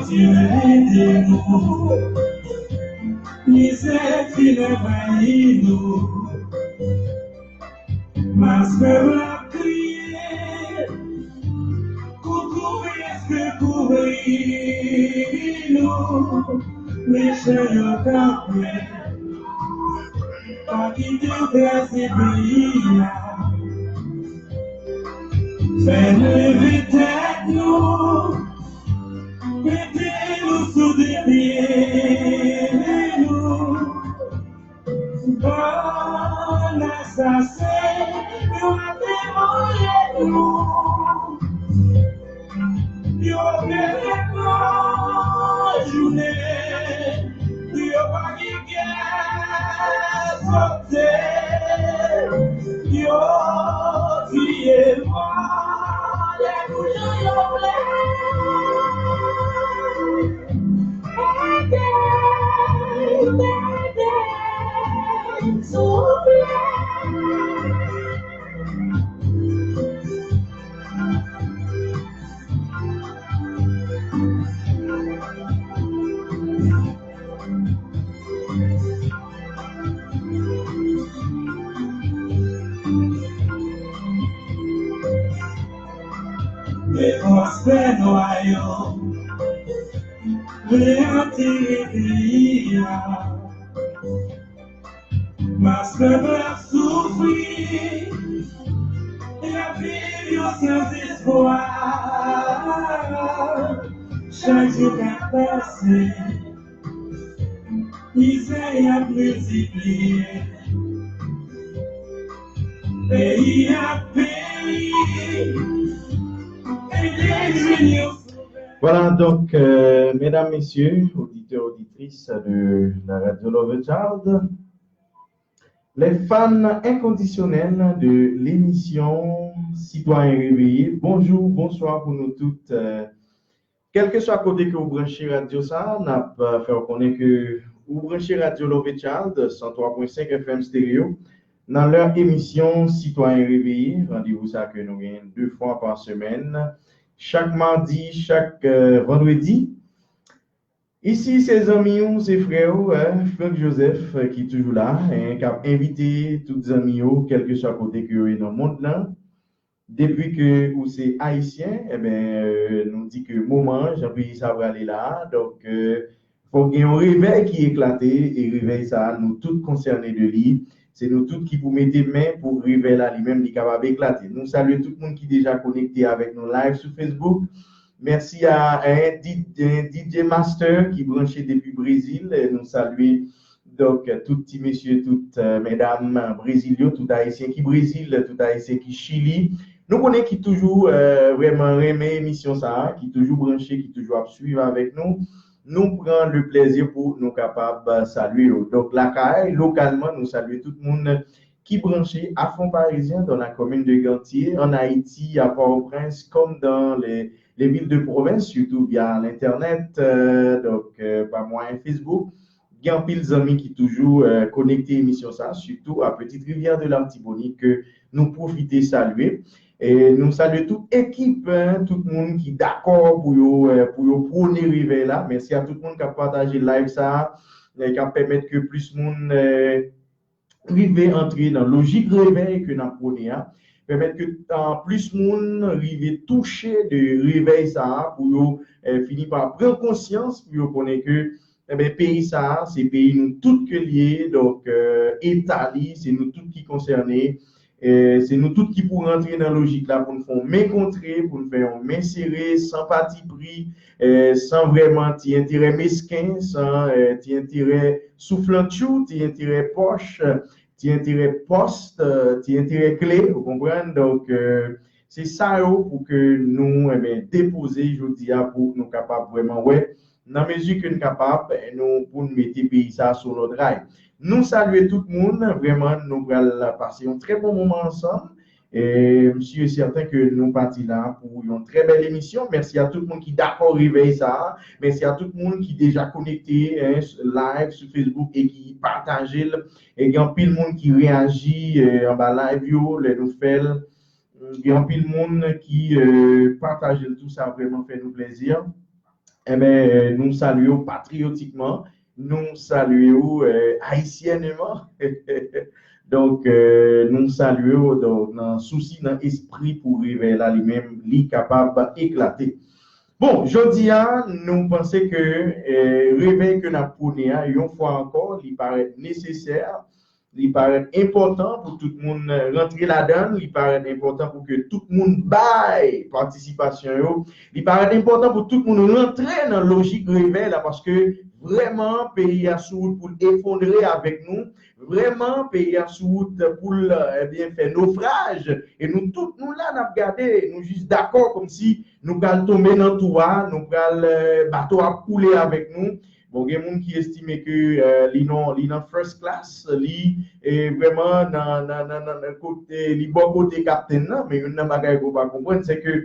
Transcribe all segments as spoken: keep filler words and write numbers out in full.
Dye ede nou. Mizè fin anvayi nou. Mas pèp la ap kriye. Kouvri, Sekouri nou, mechan yo kanpe, pa kite yo kraze peyi a. Fè n leve tèt nou, mete nou sou de pye nou. Bann asasen yo ap demole nou. Yo pere nan jounen pou yo pa gen kè sote. Yo tiye vòlè nou jan yo vle. Ede, ede, souple. Men fòs fè nwa yo vle antere peyi a. Mas pèp la ap soufri, y ap viv yo san espwa. Chak jou k ap pase, mizè y ap miltipliye. Peyi ap peri, ede jwenn yon sovè. Voilà, donc, euh, mesdames, messieurs, auditeurs, auditrices de la radio Love Child, les fans inconditionnels de l'émission Citoyen Réveillé, bonjou, bonswa pou nou tout. Euh, kèlkeswa kote ke ou branche radyo sa a, n ap, euh, fè w konnen ke ou branche radyo Love Child, san twa pwen senk F M Stereo, nan lè emisyon Citoyen Réveillé, randevou sa ke nou genyen de fwa pa semèn, chak madi, chak, euh, vandredi. Isi, se zanmi w, se frè w, eh, Franck Joseph, eh, ki toujou la, eh, k ap envite tout zanmi yo, kèlkeswa kote ke yo ye nan mond lan. Depi ke ou se Ayisyen, enben, eh, nou di ke moman an, jan peyi sa prale la a, donk, eh, fòk gen yon revèy ki eklate, e revèy sa a, nou tout konsène de li. Se nou tout ki pou mete men pou revèy la, li menm, li kapab eklate. Nou salye tout moun ki deja konekte avèk nou live sou Facebook. Mèsi a, eh, D-, eh, D J Master ki branche depi Brezil. Eh, nou salye, donk, tout ti mesye, tout, eh, medam Brezil yo, tout Ayisyen ki Brezil, tout Ayisyen ki Chili. Nou konnen ki toujou, eh, vrèman renmen emisyon sa a, ki toujou branche, ki toujou ap swiv avèk nou. Nou pran le plèzi pou nou kapab, eh, salye yo. Donk, lakay, lokalman, nou salye tout moun ki branche à Fonds Parisiens dans la commune de Ganthier, en Haïti, à Port-au-Prince, comme dans les, les villes de province, surtout via l'Internet, euh, donc, euh, par moyen Facebook. Gen anpil zanmi ki toujou, euh, konekte emisyon sa, surtout à Petite Rivière de l'Artibonite, ke nou pwofite salye. E nou salye tout ekip, hein, tout moun ki dakò pou yo, euh, pou yo pwone revèy la. Mèsi a tout moun k ap pataje live sa, euh, k ap pèmèt ke plis moun, euh, rive antre nan lojik revèy ke n ap pwone a, pèmèt ke, ah, plis moun rive touche de revèy sa a pou yo, eh, fini pa pran konsyans, pou yo konnen ke, enben, peyi sa a, se peyi nou tout ke l ye, donk, eh, eta li, se nou tout ki konsène, eh, se nou tout ki pou rantre nan lojik la pou n fè yon men kontre, pou n fè yon men sere, san patipri, eh, san vrèman ti enterè mesken, san, eh, ti enterè souflantchou, ti enterè pòch, ti enterè pòs, eh, ti enterè kle, ou konprann? Donk, eh, se sa yo pou ke nou, enben, depoze jodi a pou nou kapab vrèman wè, nan mezi ke n kapab, eh, nou, pou n mete peyi sa a sou lòt ray. Nou salye tout moun, vrèman, nou pral pase yon trè bon moman ansanm. E m si e sèten ke nou pati la pou yon trè bèl emisyon. Mèsi a tout moun ki dakò revèy sa a. Mèsi a tout moun ki deja konekte, hein, live sou Facebook e ki pataje l. E gen anpil moun ki reyaji, eh, anba live yo, lè nou fè l. Gen anpil moun ki, eh, pataje l tou, sa vrèman fè nou plèzi. Enben, nou salye w patriyotikman, nou salye w, eh, ayisyènman. Donk, eh, nou salye w, donk, nan sousi, nan espri pou revèy la li menm, li kapab eklate. Bon, jodi a, nou panse ke, eh, revèy ke n ap pwone a, yon fwa ankò, li parèt nesesè, li parèt enpòtan pou tout moun, eh, rantre ladan l, li parèt enpòtan pou ke tout moun bay patisipasyon yo, li parèt enpòtan pou tout moun rantre nan lojik revèy la, paske vrèman, peyi a sou wout pou l efondre avèk nou, vrèman, peyi a sou wout pou l, ebyen, fè nofraj, e nou tout, nou la, n ap gade, nou jis dakò, kòmsi nou pral tonbe nan twou a, nou pral, eh, bato ap koule avèk nou. Bon, gen moun ki estime ke, eh, li nan, li nan first class, li, eh, vrèman nan, nan, nan, nan, nan kote, li bò kote kaptenn nan, men youn nan bagay ke w pa konprann, se ke,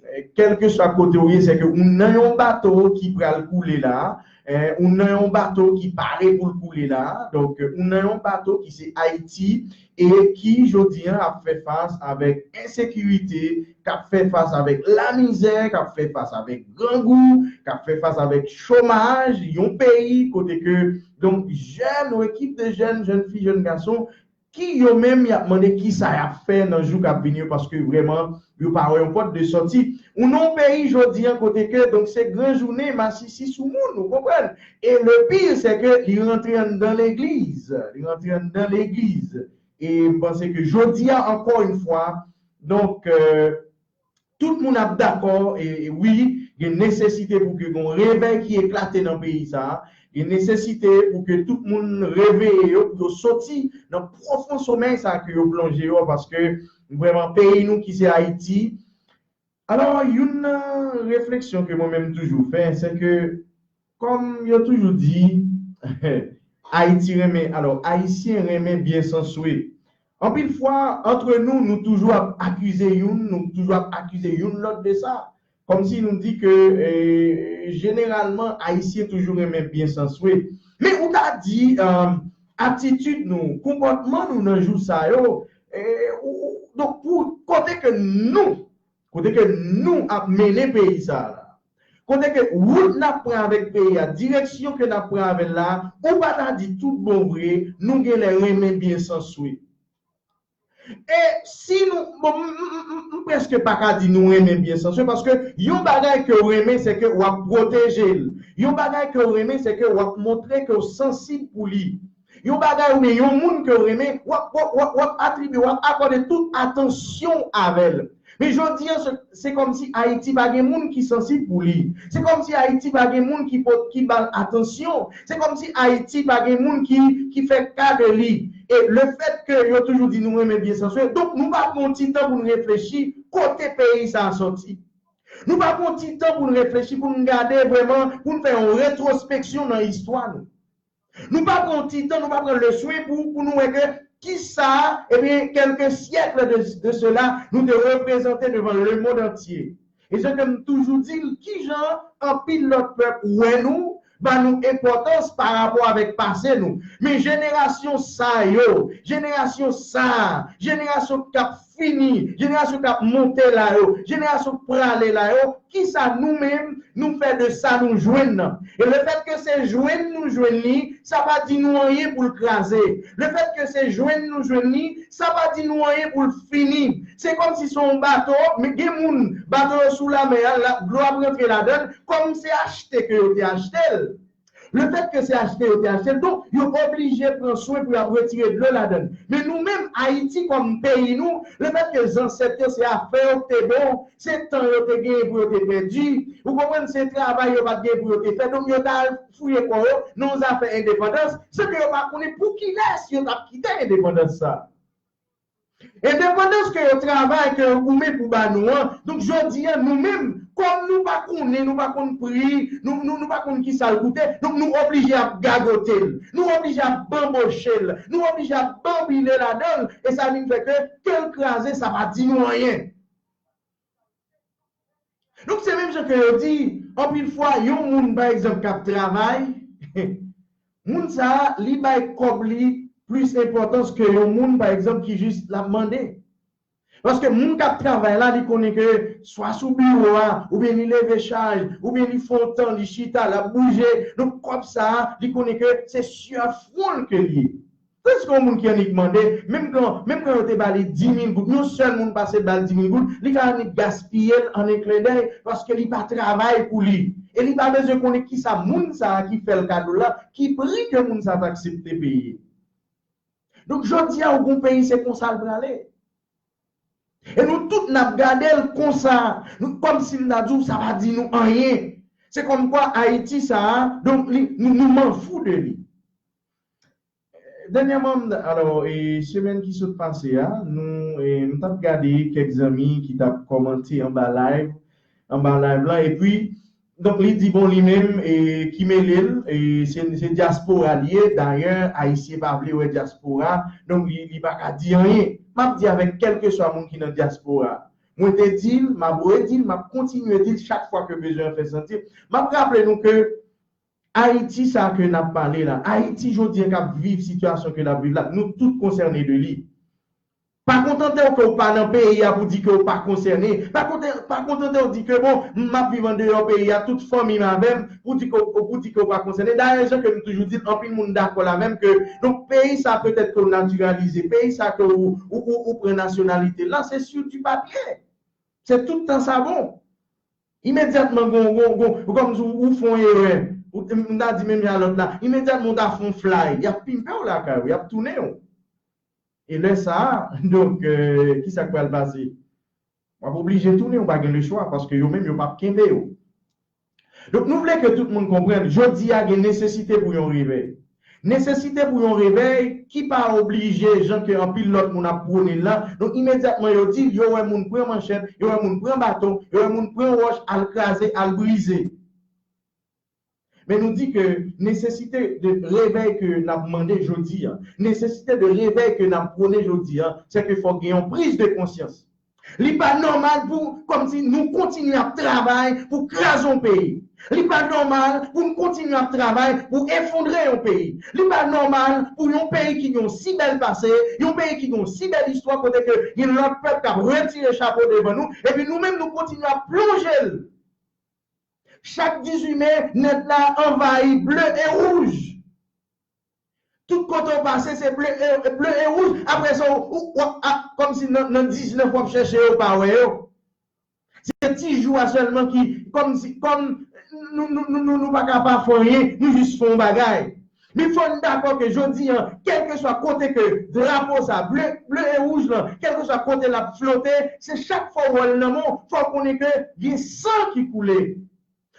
eh, kèlkeswa kote w ye, se ke ou nan yon bato ki pral koule la, eh, ou nan yon bato ki pare pou l koule la, donk, ou nan yon bato ki se Ayiti, e ki, jodi a, ap fè fas avèk ensekirite, k ap fè fas avèk lamizè, k ap fè fas avèk grangou, k ap fè fas avèk chomaj, yon peyi kote ke, donk, jèn, yon ekip de jèn, jèn fi, jèn gason, ki yo menm y ap mande kisa y ap fè nan jou k ap vini yo, paske vrèman, yo pa wè yon pòt de sòti. Ou nan yon peyi jodi a kote ke, donk, se gran jounen masisi sou moun, ou konprann? E le pire, se ke li rantre anndan legliz, li rantre anndan legliz. E m panse ke jodi a, ankò yon fwa, donk, eh, tout moun ap dakò, e, e wi, gen nesesite pou ke gen yon revèy ki eklate nan peyi sa a, gen nesesite pou ke tout moun reveye yo, pou yo soti nan pwofon somèy sa a ke yo plonje yo, paske vrèman peyi nou ki se Ayiti. Alò, youn nan refleksyon ke mwen menm toujou fè, se ke, kòm yo toujou di, Ayiti renmen, alò, Ayisyen renmen byen san swe. Anpil fwa, antre nou, nou toujou ap akize youn, nou toujou ap akize youn lòt de sa. Kòmsi nou di ke, eh, jeneralman, Ayisyen toujou renmen byen san swe. Men ou ta di, eh, atitid nou, konpòtman nou nan jou sa yo, eh, ou, ou, donk, pou kote ke nou, kote ke nou ap mennen peyi sa a la, kote ke wout n ap pran avèk peyi a, direksyon ke n ap pran avè l la, ou pa ta di tout bon vre, nou genlè renmen byen san swe. E si nou, bon, m, m, m, m, m prèske pa ka di nou renmen byen san swe, paske yon bagay ke w renmen, se ke w ap pwoteje l. Yon bagay ke w renmen, se ke w ap montre ke w sansib pou li. Yon bagay oubyen yon moun ke w renmen, w ap, w ap, w ap, w ap atribye, w ap akòde tout atansyon avè l. Men jodi a, se, se kòmsi Ayiti pa gen moun ki sansib pou li. Se kòmsi Ayiti pa gen moun ki pot, ki ba l atansyon. Se kòmsi Ayiti pa gen moun ki, ki fè ka de li. E lefètke yo toujou di nou renmen byen san swe, donk nou pa pran yon ti tan pou n reflechi kote peyi sa a sòti. Nou pa pran yon ti tan pou n reflechi, pou n gade vrèman, pou n fè yon retwospeksyon nan istwa nou. Nou pa pran yon ti tan, nou pa pran le swen pou, pou nou wè ke kisa, ebyen, kèlke syèk de, de sela, nou te reprezante devan le monde entier. E se ke m toujou di l, kijan anpil lòt pèp wè nou, ba nou enpòtans pa rapò avèk pase nou. Men jenerasyon sa yo, jenerasyon sa, jenerasyon k ap fini, jenerasyon k ap monte la yo, jenerasyon k prale la yo, kisa nou menm nou fè de sa nou jwenn nan? E lefètke se jwenn nou jwenn li, sa pa di nou anyen pou l kraze. Lefètke se jwenn nou jwenn li, sa pa di nou anyen pou l fini. Se kòmsi se yon bato, men gen moun, bato yo sou lamè a, la, dlo ap rantre ladan l, kòm se achte ke yo te achte l. Lefètke se achte yo te achte l, donk, yo oblije pran swen pou y ap retire dlo ladan l. Men nou menm, Ayiti, kòm peyi nou, lefètke zansèt yo, se afè yo k te bon, se tan yo te genyen pou yo te pèdi, ou konprann, se travay yo pa t genyen pou yo te fè, donk yo t al fouye kò yo nan yon zafè endepandans, san ke yo pa konnen pou kilès yo t ap kite endepandans sa. Endepandans ke yo travay, ke yo goumen pou ba nou an. Donk, jodi a, nou menm, kòm nou pa konnen, nou pa konn pri, nou, nou, nou pa konn kisa l koute, donk nou oblije ap gagote l, nou oblije ap banboche l, nou oblije ap banbile ladan l, e sa vin fè ke, ke l kraze, sa pa di nou anyen. Donk, se menm jan ke yo di, anpil fwa, yon moun, pa egzanp, k ap travay, moun sa a, li bay kòb li plis enpòtans ke yon moun, pa egzanp, ki jis l ap mande. Paske moun k ap travay la, li konnen ke swa sou biwo a, oubyen li leve chaj, oubyen li fè yon tan, li chita, l ap bouje. Donk, kòb sa a, li konnen ke se swa fwon l ke l ye. Tandiske yon moun ki annik mande, menm kan, menm kan yo te ba li di mil goud, yon sèl moun pase ba l di mil goud, li ka annik gaspiye l an en klen dèy, paske li pa travay pou li. E li pa bezwen konnen kisa moun sa a ki fè l kado la, ki pri ke moun sa a t aksepte peye. Donk, jodi a, ou gon peyi, se konsa l prale. E nou tout n ap gade l konsa, nou, kòmsi m ta di w, sa pa di nou anyen. Se kòmkwa Ayiti sa a, donk, li, nou, nou manfou de li. Dènyèman, m, alò, e, semèn ki sot pase a, nou, e, m t ap gade kèk zanmi ki t ap kòmante anba live, anba live la, epi, donk, li di, bon, li menm, e, ki mele l, e, se, se dyaspora li ye, dayè, Ayisyen pa vle wè dyaspora, donk, li, li pa ka di anyen. M ap di avèk kèlkeswa moun ki nan dyaspora. Mwen te di l, m ap redi l, m ap kontinye di l chak fwa ke bezwen an fè santi. M ap raple nou ke Ayiti sa ke n ap pale la, Ayiti jodi an k ap viv sitiyasyon ke l ap viv la, nou tout konsène de li. Pa kontante w ke w pa nan peyi a pou di ke w pa konsène. Pa konte-, pa kontante w di ke, bon, m ap viv andeyò peyi a, tout fanmi m avè m, pou di ke, pou di ke w pa konsène. Dayè, jan ke m toujou di l, anpil moun dakò l avè m ke, donk, peyi sa petèt ke w natiralize, peyi sa ke w, ou, ou, ou pran nasyonalite l la, se sur du papier. Se tout tan sa bon. Imedyatman, gon, gon, gon, kòmsi ou, ou fè yon erè, ou, m ta di menm jan lòt la, imedyatman ou ta fè yon fly, y ap pimpe w lakay ou, y ap tounen w. E lè sa a, donk, euh, kisa k pral pase? W ap oblije tounen, ou pa gen lechwa, paske yo menm, yo p ap kenbe w. Donk, nou vle ke tout moun konprann, jodi a gen nesesite pou yon revèy. Nesesite pou yon revèy ki pa oblije, jan ke anpil lòt moun ap pwone l la. Donk, imedyatman, yo di, yo wè moun pran manchèt, yo wè moun pran baton, yo wè moun pran wòch, al kraze, al brize. Men nou di ke nesesite de revèy ke n ap mande jodi a, nesesite de revèy ke n ap pwone jodi a, se ke fòk gen yon priz de konsyans. Li pa nòmal pou, kòmsi nou kontinye ap travay pou kraze yon peyi. Li pa nòmal pou n kontinye ap travay pou efondre yon peyi. Li pa nòmal pou yon peyi ki gen yon si bèl pase, yon peyi ki gen yon si bèl istwa, kote ke gen lòt pèp k ap retire chapo devan nou, epi nou menm nou kontinye ap plonje l. Chak dizuit me, nèt la anvayi ble e wouj. Tout kote w pase, se ble e, ble e wouj. Apre sa, ou, ou, w ap, ap, kòmsi nan, nan diznèf w ap chèche yo, w pa wè yo. Se ti jou a sèlman ki, kòmsi, kòm nou, nou, nou, nou, nou pa ka pa fè anyen, nou jis fè yon bagay. Men fò n dakò ke jodi a, kèlkeswa kote ke drapo sa, ble, ble e wouj lan, kèlkeswa kote l ap flote, se chak fwa w wè l nan men w, fò w konnen ke gen san ki koule.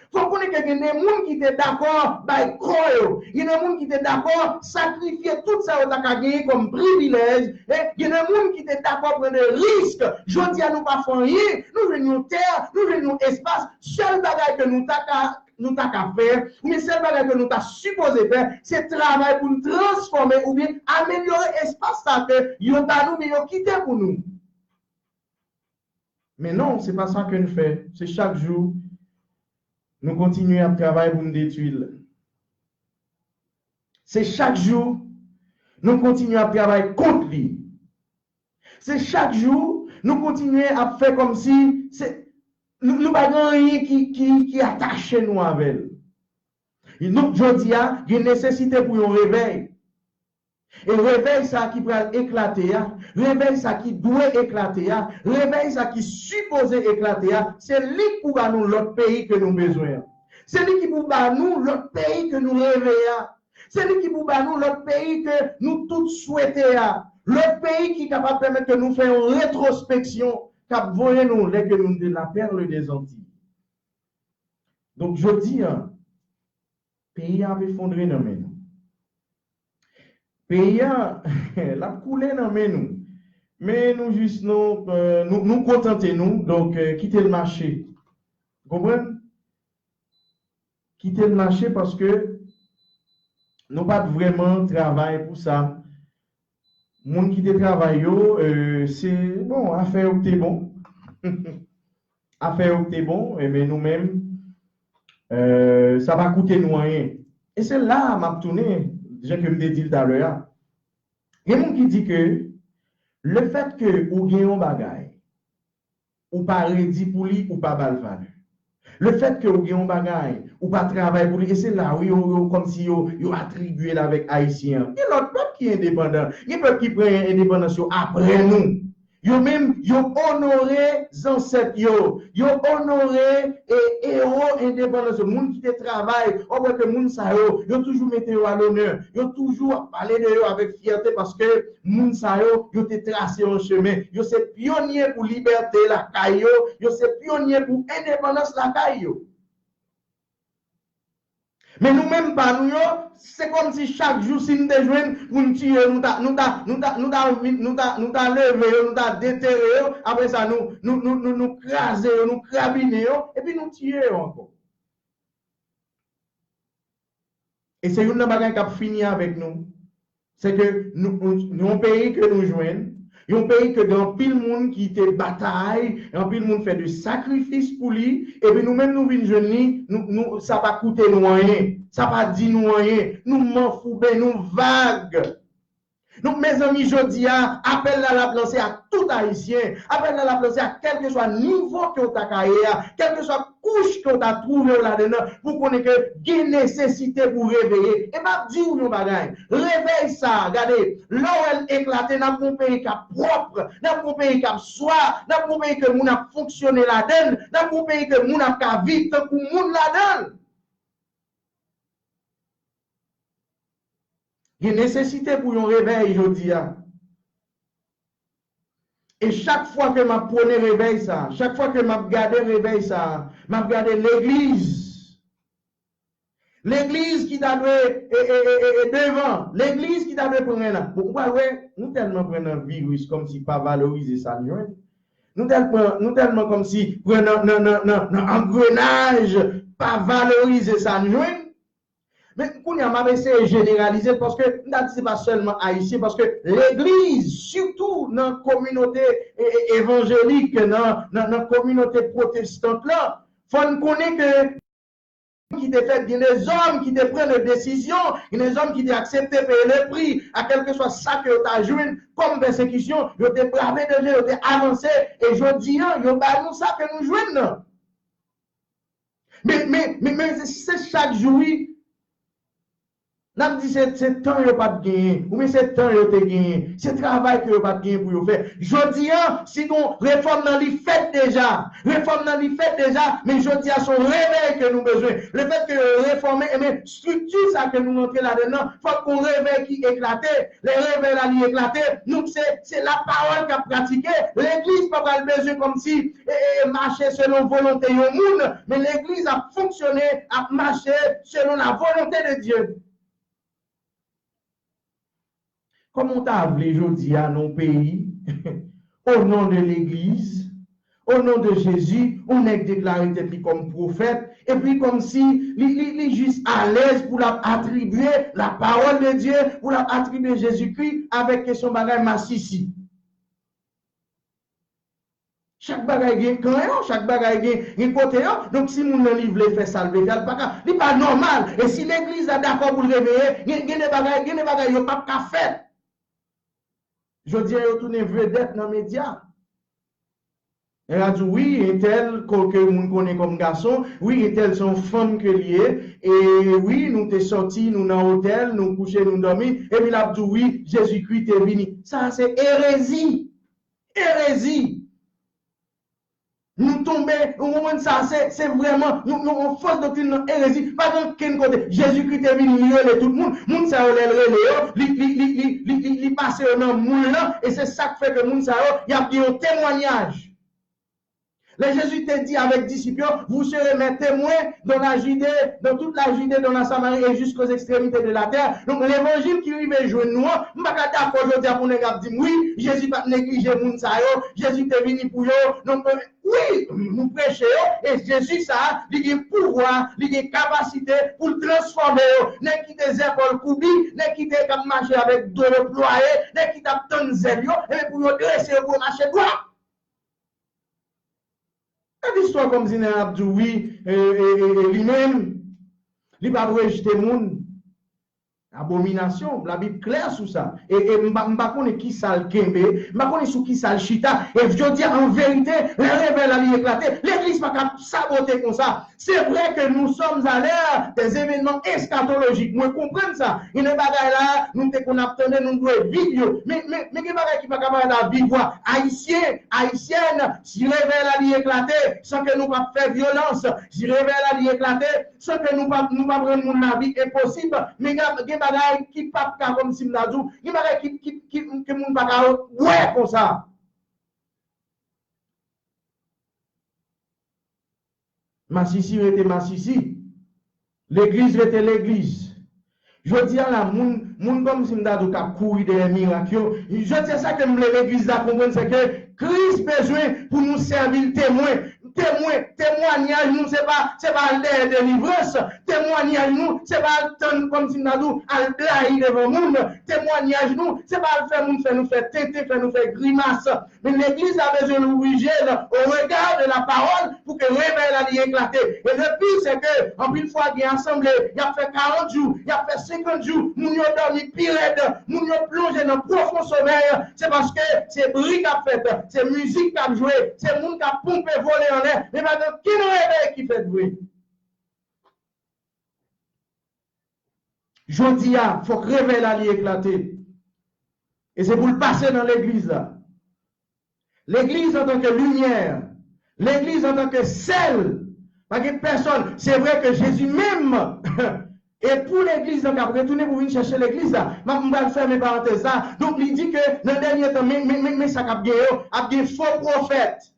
Fò w konnen ke gen de moun ki te dakò bay kò yo. Gen de moun ki te dakò sakrifye tout sa yo ta ka genyen kòm privilèj. E gen de moun ki te dakò pran de risk. Jodi a, nou pa fè anyen. Nou jwenn yon tè, nou jwenn yon espas. Sèl bagay ke nou ta ka, nou ta ka fè, oubyen sèl bagay ke nou ta sipoze fè, se travay pou n transfòme oubyen amelyore espas sa ke yo ba nou, men yo kite pou nou. Men non, se pa sa ke n fè. Se chak jou, nou kontinye ap travay pou n detwi l. Se chak jou, nou kontinye ap travay kont li. Se chak jou, nou kontinye ap fè kòmsi se, nou, nou pa gen anyen ki, ki, ki atache nou avè l. E donk, jodi a, gen nesesite pou yon revèy. E revèy sa ki pral eklate a, revèy sa ki dwe eklate a, revèy sa ki sipoze eklate a, se li k pou ba nou lòt peyi ke nou bezwen an. Se li ki pou ba nou lòt peyi ke nou reve a. Se li ki pou ba nou lòt peyi ke nou tout swete a. Lòt peyi ki kapab pèmèt ke nou fè yon retwospeksyon k ap voye nou lè ke nou te la perle des Antilles. Donk, jodi a, peyi a ap efondre nan men nou. Peyi a, l ap koule nan men nou. Men nou jis nou, euh, nou, nou kontante nou, donk, euh, kite l mache. Konprann? Kite l mache paske nou pa t vrèman travay pou sa. Moun ki te travay yo, euh, se, bon, afè yo k te bon. Afè yo k te bon, enben nou menm, euh, sa pa koute nou anyen. E se la a m ap tounen, jan ke m te di l talè a. Gen moun ki di ke lefèt ke ou gen yon bagay, ou pa redi pou li, ou pa ba l valè. Lefètke ou gen yon bagay, ou pa travay pou li, e se la, wi, yo, yo, kòmsi yo, yo atribye l avèk Ayisyen an. Gen lòt pèp ki endepandan, gen pèp ki pran endepandans yo apre nou. Yo menm, yo onore zansèt yo, yo onore e, ewo endepandans yo, moun ki te travay, w ap wè ke moun sa yo, yo toujou mete yo a lonè, yo toujou ap pale de yo avèk fyète paske moun sa yo, yo te trase yon chemen. Yo se pyonye pou libète lakay yo, yo se pyonye pou endepandans lakay yo. Men nou menm pa nou yo, se kòmsi chak jou si n te jwenn pou n tiye yo, nou ta, nou ta, nou ta, nou ta, nou ta, nou ta leve yo, nou ta detere yo, apre sa nou, nou, nou, nou, nou kraze yo, nou krabinen yo, epi nou tiye yo ankò. E se youn nan bagay k ap fini avèk nou. Se ke nou, nou, yon peyi ke nou jwenn, yon peyi ke gen anpil moun ki te batay, anpil moun fè de sakrifis pou li, epi nou menm nou vin jwenn li, nou, nou, sa pa koute nou anyen, sa pa di nou anyen, nou manfouben, nou vag. Donk, mezanmi, jodi a, apèl la l ap lanse a tout Ayisyen, apèl la l ap lanse a kèlkeswa nivo ke w ta ka ye a, kèlkeswa kouch ke w ta twouve w ladan nan, pou w konnen ke gen nesesite pou w reveye. E m ap di w yon bagay, revèy sa a, gade, lè w wè l eklate, n ap gen yon peyi k ap pwòp, n ap gen yon peyi k ap swa, n ap gen yon peyi ke moun ap fonksyone ladan l, n ap gen yon peyi ke moun ap ka viv tankou moun ladan l. Gen nesesite pou yon revèy jodi a. E chak fwa ke m ap pwone revèy sa, chak fwa ke m ap gade revèy sa, m ap gade legliz. Legliz ki ta dwe e, e, e, e, e devan, legliz ki ta dwe pran nan. Bon, ou pral wè, nou tèlman pran nan viris kòmsi pa valorize sa n jwenn. Nou tèlman, nou tèlman kòmsi pran nan, nan, nan, nan, nan angrenaj pa valorize sa n jwenn. Men kounye a, m ap eseye jeneralize l paske m ta di se pa sèlman Ayisyen, paske legliz, sitou nan kominote e, e, evanjelik, nan, nan, nan kominote pwotestant lan, fò n konnen ke ki te fèt, gen de zòm ki te pran de desizyon, gen de zòm ki te aksepte peye le pri a kèlkeswa sa ke yo ta jwenn kòm pèsekisyon, yo te brave danje, yo te avanse, e jodi a, yo ba nou sa ke nou jwenn nan. Men, men, men, men, se chak jou, wi. N ap di se, se tan yo pa t genyen, oubyen se tan yo te genyen, se travay ke yo pa t genyen pou yo fè. Jodi a, si nou, refòm nan li fèt deja, refòm nan li fèt deja, men jodi a se yon revèy ke nou bezwen. Lefètke yo refòme, ebyen, estrikti sa ke nou rantre ladan nan, fòk gon revèy ki eklate. Lè revèy la li eklate, nou se, se lapawòl k ap pratike. Legliz pa pral bezwen kòmsi e, e, e mache selon volonte yon moun, men legliz ap fonksyone, ap mache selon la volonté de Dieu. Kòman w ta vle jodi a nan yon peyi, o non de legliz, o non de Jezi, yon nèg deklare tèt li kòm pwofèt, epi kòmsi li, li, li jis alèz pou l ap atribye la parole de Dieu, pou l ap atribye Jezikri avèk kesyon bagay masisi. Chak bagay gen kan yo, chak bagay gen, gen kote yo. Donk, si moun nan li vle fè sa l vle fè, l pa ka, li pa nòmal. E si legliz la dakò pou l reveye, gen, gen de bagay, gen de bagay yo p ap ka fèt. Jodi a, yo tounen vedèt nan medya. Yo di, wi, entèl, ke moun konnen kòm gason, wi, entèl se yon fanm ke li ye, e wi, nou te sòti, nou nan otèl, nou kouche, nou dòmi, epi l ap di, wi, Jezikri te vini. Sa a se erezi. Erezi. Nou tonbe, ou konprann sa, se, se vrèman, nou, nou, yon fòs doktrin nan erezi, pa gen okenn kote. Jezikri te vini, li rele tout moun. Moun sa yo, lè l rele yo, li, li, li, li, li, li, li pase yo nan moul lan, e se sa k fè ke moun sa yo, y ap gen yon temwayaj. Lè Jezi te di avèk disip yo, vous serez mes témoins dans la Judée, dans toute la Judée, dans la Samarie et jusqu'aux extrémités de la terre. Donk, levanjil ki rive jwenn nou an, m pa ka dakò jodi a pou nèg ap di m, wi, Jezi pa t neglije moun sa yo, Jezi te vini pou yo. Donk, wi, nou preche yo, e Jezi sa a, li gen pouvwa, li gen kapasite pou l transfòme yo. Nèg ki te zèpòl koubi, nèg ki te k ap mache avèk do yo plwaye, nèg ki t ap tann zèl yo, ebyen pou yo drese yo, pou yo mache dwat. Fè listwa kòmsi nèg ap di w wi, e, e, e, e, li menm, li p ap rejte moun. Abominasyon, Labib klè sou sa. E, e m pa, m pa konnen ki sa l kenbe, m pa konnen sou ki sa l chita. E jodi a, an verite, lè revèy la li eklate, legliz pa ka sabote konsa. Se vre ke nous sommes à l'heure des événements eschatologiques. Mwen konprann sa. Gen de bagay la, nou te konn ap tande, nou dwe viv yo. Men, men, men gen bagay ki pa ka parèt a vi vwa. Ayisyen, Ayisyèn, si revèy la li eklate, san ke nou pa fè vyolans, si revèy la li eklate, san ke nou pa, nou pa rann moun lavi enposib, men gen, gen bagay ki p ap ka, kòmsi m ta di w, gen bagay ki, ki, ki, ke moun pa ka wè konsa. Masisi rete masisi. Legliz rete legliz. Jodi a la, moun, moun kòmsi m ta di w k ap kouri dèyè mirak yo. Jodi a, sa ke m vle legliz la konprann, se ke Kris bezwen pou nou sèvi l temwen. Temwen, temwanyaj nou, se pa, se pa al dèyè delivrans. Temwanyaj nou, se pa al tann, kòmsi m ta di w, al blayi devan moun. Temwanyaj nou, se pa al fè moun fè nou fè tenten, fè nou fè grimas. Men legliz la bezwen louvri je l au regard de la parole pou ke revèy la li eklate. E le pire, se ke anpil fwa gen asanble, y ap fè karant jou, y ap fè senkant jou, moun yo dòmi pi rèd, moun yo plonje nan pwofon somèy, se paske se bri k ap fèt, se mizik k ap jwe, se moun k ap ponpe vole anlè, men pa gen okenn revèy ki fèt vre. Jodi a, fòk revèy la li eklate. E se pou l pase nan legliz la. Legliz antanke limyè, legliz antanke sèl, pa gen pèsòn. Se vre ke Jezi menm, e pou legliz la k ap retounen pou vin chèche legliz la. M ap, m pral fèmen parantèz la. Donk, li di ke nan dènye tan, men, men, men, men sa k ap gen yo, ap gen fo pwofèt.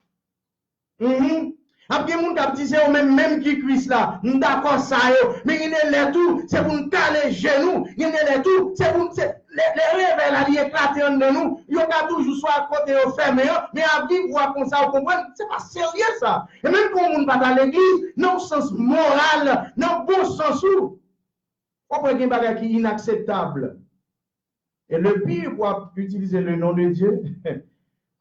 Mhm. Ap gen moun k ap di se yo menm, menm ki Kris la. M dakò sa yo. Men gen de lè tou, se pou n kale je nou. Gen de lè tou, se pou n, se, lè, lè revèy la li eklate anndan nou, yo ka toujou swa kote yo fèmen an, men ap gen vwa konsa, ou konprann? Se pa serye sa. E menm pou yon moun pa t al legliz, nan yon sans moral, nan bon sans ou, w ap wè gen bagay ki inakseptab. E le pire, pou ap itilize le nom de Dieu,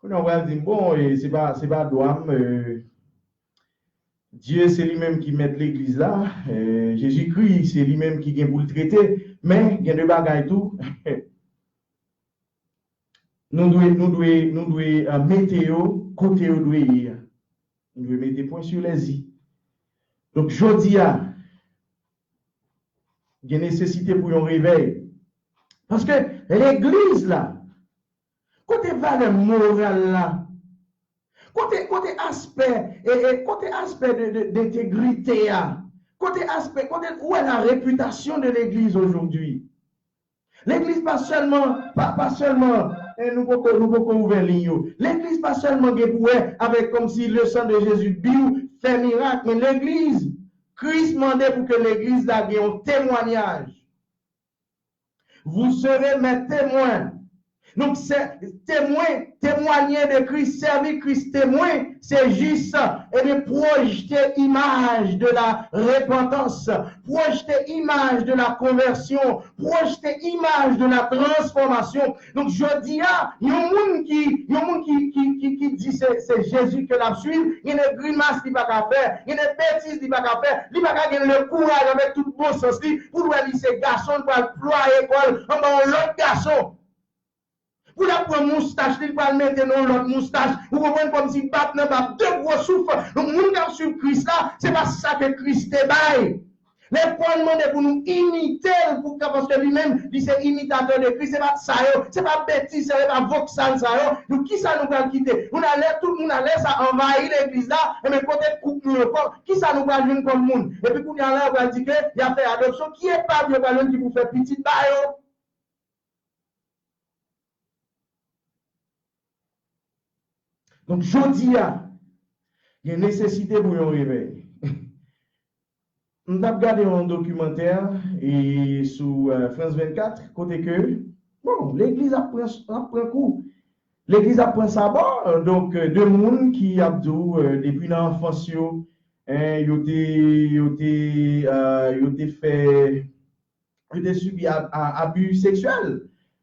kounye a w pral di m, bon, e se pa, se pa dwa m, e, Dye se li menm ki mèt legliz la, e, Jezikri se li menm ki gen pou l trete, men gen de bagay tou, nou dwe, nou dwe, nou dwe, e, mete yo kote yo dwe ye a. Nou dwe mete pwen sou lèzi. Donk, jodi a, gen nesesite pou yon revèy. Paske legliz la, kote valè moral la, kote, kote aspè, e, e, kote aspè de, de, de entegrite a, kote aspè, kote, où est la réputation de l'église aujourd'hui? Legliz pa sèlman, pa, pa sèlman, e, nou poko, nou poko ouvè liy yo. Legliz pa sèlman gen pou wè avèk kòmsi le sang de Jésus, biw, fè mirak, men legliz, Kris mande pou ke legliz la gen yon temwanyaj. Vous serez mes témoins. Donk, se temwen, temwanye de Kris, sèvi Kris temwen, se jis, ebyen, pwojte imaj de la repantans, pwojte imaj de la konvèsyon, pwojte imaj de la transfòmasyon. Donk, jodi a, yon moun ki, yon moun ki, ki, ki, ki di se, se Jezi ke l ap swiv, gen de grimas li pa ka fè, gen de betiz li pa ka fè, li pa ka gen le kouraj avèk tout bon sans li pou l wè li se gason, l pral plwaye kò l anba yon lòt gason. Pou l ap pran moustach li, l pral mete nan yon lòt moustach. Ou konprann, kòmsi bab nan bab, de gwo souf. Donk, moun k ap swiv Kris la, se pa sa ke Kris te bay. Lè Pòl mande pou nou imite l, pou, paske li menm, li se imitatè de Kris, se pa sa yo, se pa betiz sa yo, se pa voksal sa yo. Nou, kisa nou pral kite? Nou, lè tout moun, lè sa anvayi legliz la, enben, kote koup nou yo, kisa nou pral jwenn kòm moun? Epi kounye a la, yo pral di ke y ap fè adopsyon. Ki epab yo pral jwenn ki pou fè pitit ba yo? Donk, jodi a, gen nesesite pou yon revèy. M t ap gade yon dokimantè, e, sou, e, France vingt-quatre, kote ke, bon, legliz ap pran, ap pran kou. Legliz ap pran sabò, donk, e, de moun ki ap di w, e, depi nan anfans yo, en, yo te, yo te, e, yo te fè yo te sibi a, a, abi seksyèl.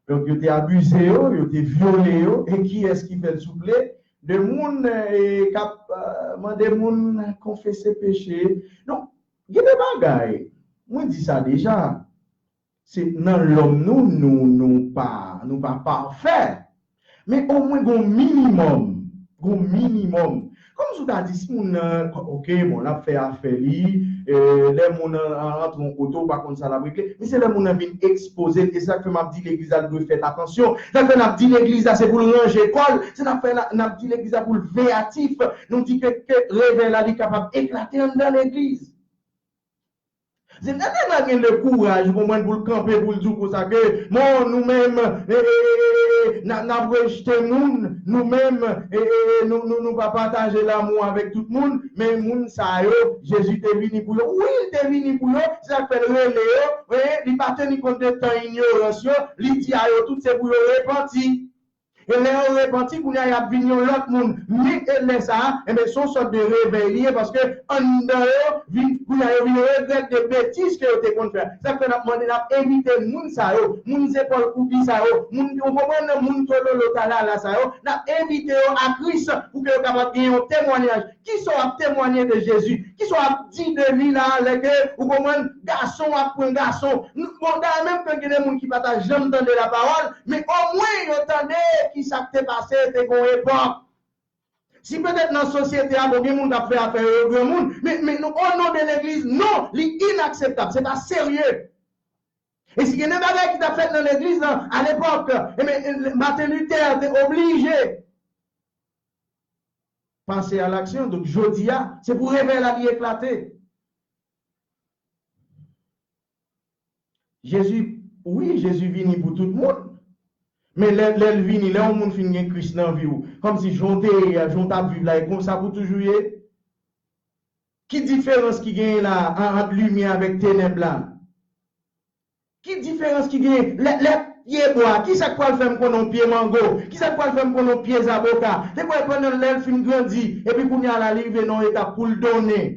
Donk, yo te abize yo, yo te vyole yo. E kiyès ki fè l, souple? De moun, e, k ap, e, mande moun konfese peche. Donk, gen de bagay, mwen di sa deja, Se nan lòm nou, nou, nou pa, nou pa pafè. Men omwen gon minimòm, gon minimòm. Kòm si w ta di si moun nan, oke, bon, l ap fè afè li, e, lè moun nan antre yon kote, ou pa konn sa l ap regle, men se lè moun nan vin ekspoze l, e sa k fè m ap di legliz la dwe fè atansyon. Sa k fè n ap di legliz la se pou l ranje kò l, se n ap fè, n ap di legliz la pou l veyatif. Nou di ke, ke revèy la li kapab eklate anndan legliz. Se nan tèlman gen le kouraj, ou konprann, pou l kanpe, pou l di w konsa ke, bon, nou menm, e, e, e, e, e, n ap, n ap rejte moun, nou menm, e, e, e, nou, nou, nou pa pataje lanmou avèk tout moun, men moun sa yo, Jezi te vini pou yo. Wi, l te vini pou yo, se sa k fè l rele yo, e, li pa teni kont de tan inyorans yo, li di a yo tout se pou yo repanti. E lè yo repanti, kounye a y ap vin yon lòt moun. Men e lè sa a, enben, se yon sòt de revèy li ye, paske anndan yo, vin, kounye a yo vin regrèt de betiz ke yo te konn fè. Sa k fè n ap mande, n ap envite moun sa yo, moun zepòl koubi sa yo, moun, ou konprann, moun tololo talala sa yo, n ap envite yo a Kris pou ke yo kapab gen yon temwanyaj. Kisa w ap temwanye de Jezi? Kisa w ap di de li la, lè ke, ou konprann, gason ap pran gason? Nou, bon, dayè menm ke gen de moun ki pa ta janm tande lapawòl, men omwen yo tande kisa k te pase, te gon epòk. Si petèt nan sosyete a, bon, gen moun k ap fè afè yo, yo granmoun, men, men nou, o non de legliz, non, li inakseptab, se pa serye. E si gen de bagay ki t ap fèt nan legliz lan, alepòk, e men, Martin Luther te oblije pase a laksyon. Donk, jodi a, se pou revèy la li eklate. Jezi, wi, Jezi vini pou tout moun. Men lè, lè l vini, lè yon moun fin gen Kris nan vi w, kòmsi jan w te ye a, jan w t ap viv la, e konsa pou toujou ye? Ki diferans ki genyen la, an, ant limyè avèk tenèb la? Ki diferans ki genyen? Lè, lè pye bwa, kisa k pral fè m konnen yon pye mango? Kisa k pral fè m konnen yon pye zaboka? Te kwè pandan lè l fin grandi, epi kounye a la, li rive nan yon etap pou l donnen.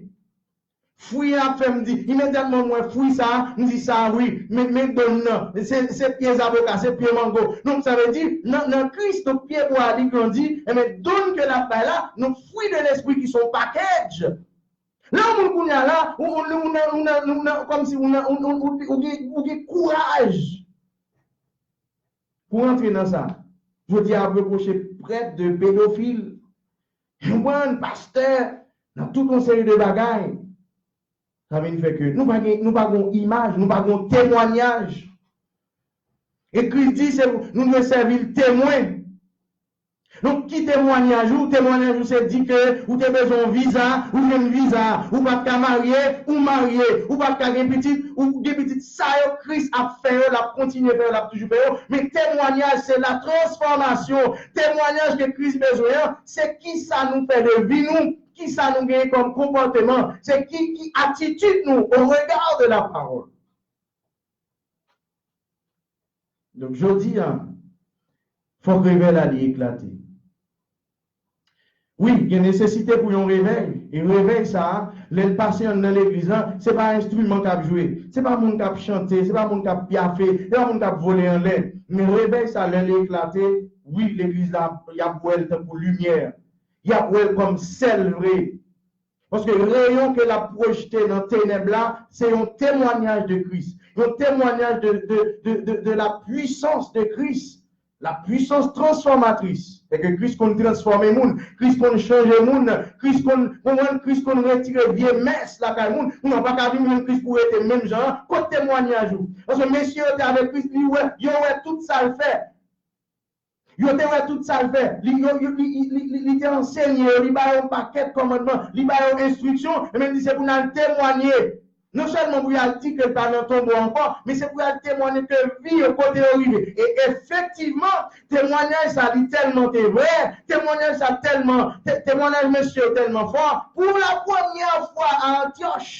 Fwi a ap fè m di, imedyatman m wè fwi sa a, m di sa a wi, men, men donn nan, se, se pye zaboka, se pye mango. Donk, sa vle di, nan, nan Kris, donk, pye bwa a, li grandi, enben, donn ke l ap bay la, donk, fwi de lespri ki se yon package. Lè yon moun kounye a la, ou, ou, ou nan, ou nan, ou nan, kòmsi ou nan, ou, ou, ou, ou gen, ou gen kouraj pou rantre nan sa. Jodi a, ap repwoche prèt de pedofil, konprann, pastè, nan tout yon seri de bagay. Sa vin fè ke nou pa gen, nou pa gen yon imaj, nou pa gen yon temwanyaj. E Kris di se, nou dwe sèvi l temwen. Donk, ki temwanyaj ou? Temwanyaj ou se di ke ou te bezwen yon viza, ou jwenn viza, ou pa t ka marye, ou marye, ou pa t ka gen pitit, ou gen pitit. Sa yo Kris ap fè yo, l ap kontinye fè yo, l ap toujou fè yo. Men temwanyaj se la transfòmasyon. Temwanyaj ke Kris bezwen an, se kisa nou fè de vi nou, kisa nou genyen kòm konpòteman, se ki, ki atitid nou au regard de la parole. Donk, jodi a, fòk revèy la li eklate. Wi, gen nesesite pou yon revèy. E revèy sa a, lè l pase anndan legliz la, se pa enstriman k ap jwe, se pa moun k ap chante, se pa moun k ap pyafe, se pa moun k ap vole anlè. Men revèy sa, lè l eklate, wi, legliz la, y ap wè l tankou limyè. Y ap wè l kòm sèl vre. Paske reyon ke l ap pwojte nan tenèb la, se yon temwanyaj de Kris. Yon temwanyaj de, de, de, de, de la puissance de Christ. La puissance transformatrice. Sèke Kris konn transfòme moun, Kris konn chanje moun, Kris konn, konprann, Kris konn retire vye mès lakay moun. Moun nan pa ka vin jwenn Kris pou rete menm jan an. Kot temwanyaj ou? Paske mesye yo te avèk Kris, li wè, yo wè tout sa l fè. Yo te wè tout sa l fè. Li, yo, yo, li, li, li, li, li te ansenye yo, li ba yo yon pakèt kòmandman, li ba yo enstriksyon, e menm li se pou n al temwanye. Non sèlman pou y al di ke l pa nan tonbo ankò, men se pou y al temwanye ke vi yo, kote yo rive. E efektivman, temwanyaj sa, li tèlman te vrè, temwanyaj sa tèlman, te-, temwanyaj mesye yo tèlman fò, pou la premyè fwa a Antyòch,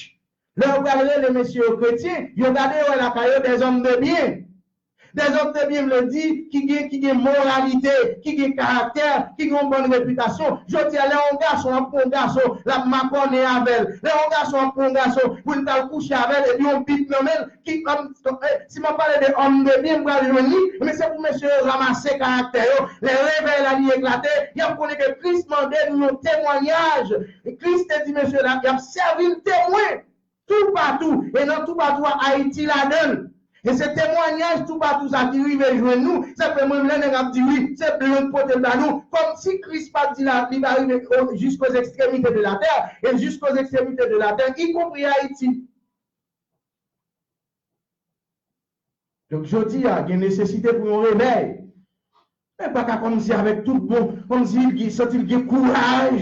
lè yo pral rele mesye yo kretyen, yo gade yo wè lakay yo des hommes de bien. Des hommes de bien vle di ki gen, ki gen moralite, ki gen karaktè, ki gen yon bòn repitasyon. Jodi a, lè yon gason ap pran yon gason, l ap makònen avè l. Lè yon gason ap pran yon gason pou l t al kouche avè l, epi yon bib nan men l, ki, kòm, eh, si m ap pale de homme de bien, m pral jwenn li, men se pou mesye yo ranmase karaktè yo. Lè revèy la li eklate, y ap konnen ke Kris mande nou yon temwanyaj. Kris te di mesye la, y ap sèvi l temwen. Toupatou, e nan toupatou a, Ayiti ladan l. E se temwanyaj toupatou sa ki rive jwenn nou. Sa fè mwen, lè nèg ap di wi, se blan k pote l ba nou. Kòmsi Kris pa t di la, li pa rive o- jusqu'aux extrémités de la terre, et jusqu'aux extrémités de la terre, y compris Ayiti. Donk, jodi a, gen nesesite pou yon revèy. Men pa ka kòmsi avèk tout bon, kòmsi l gen, santi l gen kouraj.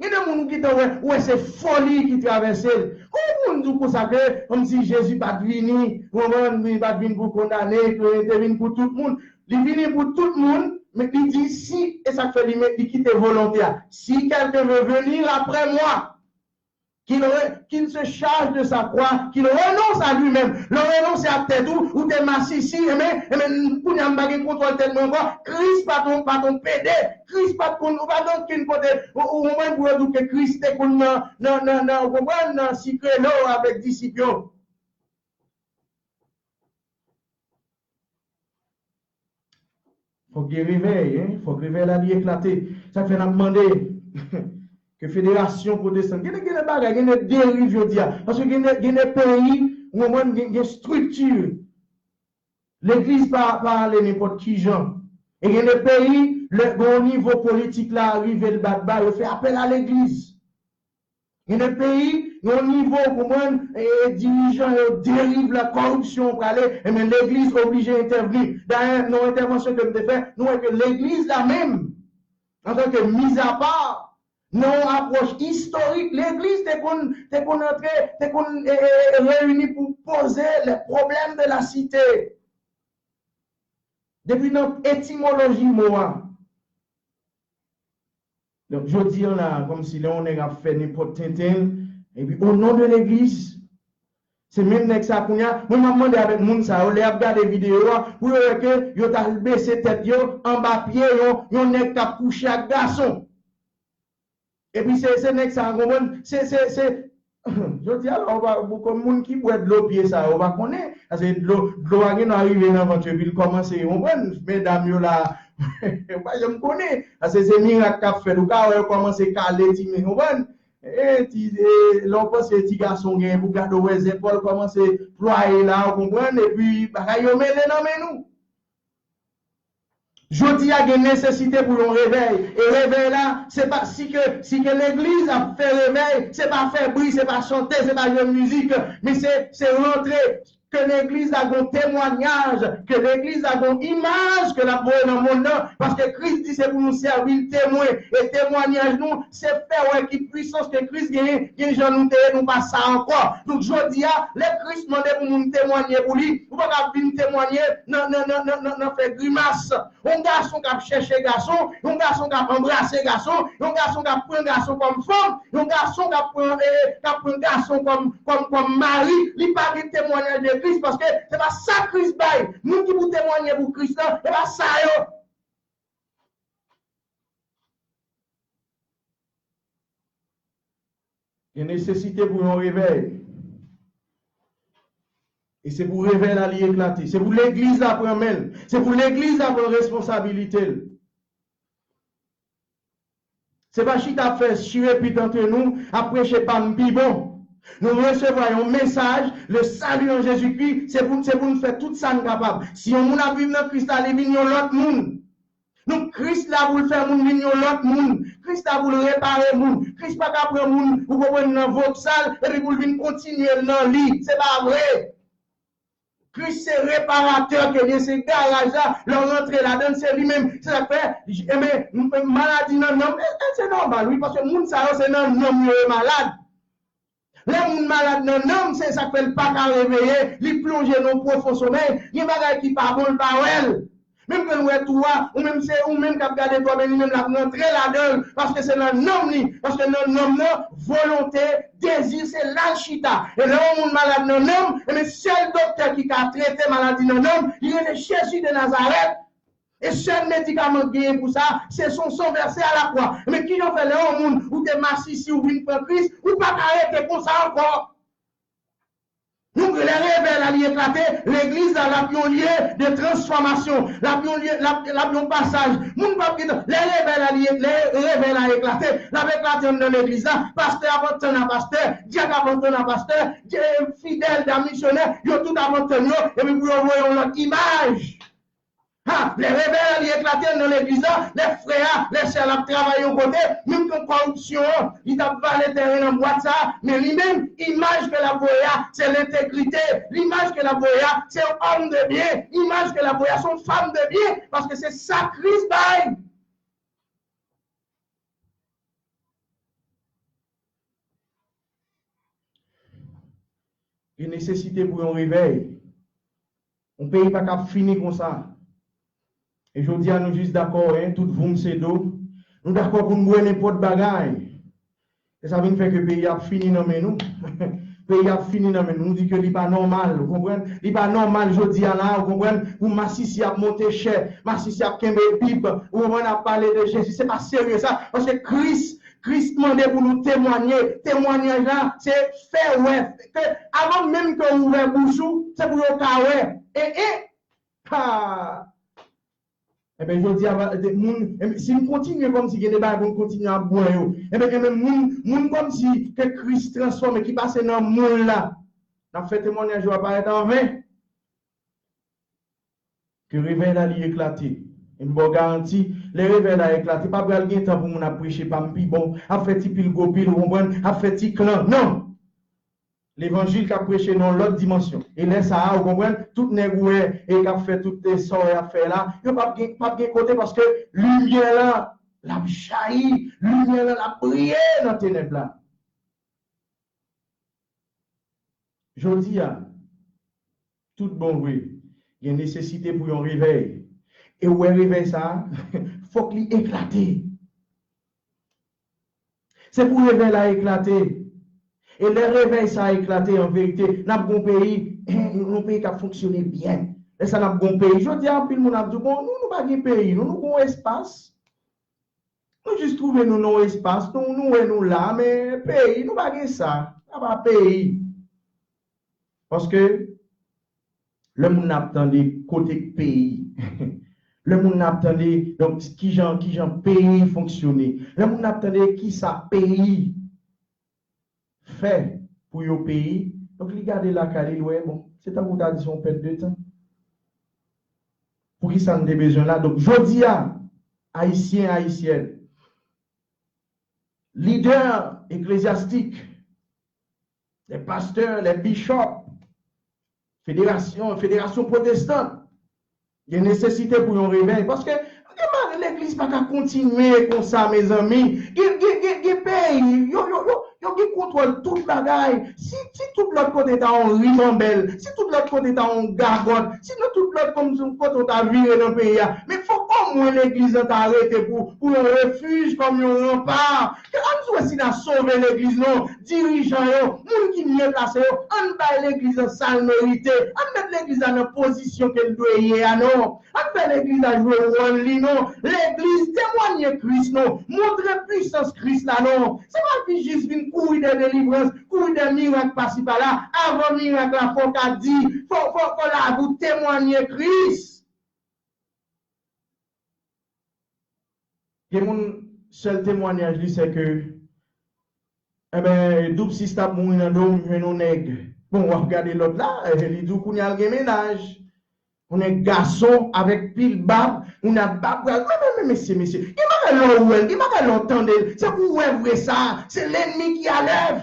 Gen de moun ou gentan wè, ou wè se foli ki travèse l. Kòman pou moun di w konsa ke, kòmsi Jezi pa t vini, ou konprann, li pa t vin pou kondane, ke li te vin pou tout moun. Li vini pou tout moun, men li di si, e sa k fè li, men li kite volonte a. Si quelqu'un veut venir après moi, qu'il re- qu'il se charge de sa croix, qu'il renonce à lui-même. Lè w renonse ak tèt ou, ou te masisi, enben, enben, kounye a m pa gen kontwòl tèt mwen ankò. Kris pa t on, pa t on pede. Kris pa t konn, ou pa t ankenn kote, ou, ou konprann pou yo di w ke Kris te konn nan, nan, nan, nan, ou konprann, nan sikrelo avèk disip yo. Fòk gen revèy, en. Fòk revèy la li eklate. Sa k fè n ap mande ke federasyon pwotestan, gen de, gen de bagay, gen de deriv jodi a. Paske gen de, gen de peyi, ou konprann, gen, gen estrikti. Legliz pa, pa ale nenpòt ki jan. E gen de peyi, lè, gen yon nivo politik la rive l bat ba, yo fè apèl a legliz. Gen de peyi, gen yon nivo, ou konprann, e, e dirijan yo deriv la, kòripsyon prale, enben legliz oblije entèvni. Dayè, nan yon entèvansyon ke m te fè, nou wè ke legliz la menm, antanke mizapa, nan yon apwòch istorik, legliz te konn, te konn antre, te konn, e, e, e, reyini pou poze les problèmes de la cité. Depi nan etimoloji mo a, Donk, jodi a la, kòmsi lè yon nèg ap fè nenpòt tenten, epi, au nom de l'église, se menm nèg sa kounye a, mwen m ap mande avèk moun sa yo, lè y ap gade videyo a, pou yo wè ke yo t al bese tèt yo anba pye yon, yon nèg k ap kouche ak gason. Epi se, se nèg sa, w konprann? Se, se, se, Jodi a la, ou pa, pou kòm moun ki bwè dlo pye sa yo, ou pa konnen. Paske dlo, dlo a gen dwa rive nan vant yo, epi l kòmanse, ou konprann, medam yo la, ou pa janm konnen. Paske se mirak k ap fèt, ou ka wè yo kòmanse kale ti men, ou konprann? E, ti, e, lè w panse ti gason gen pou gade w wè zèpòl kòmanse plwaye la, ou konprann, epi bagay yo mele nan men nou. Jodi a gen nesesite pou yon revèy. E revèy la, se pa si ke, si ke legliz ap fè revèy, se pa fè bri, se pa chante, se pa jwe mizik, men se, se rantre ke legliz la gon temwanyaj, ke legliz la gon imaj ke l ap voye nan monn nan, paske Kris di se pou nou sèvi l temwen, e temwanyaj nou, se fè wè ki pwisans ke Kris genyen, gen jan nou te ye, nou pa sa ankò. Donk, jodi a, lè Kris mande pou moun temwanye pou li, ou pa ka vin temwanye nan, nan, nan, nan, nan, nan fè grimas. Yon gason k ap chèche gason, yon gason k ap anbrase gason, yon gason k ap pran gason kòm fanm, yon gason k ap pran, e, k ap pran gason kòm, kòm, kòm mari, li pa gen temwanyaj de Kris, paske se pa sa Kris bay. Moun ki pou temwanye pou Kris lan, se pa sa yo. Gen nesesite pou yon revèy. E se pou revèy la li eklate. Se pou legliz la pran men l. Se pou legliz la pran responsabilite l. Se pa chita ap fè chirepit antre nou, ap preche pa m pi bon. Nou resevwa yon mesaj, le salut en Jésus-Christ, se pou, se pou n fè tout sa n kapab. Si yon moun ap viv nan Kris la, li vin yon lòt moun. Donk, Kris la pou l fè moun vin yon lòt moun. Kris la pou l repare moun. Kris pa ka pran moun, ou konprann, nan voksal, epi pou l vin kontinye l nan li. Se pa vre. Kris se reparatè ke l ye, se garaj la, lè w rantre ladan l, se li menm. Se sa k fè, enben, m- m- maladi nan nanm, e, e, se nòmal, wi, paske moun sa yo, se nan nanm yo, yo malad. Lè moun malad nan nanm, se sa k fè l pa ka reveye, li plonje nan pwofon somèy, gen bagay ki pa bon, l pa wè l. Menm ke l wè tou a, ou menm se, ou menm k ap gade tou a, men li menm l ap rantre ladan l, paske se nan nanm li, paske nan nanm nan, volonte, dezi, se la l chita. E lè yon moun malad nan nanm, enben sèl doktè ki ka trete maladi nan nanm, li rele Jezi de Nazarèt. E sèl medikaman k genyen pou sa, se son san vèse a lakwa. Men kijan w fè lè yon moun, ou te masisi, ou vin pran Kris, ou pa ka rete konsa ankò? Nou, lè revèy la li eklate, legliz la l ap yon lye de transfòmasyon, l ap yon lye, l ap, l ap yon pasaj. Moun p ap gentan, lè revèy la li, lè revèy la eklate, l ap eklate anndan legliz la, pastè ap antann a pastè, dyak ap antann a pastè, dye-, fidèl, dam misyonè, yo tout ap antann yo, epi pou yo voye yon lòt imaj. Ha, lè revèy la li eklate anndan legliz la, lè frè a, lè sè a l ap travay yon kote, menm jan kòripsyon an, li t ap vale tèren nan bwat sa, men li menm, imaj ke l ap voye a, se lentegrite, imaj ke l ap voye a, se yon òm de byen, imaj ke l ap voye a, se yon fanm de byen, paske se sa Kris bay. Gen nesesite pou yon revèy. Yon peyi pa ka ap fini konsa. E jodi a, nou jis dakò, en, tout voum se do. Nou dakò pou n bwè nenpòt bagay. E sa vin fè ke peyi a ap fini nan men nou. Peyi a ap fini nan men nou. Nou di ke li pa nòmal, ou konprann? Li pa nòmal jodi a la, ou konprann? Pou masisi ap monte chè, masisi ap kenbe Bib, ou konprann? Ap pale de Jezi. Se pa serye sa. Paske Kris, Kris mande pou nou temwanye. Temwanyaj la, se fè wè. Ke avan menm ke w ouvè bouch ou, se pou yo ka wè. E, e, ha! Enben, jodi a, va, de, moun, enben, si n kontinye kòmsi gen de bagay pou n kontinye ap bwè yo, enben, enben, moun, moun kòmsi ke Kris transfòme, ki pase nan moul la, n ap fè temwanyaj yo aparèt anven. Ke revèy la li eklate. E m ba w garanti, lè revèy la eklate, pa pral gen tan pou moun ap preche pa m pi bon, ap fè ti pil gwo pil, ou konprann, ap fè ti klan. Non! Levanjil k ap preche nan yon lòt dimansyon. E lè sa a, ou konprann, tout nèg ou wè e k ap fè tout, e, sa y ap fè la, yo p ap gen, p ap gen kote paske limyè la, l ap jayi, limyè la, l ap briye nan tenèb la. Jodi a, tout bon vre, gen nesesite pou yon revèy. E w wè revèy sa a, fòk li eklate. Se pou revèy la eklate. E lè revèy sa a eklate, an verite, n ap gon peyi, yon peyi k ap fonksyone byen. Lè sa a, n ap gon peyi. Jodi a, anpil moun ap di, bon, nou, nou pa gen peyi, nou, nou gon espas. Nou jis twouve nou nan yon espas, nou, nou wè nou la, men peyi, nou pa gen sa. Sa pa peyi. Paske lè moun nan ap tande kote k peyi, lè moun nan ap tande, donk, kijan, kijan peyi fonksyone, lè moun nan ap tande kisa peyi fè pou yo peyi, donk, li gade lakay li, li wè, bon, se tankou w ta di se yon pèt de tan. Poukisa n te bezwen la? Donk, jodi a, Ayisyen, Ayisyèn, lidè eklezyastik, lè pastè, lè bishop, federasyon, federasyon pwotestan, gen nesesite pou yon revèy. Paske, gen mare legliz pa ka kontinye konsa, mezanmi. Gen, gen, gen, gen peyi, yo, yo, yo, yo gen kontwòl tout bagay. Si, si tout lòt kote ta yon rimanbèl, si tout lòt kote ta yon gagòt, si nan tout lòt kòm kote w ta vire nan peyi a, men fòk omwen legliz lan ta rete pou, pou yon refij, kòm yon ranpa. Ke ann di wè si n a sove legliz non, dirijan yo, moun ki mye plase yo, ann bay legliz lan sa l merite, ann met legliz la nan pozisyon ke l dwe ye a non. Ann fè legliz la jwe wòl li non. Legliz temwanye Kris non. Montre pwisans Kris la non. Se pa vin jis vin kouri dèyè delivrans, kouri dèyè mirak pasi pala. Avan mirak la, fò w ka di, fò, fò, fò lavi w temwanye Kris. Gen moun, sèl temwanyaj li, se ke, enben, doub sis t ap mouri nan do m, m jwenn yon nèg. Bon, w ap gade lòt la, eh, li di w kounye a l gen mennaj. Yon nèg gason avèk pil bab, moun ap bab pral. Men, men, men, mesye, mesye. Gen bagay lè w wè l, gen bagay lè w tande l. Se pou w wè vre sa. Se lènmi ki alèv.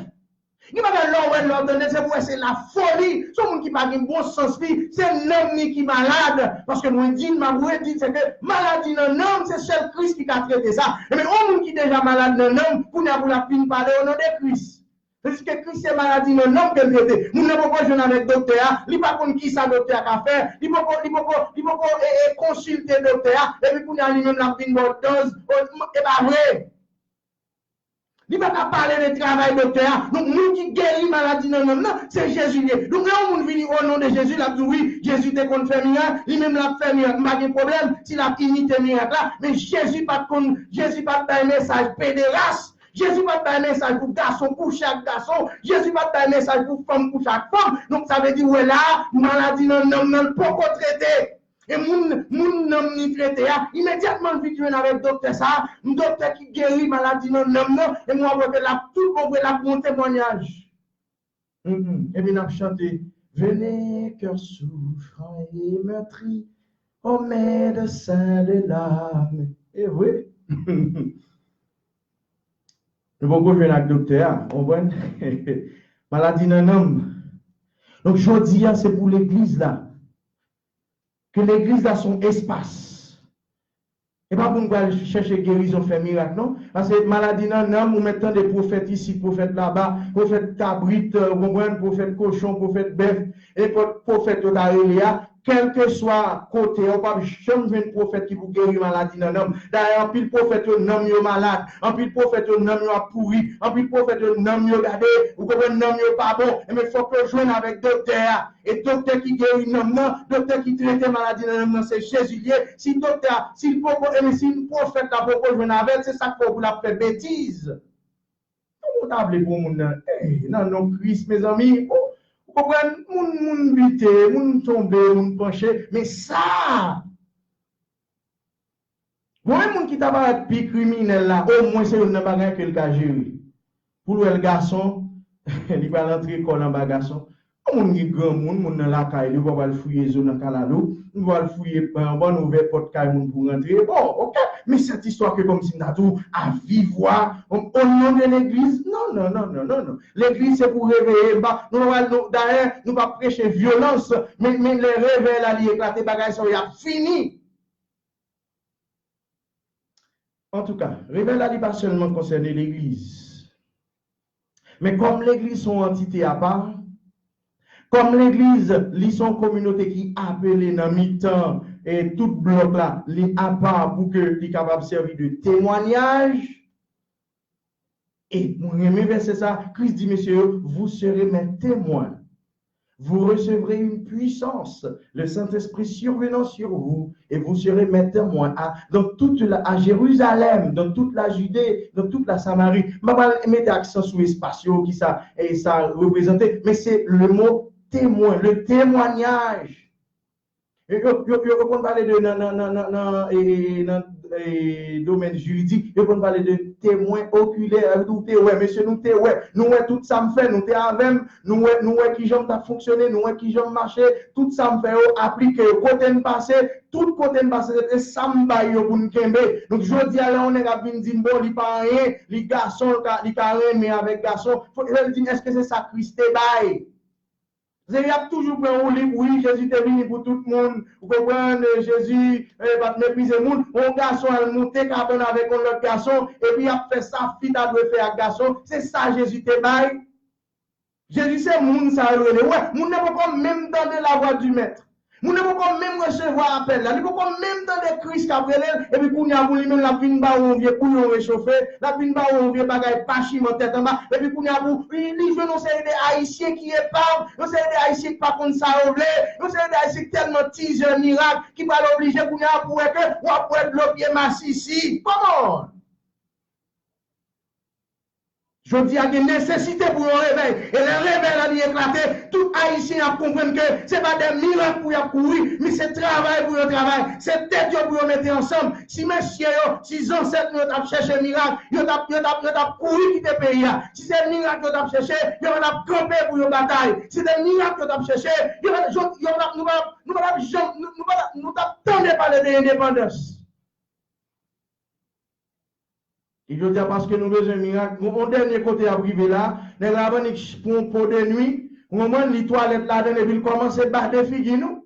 Gen bagay lè w wè l, lè w tande l, se pou w wè se lafoli. Se yon moun ki pa gen bon sans li. Se nanm li ki malad. Paske mwen di l, m ap redi l, se ke maladi nan nanm, se sèl Kris ki ka trete sa. Ebyen, yon moun ki deja malad nan nanm, kounye a pou l ap vin pale o non de Kris. Tandiske Kris se maladi nan nanm ke l trete. Moun nan poko jwenn avèk doktè a, li pa konn kisa doktè a ka fè, li poko, li poko, li poko, e, e, konsilte doktè a, epi kounye a li menm l ap vin ba w dòz, o, e pa vre. Li pa ka pale de travay doktè a. Donk, moun ki geri maladi nan nanm nan, se Jezi li ye. Donk, lè yon moun vini o non de Jezi, l ap di w, wi, Jezi te konn fè mirak, li menm l ap fè mirak. M pa gen pwoblèm si l ap imite mirak la, men Jezi pa t konn, Jezi pa t bay mesaj pederas. Jezi pa t bay mesaj pou gason kouche ak gason. Jezi pa t bay mesaj pou fanm kouche ak fanm. Donk, sa vle di, w wè la, maladi nan nanm nan, l poko trete. E moun, moun nanm li trete a, imedyatman l vin jwenn avèk doktè sa a, m doktè ki geri maladi nan nanm nan, e m wè ke l ap tout bon vre, l ap gen yon temwayaj. Mm, mm. Epi n ap chante, Venez, cœur souffrant et meurtri, au médecin de l'âme. E vre. Nou poko jwenn ak doktè a, w konprann? Maladi nan nanm. Donk, jodi a, se pou legliz la. Ke legliz la se yon espas. E pa pou n pral chèche gerizon, fè mirak, non. Paske maladi nan nanm, ou mèt tande pwofèt isit, pwofèt laba, pwofèt kabrit, euh, ou konprann, pwofèt kochon, pwofèt bèf, nenpòt pwofèt yo ta rele a, kèlkeswa kote a, ou p ap janm jwenn pwofèt ki pou geri maladi nan nanm. Dayè, anpil pwofèt yo, nanm yo malad. Anpil pwofèt yo, nanm yo ap pouri. Anpil pwofèt yo, nanm yo gade, ou konprann, nanm yo pa bon. Enben, fòk yo jwenn avèk doktè a. E doktè ki geri nanm nan, doktè ki trete maladi nan nanm nan, se Jezi li ye. Si doktè a, si l poko, e si pwofèt la poko jwenn avè l, se sa k fè w pou l ap fè betiz. Kòman w ta vle pou moun nan, ey, nan non Kris, mezanmi, ou, ou konprann, moun, moun bite, moun tonbe, moun panche, men sa, Bon, e moun ki ta parèt pi kriminèl la, omwen se youn nan bagay ke l ka jere. Pou l wè l gason, li pral antre kò l anba gason. Yon moun ki granmoun, moun nan lakay li, ou pa pral fouye zo nan kalalou, ou pa pral fouye, euh, bann ouvè pòt kay moun pou rantre. Bon, oke, men cette histoire que kòmsi m ta di w, à vive voix, au, au nom de l'église. Non, non, non, non, non, non. Legliz se pou reveye, m pa, nou pa pral, nou, dayè, nou pa preche vyolans, men, men lè revèy la li eklate, bagay sa yo y ap fini. Antouka, revèy la li pa sèlman konsène legliz. Men kòm legliz se yon antite apa, kòm legliz li se yon kominote ki apele nan mitan e tout blòk la, li apa pou ke li kapab sèvi de temwayaj. E mwen renmen vèsè sa, Kris di mesye yo, vous serez mes témoins. Vous recevrez une puissance, le Saint-Esprit survenant sur vous, et vous serez mes témoins à, dans toute la, à Jérusalem, dans toute la Judée, dans toute la Samarie. M pa pral mete aksan sou espas yo, ki sa, e sa reprezante, men se le mo temwen, le temwayaj. Yo, yo, yo, yo konn pale de nan, nan, nan, nan, nan, e, nan, e, domèn jiridik, yo konn pale de temwen okilè, ou te wè, mesye, nou te wè, nou wè tout sa m fè, nou te avè m, nou wè, nou wè kijan m t ap fonksyone, nou wè kijan m mache, tout sa m fè yo aplike yo. Kote n pase, tout kote n pase, se te sa m bay yo pou n kenbe. Donk, jodi a, lè yon nèg ap vin di m, bon, li pa anyen, li gason, li ka, li ka renmen avèk gason, fò, lè l di m, èske se sa Kris te bay? Se y ap toujou pran ou lib, wi, Jezi te vini pou tout moun. Ou konprann, Jezi, eh, pa t meprize moun. Yon gason al moute kabann avèk yon lòt gason, epi y ap fè sa fi ta dwe fè ak gason. Se sa Jezi te bay. Jezi se moun sa yo rele. Wè, moun nan poko menm tande la voix du maître. Moun nan poko menm resevwa apèl la. Li poko menm tande Kris k ap rele l. Epi kounye a pou li menm l ap vin ba ou yon vye bouyon rechofe. L ap vin ba ou yon vye bagay pachiman tèt anba. Epi kounye a pou li, li jwenn yon seri de Ayisyen ki epav, yon seri de Ayisyen ki pa konn sa yo vle, yon seri de Ayisyen ki tèlman tizè mirak ki pral oblije kounye a pou wè ke w ap bwè dlo pye masisi. Kòman? Jodi a gen nesesite pou yon revèy. E lè revèy la li eklate, tout Ayisyen ap konprann ke se pa de mirak pou y ap kouri, men se travay pou yo travay. Se tèt yo pou yo mete ansanm. Si mesye yo, si zansèt nou yo t ap chèche mirak, yo t ap, yo t ap, yo t ap kouri kite peyi a. Si se mirak yo t ap chèche, yo pa t ap kanpe pou yo batay. Si se mirak yo t ap chèche, yo, yo, yo t ap, nou pa t ap, nou pa t ap janm, nou, nou pa t ap, nou t ap tande pale de endepandans. E jodi a, paske nou bezwen mirak, yon, yon dènye kote y ap rive la, nèg la annik pran yon po de nwi, ou konprann, li twalèt ladan l, epi l kòmanse bade figi nou.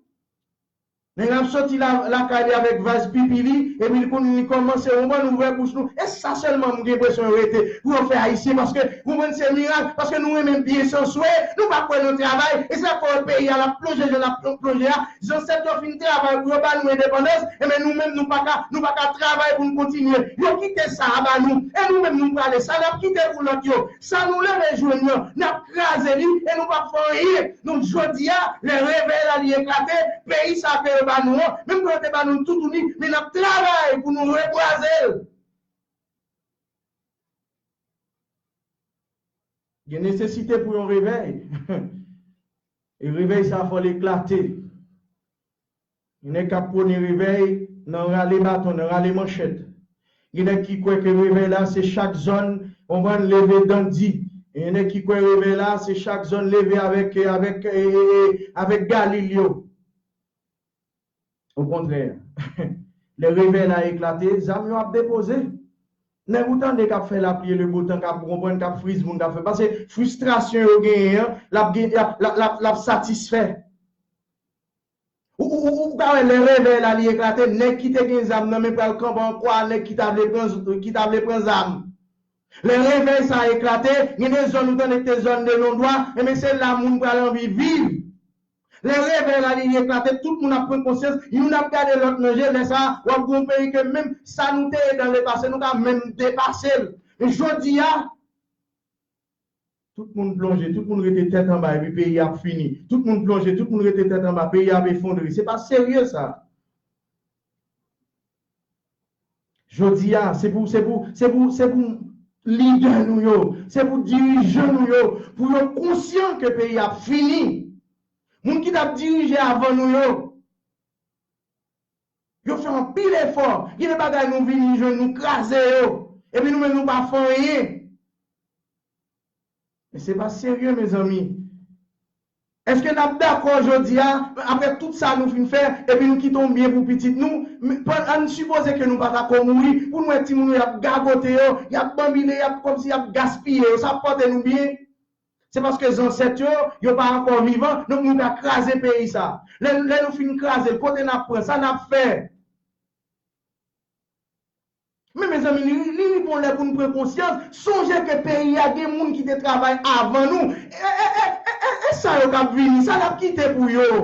Nèg la ap soti la, lakay li avèk vaz pipi li, epi l konn, li kòmanse, ou konprann, ouvè bouch nou. E sa sèlman m gen enpresyon yo rete pou yo fè Ayisyen, paske, ou konprann, se mirak, paske nou renmen byen sanswe, nou pa kwè nan travay, e sa fè peyi a l ap plonje jan l ap plonje a, Zansèt yo fin travay pou yo ba nou endepandans, enben nou menm nou pa ka, nou pa ka travay pou nou kontinye. Yo kite sa a ba nou, e nou menm nou prale. Sa n ap kite pou lòt yo. Sa nou leve jwenn nan, n ap kraze li, e nou p ap fè anyen. Donk jodi a, lè revèy la li eklate, peyi sa a ke yo ba nou an, menm ke yo te ba nou toutouni, men n ap travay pou nou rekraze l. Gen nesesite pou yon revèy. E revèy sa a fò l eklate. Gen nèg k ap pwone revèy nan rale baton, nan rale manchèt. Gen nèg ki kwè ke revèy la se chak zòn, konprann, leve dandi. Gen nèg ki kwè revèy la se chak zòn leve avèk, avèk, e, e, e, avèk galil yo. Okontrè, lè revèy la eklate, zam yo ap depoze. Nèg ou tande k ap fè lapli e le bo tan, k ap, ou konprann, k ap friz moun, k ap fè. Paske fristrasyon yo genyen an, l ap gen, l ap, l ap, l ap, l ap satisfè. Ou, ou, ou, ou ka wè lè revèy la li eklate, nèg ki te gen zam nan men pral kanpe an kwa nèg ki ta vle pran, ki ta vle pran zam. Lè revèy sa eklate, gen de zòn ou tande ki te zòn de non dwa, enben se la moun pral anvi viv. Lè revèy la li eklate, tout moun ap pran konsyans, youn ap gade lòt nan je, lè sa a, w ap gen yon peyi ke menm sa nou te ye dan lepase, nou ka menm depase l. Men jodi a, tout moun plonje, tout moun rete tèt anba, epi peyi a ap fini. Tout moun plonje, tout moun rete tèt anba, peyi a ap efondre. Se pa serye sa. Jodi a, se pou, se pou, se pou, se pou lidè nou yo, se pou dirijan nou yo, pou yo konsyan ke peyi a ap fini. Moun ki t ap dirije avan nou yo, yo fè anpil efò. Gen de bagay nou vini jwenn, nou kraze yo. Epi nou menm nou pa fè anyen. Men se pa serye, mezanmi. Èske n ap dakò jodi a, apre tout sa nou fin fè, epi nou kite yon byen pou pitit nou? Men, pa, ann sipoze ke nou pa ta ko mouri, pou n wè timoun yo y ap gagote yo, y ap banbile, y ap kòmsi y ap gaspiye yo, sa ap pòte nou byen? Se paske zansèt yo, yo pa ankò vivan, donk nou ka kraze peyi sa. Lè, lè nou fin kraze l, kote n ap pran, sa n ap fè? Men, mezanmi, li, li rive yon lè pou n pran konsyans. Sonje ke peyi a gen moun ki te travay avan nou. E, e, e, e, e, e sa yo k ap vini, sa n ap kite pou yo?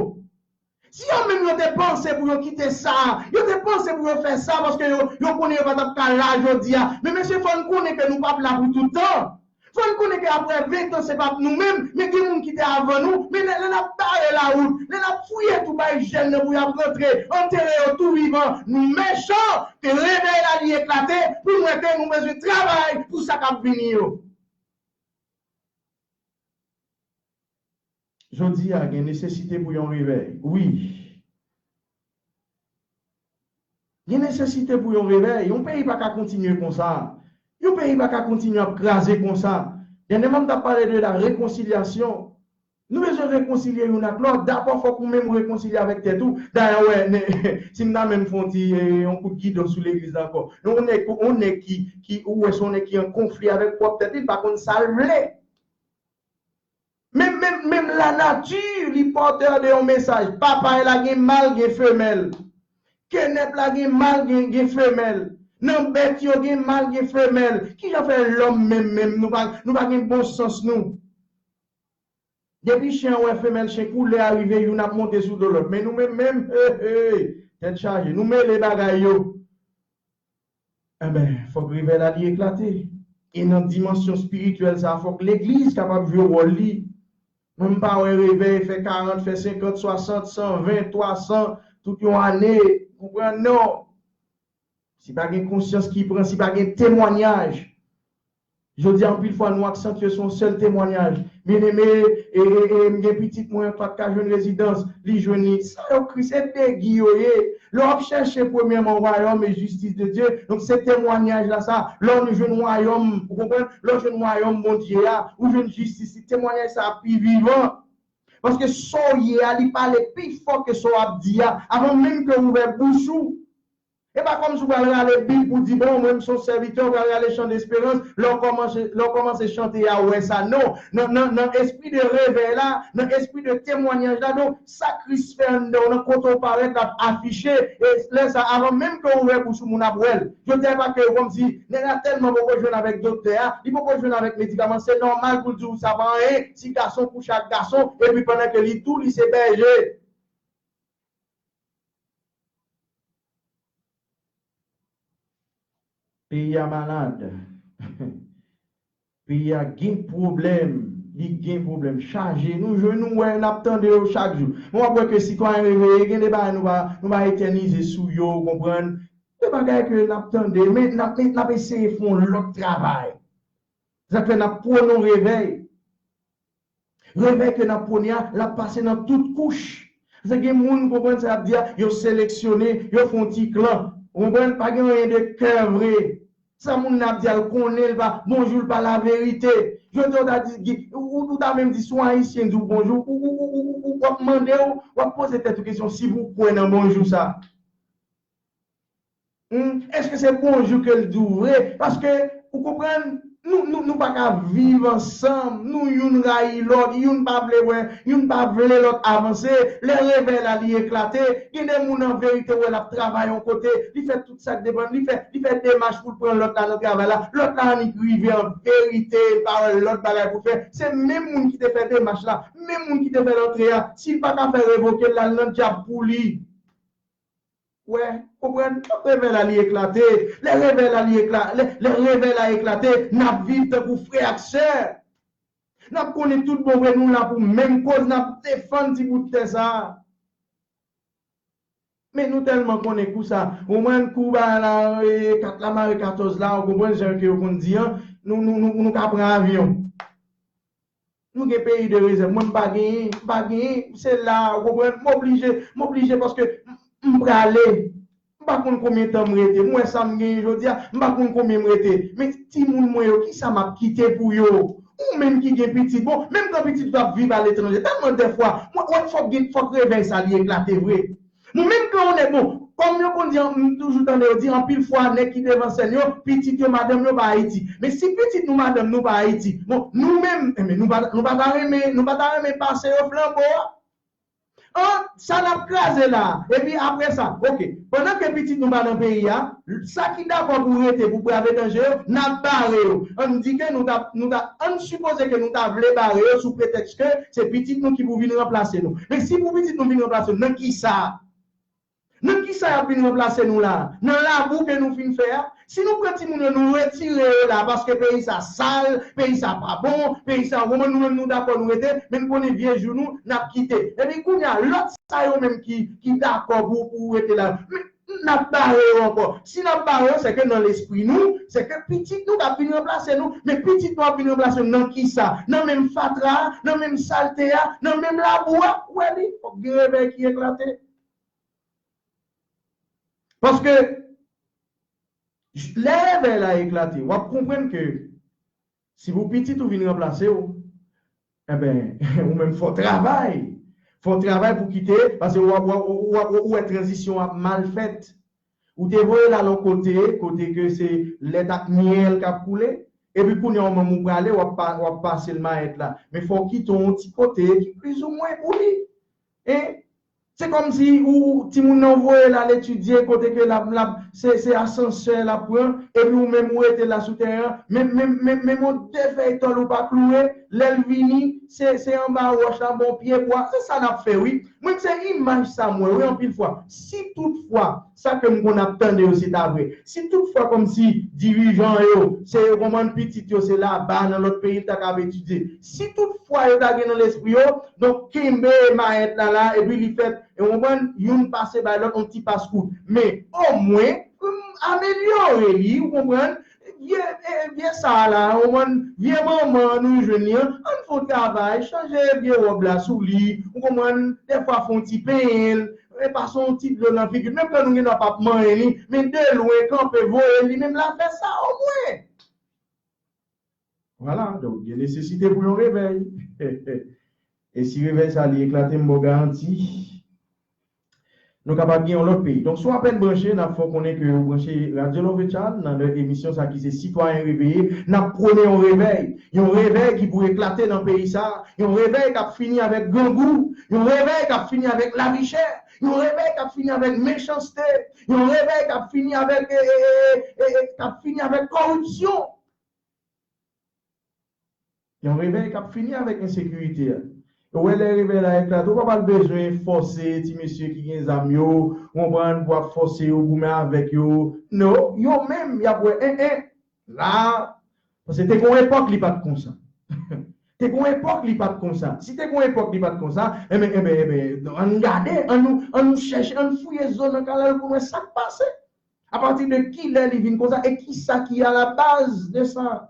Si yo menm yo te panse pou yo kite sa, yo te panse pou yo fè sa, paske yo, yo konnen yo pa t ap ka la jodi a. Men, mesye, fò n konnen ke nou p ap la pou tout tan. Fò n konnen ke apre ven tan, se p ap nou menm, men gen moun ki te avan nou, men lè, lè n ap bare lawout, lè n ap fouye twou bay jèn nan pou y ap rantre, antere yo tou vivan, nou mechan, ke revèy la li eklate, pou n wè ke nou bezwen travay pou sa k ap vini yo. Jodi a, gen nesesite pou yon revèy. Wi. Gen nesesite pou yon revèy. Yon peyi pa ka kontinye konsa. Yon peyi pa ka kontinye ap kraze konsa. Dènyèman, m t ap pale de la rekonsilyasyon. Nou bezwen rekonsilye youn ak lòt. Dabò, fòk ou menm ou rekonsilye avèk tèt ou. Dayè, w wè, ne, si m ta menm fè yon ti, eh, yon kout gidon sou legliz la ankò. Non, yon nèg, yon nèg ki, ki, ou wè, se yon nèg ki an konfli avèk pwòp tèt li, li pa konn sa l vle. Menm, menm, menm lanati, li pòtè de yon mesaj. Papay la gen mal, gen femèl. Kenèp la gen mal, gen, gen femèl. Nan bèt yo gen mal, gen femèl. Kijan fè lòm menm, menm, nou pa, nou pa gen bon sans nou? Depi chen an wè femèl chen kou, lè a rive, youn ap monte sou do lòt. Men nou menm, menm, hey, hey, tèt chaje. Nou mele bagay yo. Enben, fòk revèy la li eklate. E nan dimansyon espirityèl sa a, fòk legliz kapab jwe wòl li. Mwen, m pa wè revèy fè karant, fè senkant, swasant, san ven, twa san, tout yon ane, konprann non. Si pa gen konsyans ki pran, si pa gen temwanyaj, jodi a, anpil fwa, nou aksantye sou yon sèl temwanyaj. Byeneme, e, e, e, m gen pitit mwen, pa t ka jwenn rezidans, li jwenn li. Sa yo kri, se degi yo ye. Lè w ap chèche premyèman wayòm e jistis de Dye, donk se temwanyaj la sa. Lè w jwenn wayòm, ou konprann? Lè w jwenn wayòm Bondye a, ou jwenn jistis li, temwanyaj sa a pi vivan. Paske sa w ye a, li pale pi fò ke sa w ap di a, avan menm ke w ouvè bouch ou. E pa kòmsi w pral rale Bib pou di, bon, mwen, m se yon sèvitè, w pral rale chan desperans, lè w kòmanse, lè w kòmanse chante a, w wè sa. Non, nan, nan, nan espri de revèy la, nan espri de temwanyaj la, donk, sa Kris fè anndan w, nan kote w parèt, l ap afiche. E lè sa, avan menm ke w ouvè bouch ou, moun ap wè l. Jodi a, e pa ke kòmsi nèg la tèlman poko jwenn avèk doktè a, li poko jwenn avèk medikaman, se nòmal pou l di w sa pa anyen, si gason kouche ak gason, epi pandan ke li tou, li se bèje. Peyi a malad. Peyi a gen pwoblèm. Li gen pwoblèm. Chaje. Nou jwenn, nou wè, n ap tande yo chak jou. Men w ap wè ke sitwayen reveye, gen de bagay nou pa, nou pa etènize sou yo, ou konprann? De bagay ke n ap tande, men n ap, men n ap eseye fè yon lòt travay. Sa k fè n ap pwone yon revèy. Revèy ke n ap pwone a, l ap pase nan tout kouch. Paske gen moun, ou konprann sa y ap di a, yo seleksyone, yo fè yon ti klan. Ou konprann? Pa gen anyen de kè vre. Sa moun nan ap di a, l konnen l pa, bonjou l pa laverite. Jodi a, w ta di, ou, ou ta menm di, si yon Ayisyen di w bonjou, ou, ou, ou, ou, ou, w ap mande w, w ap poze tèt ou kesyon si pou w kwè nan bonjou sa. Hmm? Èske se bonjou ke l di w vre? Paske, ou konprann, nou, nou, nou pa ka viv ansanm, nou youn rayi lòt, youn pa vle wè, youn pa vle lòt avanse. Lè revèy la li eklate, gen de moun an verite ou wè l ap travay yon kote, li fè tout sa k depann, li fè, li fè demach pou l pran lòt la nan travay la, lòt la annik rive an verite, l pa wè lòt bagay pou fè. Se menm moun ki te fè demach la, menm moun ki te fè lantre a, si l pa ka fè revoke l, l al nan dyab pou li. Wè, konprann, revèy la li eklate. Lè revèy la li eklate, lè, lè revèy la eklate, n ap viv tankou frè ak sè. N ap konnen tout bon vre nou la pou menm koz, n ap defann ti bout tè sa. Men nou tèlman konnen kou sa. Ou konprann, kou ba la, e, kat la mare katòz la, ou konprann jan ke yo konn di an, nou, nou, nou, nou ka pran avyon. Nou gen peyi de rezèv. Mwen, m pa genyen, m pa genyen. Se la, ou konprann? M oblije, m oblije paske m, m prale. M pa konn konbyen tan m rete. M wè sa m genyen jodi a, m pa konn konbyen m rete. Men timoun mwen yo, kisa m ap kite pou yo? Ou menm ki gen pitit, bon, menm kan pitit ou ap viv aletranje, tèlman dèfwa, mwen, mwen, fòk gen, fòk revèy sa li eklate vre. Nou menm ke onèt, bon, kòm yo konn di, m toujou tande yo di, anpil fwa, nèg ki devan sèn yo, pitit yo, madanm yo pa Ayiti. Men si pitit nou, madanm nou pa Ayiti, bon, nou menm, enben, nou pa, nou pa ta renmen, nou pa ta renmen pase yo flanbo a? An, sa n ap kraze la, epi apre sa, oke, pandan ke pitit nou pa nan peyi a, sa ki dakò pou rete, pou brave danje yo, n ap bare yo. Ann di ke nou ta, nou ta, ann sipoze ke nou ta vle bare yo sou pretèks ke se pitit nou ki pou vin ranplase nou. Men si pou pitit nou vin ranplase nou, nan kisa? Nan kisa y ap vin ranplase nou la? Nan labou ke nou fin fè a? Si nou pran timoun yo, nou retire yo la, paske peyi sa sal, peyi sa pa bon, peyi sa, ou konprann, nou menm nou dakò nou rete, men n konnen vye jou nou, n ap kite. Epi kounye a, lòt sa yo menm ki, ki dakò pou, pou rete la, men n ap bare yo ankò. Si n ap bare yo, se ke nan lespri nou, se ke pitit nou k ap vin ranplase nou. Men pitit nou ap vin ranplase nou nan kisa? Nan menm fatra, nan menm salte a, nan menm labou a. Ou wè li, fòk gen revèy ki eklate. Paske lè revèy la eklate, w ap konprann ke si pou pitit ou vin ranplase w, enben, ou menm fò w travay. Fò w travay pou kite, paske w ap, w ap, w ap, ou wè tranzisyon ap mal fèt. Ou te voye l al yon kote, kote ke se lèt ak myèl k ap koule, epi kounye a ou menm ou prale, w ap pa, w ap pase l mayèt la. Men fò w kite yon ti kote ki plizoumwen pou li. Hein? Se kòmsi ou, ou, timoun nan ou voye l al etidye kote ke l ap, l ap, se, se asansè l ap pran, epi ou menm ou rete la sou teren an, menm, menm, menm, menm yon de fèy tòl ou pa kloure, lè l vini, se, se anba wòch la, bon pye bwa, se sa n ap fè wi. Mwen se imaj sa m wè wi anpil fwa. Si tout fwa, sa ke m konn ap tande yo se ta vre, si tout fwa kòmsi dirijan yo, se yo konprann pitit yo se laba nan lòt peyi l ta ka ap etidye, si tout fwa yo ta gen nan lespri yo, donk kenbe mayèt la la, epi li fèt, e w konprann, youn pase bay lòt, yon ti pas kout. Men, omwen, pou m amelyore li, ou konprann, vye, e, vye sa a la, ou konprann, vye manman an nou jwenn li an, ann fè yon travay, chanje vye wòb la sou li, ou konprann, dèfwa fè yon ti penyen l, e pase yon ti dlo nan figi l, menm lè nou gen dwa p ap manyen li, men de lwen kanpe voye li, menm l ap fè sa omwen. Vwala, donk gen nesesite pou yon revèy. E si revèy sa li eklate, m ba w garanti, nou kapab gen yon lòt peyi. Donk, si w apèn branche, n ap fè w konnen ke w branche Radio Love Channel nan emisyon sa ki se Sitwayen Reveye. N ap pwone yon revèy. Yon revèy ki pou eklate nan peyi sa. Yon revèy k ap fini avèk grangou. Yon revèy k ap fini avèk lavi chè. Yon revèy k ap fini avèk mechanste. Yon revèy k ap fini avèk, e, e, e, e, e, k ap fini avèk kòripsyon. Yon revèy k ap fini avèk ensekirite a. Ou wè lè revèy la eklate, ou pa pral bezwen fòse ti mesye ki gen zam yo, ou konprann, pou ap fòse yo goumen avèk yo. Non, yo menm, y ap wè, en, en, la, paske te gon epòk li pa t konsa. Te gon epòk li pa t konsa. Si te gon epòk li pa t konsa, enben, enben, enben, ann gade, ann nou, ann nou chèche, ann fouye zo nan kalay pou n wè sa k pase. Apati de kilè li vin konsa e kisa ki a la baz de sa?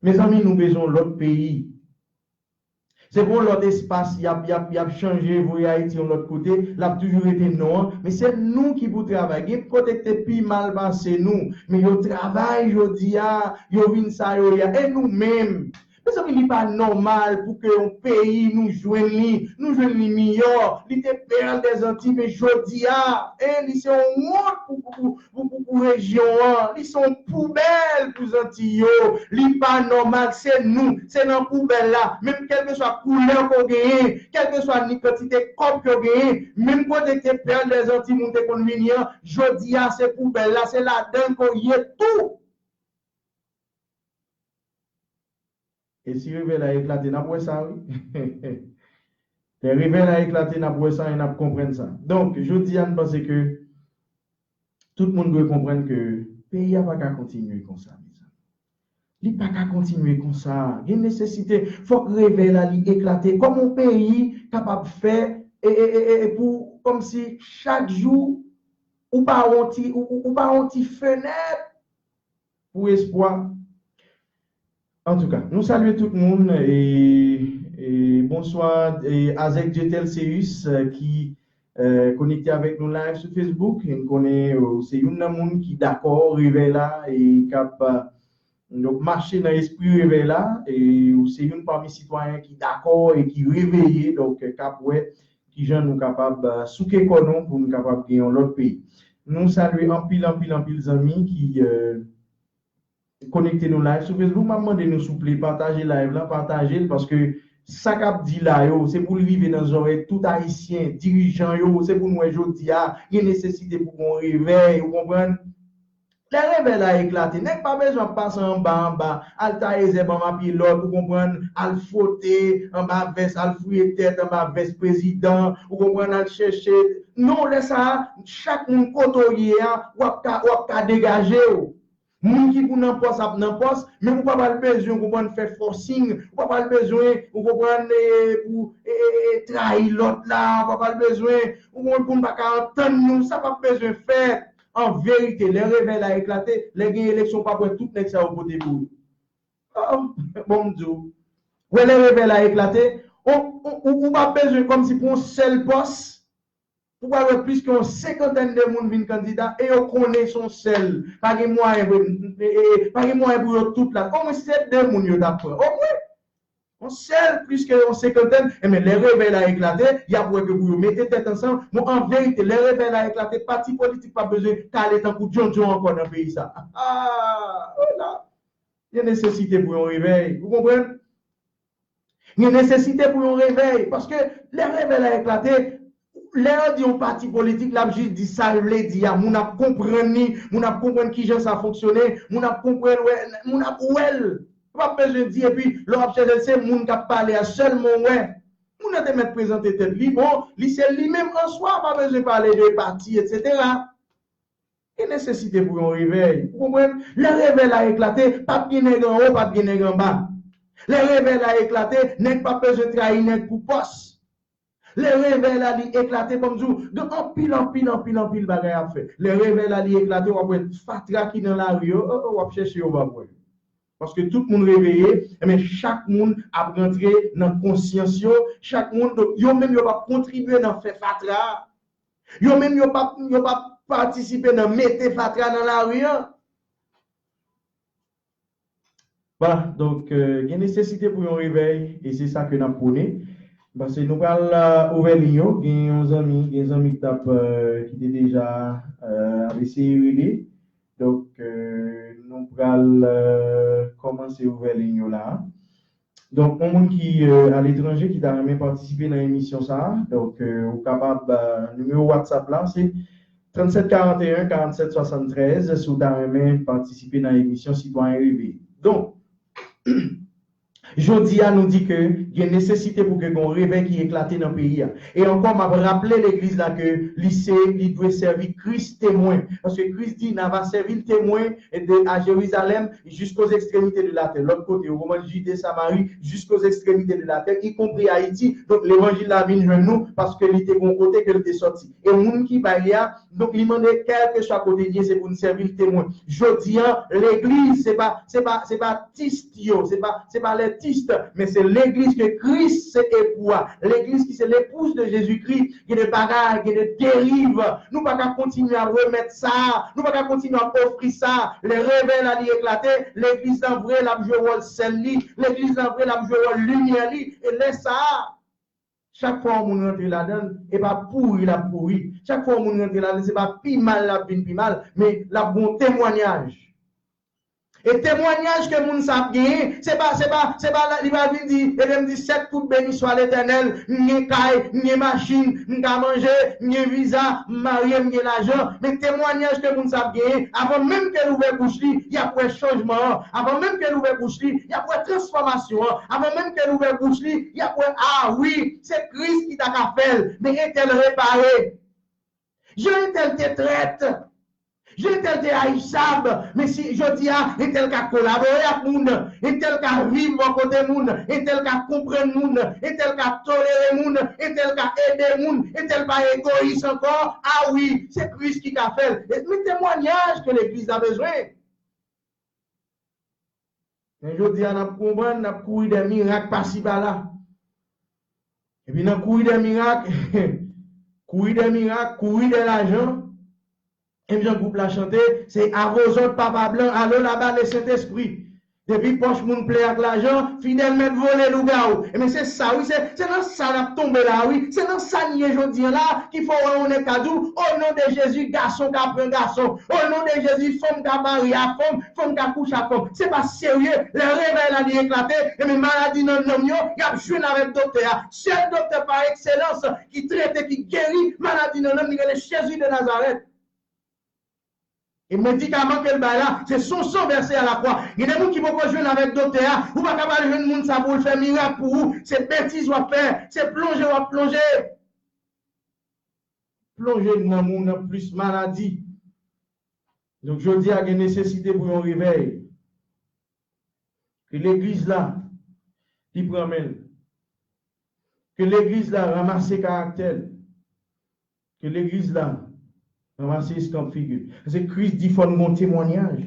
Mezanmi, nou bezwen yon lòt peyi. Se pou yon lòt espas, y ap, y ap, y ap chanje, voye Ayiti yon lòt kote, l ap toujou rete non an. Men se nou ki pou travay. Gen kote k te pi mal pase nou, men yo travay jodi a, yo vin sa yo ye a. E nou menm? Mezanmi, li pa nòmal pou ke yon peyi nou jwenn li, nou jwenn li miyò, li te pèl dèzanti, men jodi a, e li se yon wont pou, pou, pou, pou, pou, pou rejyon an. Li se yon poubèl pou Zantiy yo. Li pa nòmal, se nou, se nan poubèl la. Menm kèlkeswa koulè ke w genyen, kèlkeswa ni kantite kòb ke w genyen, menm kote ke pèl dèzanti moun te konn vini an, jodi a se poubèl la, se ladan l ke w ye tou. E si revèy la eklate, n ap wè sa, wi. Lè revèy la eklate, n ap wè sa e n ap konprann sa. Donk, jodi a, n panse ke tout moun dwe konprann ke peyi a pa ka kontinye konsa, mezanmi. Li pa ka kontinye konsa. Gen nesesite, fòk revèy la li eklate. Kòman yon peyi kapab fè e, e, e, e, e pou, kòmsi chak jou, ou ba yon ti, ou, ou, ou ba yon ti fenèt pou espwa. Antouka, nou salye tout moun e, e bonswa e Azèk Dietelceus, e, ki e, konekte avèk nou live sou Facebook. E m konnen ou se youn nan moun ki dakò revèy la e k ap, e, donk, mache nan espri revèy la. E ou se youn pami sitwayen ki dakò e ki reveye, donk, k ap wè kijan nou kapab, e, souke kò nou pou nou kapab gen yon lòt peyi. Nou salye anpil, anpil, anpil zanmi ki, e, konekte nou live sou Facebook. M ap mande nou souple pataje live la, pataje l, paske sa k ap di la yo, se pou l rive nan zòrèy tout Ayisyen, dirijan yo, se pou nou wè jodi a, gen nesesite pou gon revèy, ou konprann? Lè revèy la eklate, nèg pa bezwen ap pase anba anba, al taye zèb anba pye lòt, ou konprann, al fwote anba vès, al fouye tèt anba vès prezidan, ou konprann, al chèche. Non, lè sa a, chak moun kote w ye a, w ap ka, w ap ka degaje w. Moun ki pou nan pòs ap nan pòs, men ou pa pral bezwen, ou konprann, fè forcing, ou pa pral bezwen, ou konprann, e, pou, e, e, e, trayi lòt la, ou pa pral bezwen, ou konprann, pou n pa ka antann nou, sa p ap bezwen fèt. An verite, lè revèy la eklate, lè gen eleksyon, ou p ap wè tout nèg sa yo pote pou yo. Oh, bon, m di w. Wè, lè revèy la eklate, ou, ou, ou, ou p ap bezwen kòmsi pou yon sèl pòs, ou pral wè plis ke yon senkantèn de moun vin kandida e yo konnen se yon sèl. Pa gen mwayen pou, e, e, e, pa gen mwayen pou yo tout la. Omwen si se de moun yo t ap pran. Omwen, yon sèl plis ke yon senkantèn, enben, lè revèy la eklate, y ap wè ke pou yo mete tèt ansanm. Bon, an verite, lè revèy la eklate, pati politik p ap bezwen kale tankou dyondyon ankò nan peyi sa. Ah, oh la. Gen nesesite pou yon revèy. Ou konprann? Gen nesesite pou yon revèy. Paske lè revèy la eklate, lè yo di yon pati politik, l ap jis di sa l vle di a. Moun ap konprann li, moun ap konprann kijan sa fonksyone, moun ap konprann, wè, moun ap wè l. Ou p ap bezwen di, epi lè w ap chèche l, se moun k ap pale a sèlman w wè. Moun nan te mèt prezante tèt li, bon, li se li menm an swa, pa bezwen pale de pati, etsetera. Gen nesesite pou yon revèy. Ou konprann? Lè revèy la eklate, p ap gen nèg anwo, p ap gen nèg anba. Lè revèy la eklate, nèg p ap bezwen trayi nèg pou pòs. Lè revèy la li eklate, ban m di w, gen anpil, anpil, anpil, anpil bagay ap fèt. Lè revèy la li eklate, w ap wè fatra ki nan lari yo, oh, oh, w ap chèche yo, w p ap wè yo. Paske tout moun reveye, enben chak moun ap rantre nan konsyans yo, chak moun, donk, yo menm yo p ap kontribye nan fè fatra a. Yo menm yo p ap, yo p ap patisipe nan mete fatra nan lari a. Vwala, donk, euh, gen nesesite pou yon revèy, e se sa ke n ap pwone. Paske nou pral, euh, ouvè liy yo, gen yon zanmi, gen zanmi ki t ap, euh, ki te deja, euh, ap eseye rele. Donk, euh, nou pral, euh, kòmanse ouvè liy yo la. Donk, yon moun ki, euh, aletranje ki ta renmen patisipe nan emisyon sa a, donk, euh, ou kapab, euh, nimewo WhatsApp la, se trannsèt karanteyen karannsèt swasanntrèz, si w ta renmen patisipe nan emisyon Sitwayen Reveye. Donk, jodi a, nou di ke gen nesesite pou ke gen yon revèy ki eklate nan peyi a. E ankò, m ap raple legliz la ke li se, li dwe sèvi Kris temwen. Paske Kris di, n a va sèvi l temwen de, a Jerizalèm, jusqu'aux extrémités de la terre. Lòt kote, ou konprann, Jide, Samari, jusqu'aux extrémités de la terre, y compris Ayiti. Donk, levanjil la vin jwenn nou paske li te gon kote ke l te sòti. E moun ki bay li a, donk, li mande kèlkeswa kote l ye, se pou n sèvi l temwen. Jodi a, legliz, se pa, se pa, se pa tis yo, se pa, se pa lè Kris, men se legliz ke Kris se epou a, legliz ki se l'épouse de Jésus-Christ. Gen de bagay, gen de deriv. Nou pa ka kontinye ap remèt sa, nou pa ka kontinye ap ofri sa. Lè revèy la li eklate, legliz lan vre l ap jwe wòl sèl li, legliz lan vre l ap jwe wòl limyè li. E lè sa a, chak fwa yon moun rantre ladan l, e pa pouri l ap pouri. Chak fwa yon moun rantre ladan l, se pa pi mal l ap vin pi mal, men l ap gen yon temwanyaj. E temwanyaj ke moun sa ap genyen, se pa, se pa, se pa la, li pa vin di, ebyen m di sèt kout beni swa Letènèl, m gen kay, m gen machin, m ka manje, m gen viza, m marye, m gen lajan. Men temwanyaj ke moun sa ap genyen, avan menm ke l ouvè bouch li, y ap wè chanjman an. Avan menm ke l ouvè bouch li, y ap wè transfòmasyon an. Avan menm ke l ouvè bouch li, y ap wè, a wi, se Kris ki ta ka fè l. Men entèl repare. Jan entèl te trèt, jan entèl te ayisab, men si jodi a, entèl ka kolabore ak moun, entèl ka viv bò kote moun, entèl ka konprann moun, entèl ka tolere moun, entèl ka ede moun, entèl pa egoyis ankò, a wi, se Kris ki ka fè l. E men temwanyaj ke legliz la bezwen. Men jodi a, n ap konprann, n ap kouri dèyè mirak pasi pala. Epi nan kouri dèyè mirak, kouri dèyè mirak, kouri dèyè lajan. Menm jan gwoup la chante, se à vos ordres, papa blan, allons là-bas, le Saint-Esprit. Depi pòch moun plen ak lajan, fidèl mèt vole lougawou. Ebyen, se sa, wi, se, se nan sa n ap tonbe la, wi. Se nan sa n ye jodi a la, ki fè w wè yon nèg ka di w, o non de Jezi, gason ka pran gason. O non de Jezi, fanm ka marye a fanm, fanm ka kouche ak fanm. Se pa serye. Lè revèy la li eklate, ebyen, maladi nan nanm yo, y ap jwenn avèk doktè a. Sèl doktè pa ekselans ki trete, ki geri maladi nan nanm, li rele Jezi de Nazarèt. E medikaman ke l bay la, se son san vèse a lakwa. Gen de moun ki poko jwenn avèk doktè a, ou pa ka pral jwenn moun sa pou l fè mirak pou ou. Se betiz w ap fè, se plonje w ap plonje. Plonje nanm ou nan plis maladi. Donk, jodi a gen nesesite pou yon revèy. Ke legliz la, li pran men l. Ke legliz la ranmase karaktè l. Ke legliz la ranmase eskanp figi l. Paske Kris di fò n gen yon temwanyaj.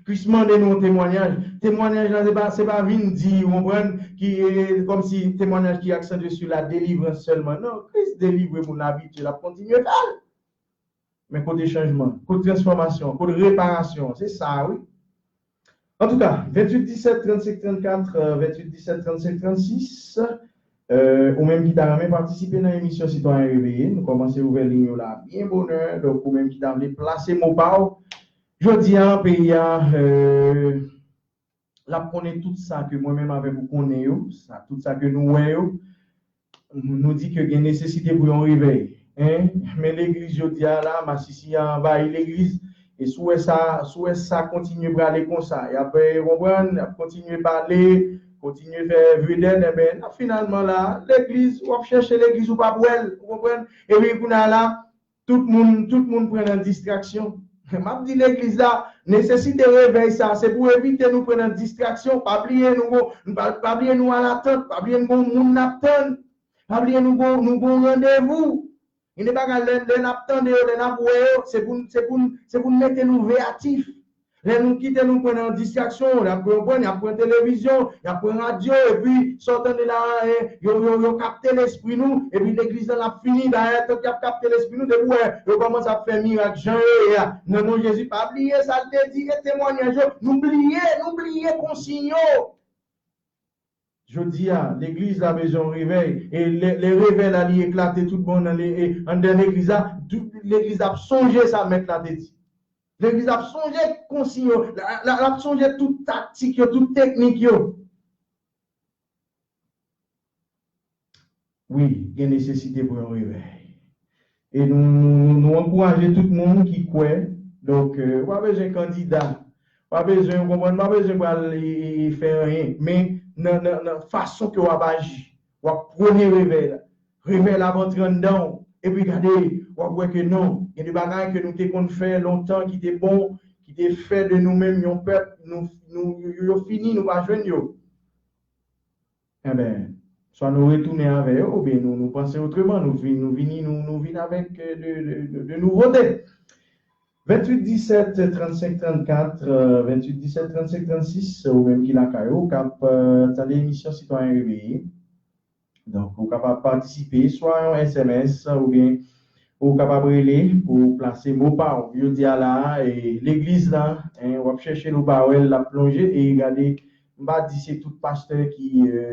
Kris mande nou yon temwanyaj. Temwanyaj la, se pa, se pa vin di, ou konprann, ki, e, kòmsi temwanyaj ki aksantye sou la delivrans sèlman. Non, Kris delivre moun abitye, l ap kontinye fè l. Men kote chanjman, kote transfòmasyon, kote reparasyon, se sa, wi. Antouka, venntuit disèt trannsenk trannkat, euh, venntuit disèt trannsenk trannsis, euh, ou menm ki ta renmen patisipe nan emisyon Sitwayen Reveye, nou kòmanse ouvè liy yo la byen bonè. Donk, ou menm ki ta vle plase mo pa w, jodi a, peyi a, euh, l ap konnen tout sa ke mwen menm avèk ou konnen yo, sa, tout sa ke nou wè yo. Nou di ke gen nesesite pou yon revèy. Hein? Men legliz jodi a la, masisi a anvayi legliz. E si w wè sa, si w wè sa kontinye prale konsa, y ap, eh, konprann, y ap kontinye pale, kontinye fè vedèt, enben, finalman la, legliz, w ap chèche legliz, ou p ap wè l, ou konprann? Epi kounye a la, tout moun, tout moun pran nan distraksyon. M ap di legliz la, nesesite revèy sa, se pou evite nou pran nan distraksyon. Pa bliye nou gon, pa, pa bliye nou alatant, pa bliye nou gon moun n ap tann. Pa bliye nou gon, nou gon randevou. Gen de bagay lè, lè n ap tande yo, lè n ap wè yo, se pou n, se pou n, se pou n mete nou veyatif. Lè nou kite nou pran nan distraksyon, y ap pran, y ap pran televizyon, y ap pran radyo, epi sa w tande la, eh, yo, yo, yo kapte lespri nou, epi legliz lan ap fini, dayè, tank y ap kapte lespri nou, depi w wè yo kòmanse ap fè mirak jan yo ye a. Nan non Jezi, pa bliye sa l te di, e temwanyaj yo, nou bliye, nou bliye konsiy yo. Jodi a, legliz la bezwen yon revèy. E lè, lè revèy la li eklate tout bon nan le, e, anndan legliz la, tout legliz la ap sonje sa mèt la te di. Legliz la ap sonje konsiy yo, la, la, la ap sonje tout taktik yo, tout teknik yo. Wi, gen nesesite pou yon revèy. E nou, nou, nou, nou ankouraje tout moun ki kwè. Donk, euh, w pa bezwen kandida. W pa bezwen, w konprann, w pa bezwen pral, e, e, e, fè anyen. Men, nan, nan, nan fason ke w ap aji, w ap pwone revèy la. Revèy la ap antre anndan w. Epi gade, w ap wè ke non, gen de bagay ke nou te konn fè lontan ki te bon, ki te fè de nou menm yon pèp, nou, nou, yo, yo fini, nou pa jwenn yo. Enben, swa nou retounen avè yo, oubyen nou, nou panse otreman, nou vin, nou vini, nou, nou vin avèk, euh, de, de, de, de nouvote. Venntuit disèt trannsenk trannkat, euh, venntuit disèt trannsenk trannsis, ou menm ki lakay ou, k ap euh, tande emisyon Sitwayen Reveye. Donk, ou kapab patisipe swa yon S M S oubyen ou kapab rele pou plase mo pa w. Jodi a la, e, legliz la, en, w ap chèche l ou pa wè l, l ap plonje e gade, m pa di se tout pastè ki e,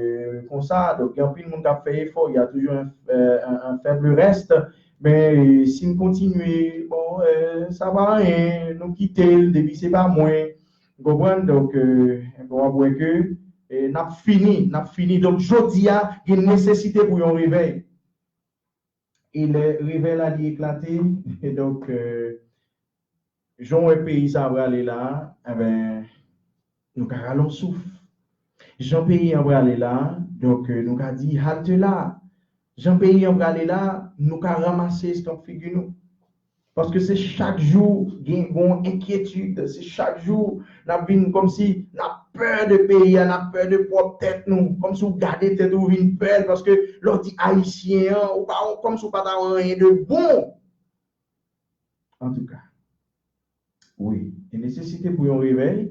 konsa. Donk, gen anpil moun k ap fè efò, il y a toujours un, euh, un, un faible reste. Men e, si n kontinye, bon, e, sa pa anyen, nou kite l, depi se pa mwen. Ou konprann? Donk, e, w ap wè ke e, n ap fini, n ap fini. Donk, jodi a, gen nesesite pou yon revèy. E lè revèy la li eklate, e donk, e, jan w wè peyi sa a prale la, enben, nou ka rale yon souf. Jan peyi an prale la, donk, e, nou ka di, halte la. Jan peyi an prale la, nou ka ranmase eskanp figi nou. Paske se chak jou gen gon enkyetid, se chak jou n ap vin kòmsi n ap pè de peyi a, n ap pè de pwòp tèt nou, kòmsi w gade tèt ou vin pè l, paske lè w di ayisyen an, ou pa kòmsi w pa ta wè anyen de bon. Antouka, wi, e nesesite pou yon revèy.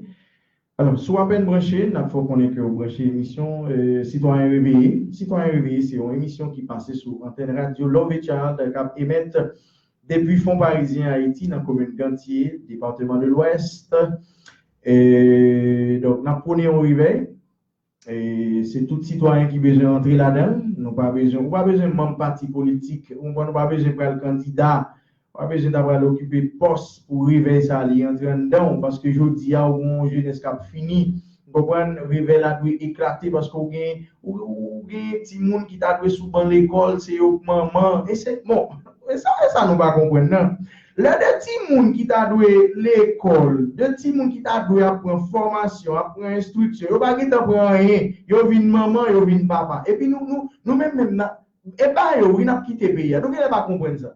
Alò, si w apèn branche, n ap fè w konnen ke w branche emisyon e, Sitwayen Reveye. Sitwayen Reveye se yon emisyon ki pase sou antèn radyo Love Child k ap emèt depi Fon Parizyen, Ayiti, nan komin Gantye, depatman de Lwès. E, donk, n ap pwone yon revèy. E, se tout sitwayen ki bezwen antre ladan l. Nou pa bezwen, ou pa bezwen manm pati politik, ou konprann, ou pa bezwen pral kandida, ou pa bezwen ta pral okipe pòs pou revèy sa li antre anndan w, paske jodi a ou gen yon jenès k ap fini. Ou konprann, revèy la dwe eklate paske ou gen, ou, ou gen timoun ki ta dwe sou ban lekòl, se yo k manman. E se, bon, e sa, e sa nou pa konprann nan. Lè de timoun ki ta dwe lekòl, de timoun ki ta dwe ap pran fòmasyon, ap pran enstriksyon, yo pa gentan pran anyen, yo vin manman, yo vin papa. Epi nou, nou, nou menm menm nan, e ba yo, wi, n ap kite peyi a. Nou genlè pa konprann sa.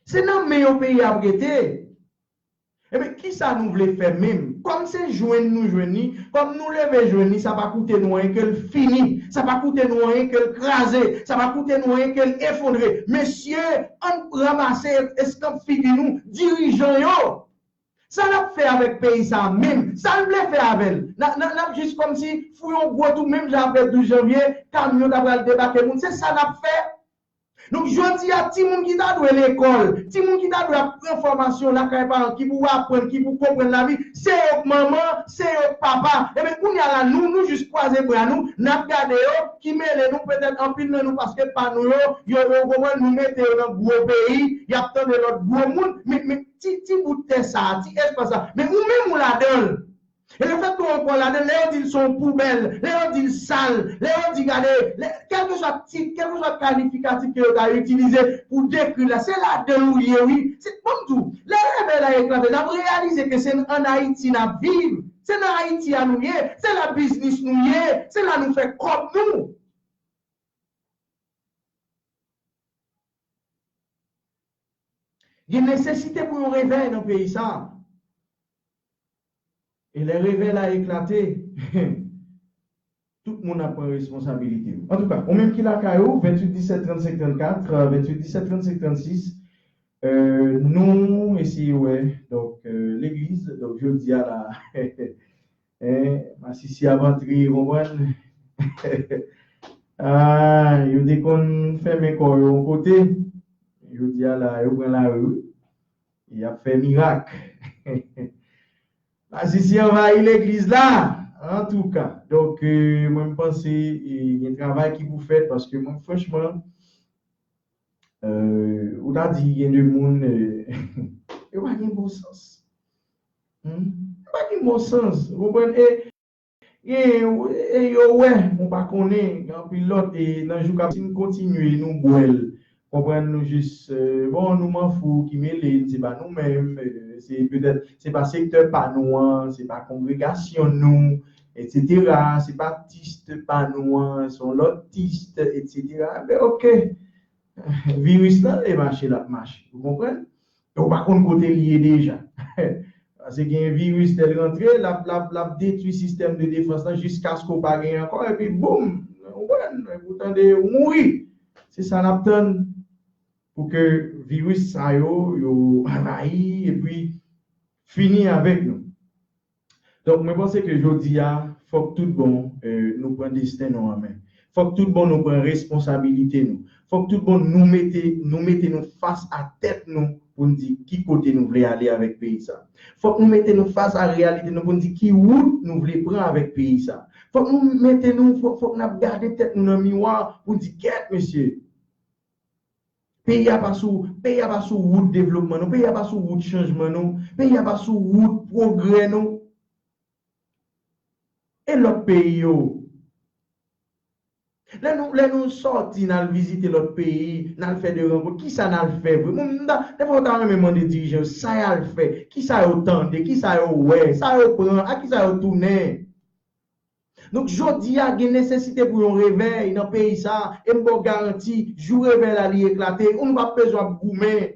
Se nan men yo peyi a ap rete. Ebyen, kisa nou vle fè menm? Kòm se jwenn nou jwenn li, kòm nou leve jwenn li, sa pa koute nou anyen ke l fini, sa pa koute nou anyen ke l kraze, sa pa koute nou anyen ke l efondre. Mesye, ann ranmase eskanp figi nou, dirijan yo. Sa n ap fè avèk peyi sa a menm? Sa n vle fè avè l? N a- n a- n ap jis kòmsi fouye yon gwo twou, menm jan apre douz janvye, kamyon ta pral debake moun. Se sa n ap fè? Donk, jodi a, timoun ki ta dwe lekòl, timoun ki ta dwe ap pran fòmasyon lakay paran, ki pou aprann, ki pou konprann lavi, se yo k manman, se yo k papa. Ebyen, kounye a la, nou, nou jis kwaze bra nou, n ap gade yo, ki mele nou, petèt anpil nan nou, paske pa nou yo, yo, yo konprann, nou mete yo nan gwo peyi, y ap tande lòt gwo moun, men, men ti, ti bout tè sa a, ti espas sa a, men ou menm ou ladan l. E lefètke w ankò ladan l, lè yo di l se yon poubèl, lè yo di l sal, lè yo di gade, lè, kèlkeswa tit, kèlkeswa kalifikatif ke yo ta itilize pou dekri l la, se ladan l ou ye, wi. Se, ban m di w, lè revèy la eklate, n ap reyalize ke se ann Ayiti n ap viv, se nan Ayiti a nou ye, se la biznis nou ye, se la nou fè kòb nou. Gen nesesite pou yon revèy nan peyi sa a. E lè revèy la eklate, tout moun ap pran responsabilite yo. Antouka, ou menm ki lakay ou, venntuit disèt trannsenk trannkat, venntuit disèt trannsenk trannsis, euh, nou eseye wè, donk, euh, legliz, donk, jodi a la, eh, masisi ap antre, ou konprann? Ah, yo te konn fèmen kò yo yon kote, jodi a la, yo pran lari, wi. Y ap fè mirak. Masisi anvayi legliz la. Antouka, donk, euh, mwen, m panse, euh, gen travay ki pou fèt, paske mwen, franchman, euh, ou ta di gen de moun, euh, yo pa gen bon sans. Hmm? Yo pa gen bon sans. Ou konprann? E Gen, e yo wè, mwen pa konnen, gen anpil lòt, e nan jou k ap, si n kontinye, nou bwè l, konprann, nou jis, euh, bon, nou manfou ki mele n, se pa nou menm, euh, se petèt, se pa sektè pa nou an, se pa kongregasyon nou, etsetera, se pa tis pa nou an, se yon lòt tis, etsetera. Men oke, viris lan, e mache, l ap mache, ou konprann? Ou pa konn kote l ye deja. Paske gen viris, lè l rantre, l ap, l ap, l ap detwi sistèm de defans lan jiskaske w pa gen ankò, epi boum, ou konprann, ou tande, ou mouri. Se sa n ap tann. pou ke viris sa yo, yo anvayi epi fini avèk nou. Donk, mwen panse ke jodi a, fòk tout bon, eh, nou pran desten nou an men. Fòk tout bon nou pran responsabilite nou. Fòk tout bon nou mete, nou mete nou fas a tèt nou pou n di ki kote nou vle ale avèk peyi sa. Fòk nou mete nou fas a reyalite nou pou n di ki wout nou vle pran avèk peyi sa. Fòk nou mete nou, fòk, fòk n ap gade tèt nou nan miwa pou n di, kèt, mesye, peyi a pa sou, peyi a pa sou wout devlopman nou, peyi a pa sou wout chanjman nou, peyi a pa sou wout pwogrè nou. E lòt peyi yo? Lè nou, lè nou sòti, n al vizite lòt peyi, n al fè de rankont, kisa n al fè vre? Mwen, m ta, defwa, m ta renmen mande dirijan yo sa y al fè, kisa yo tande, kisa yo wè, sa yo pran, a kisa yo tounen? Donk, jodi a, gen nesesite pou yon revèy nan peyi sa, e m ba w garanti, jou revèy la, li eklate, nou p ap bezwen ap goumen.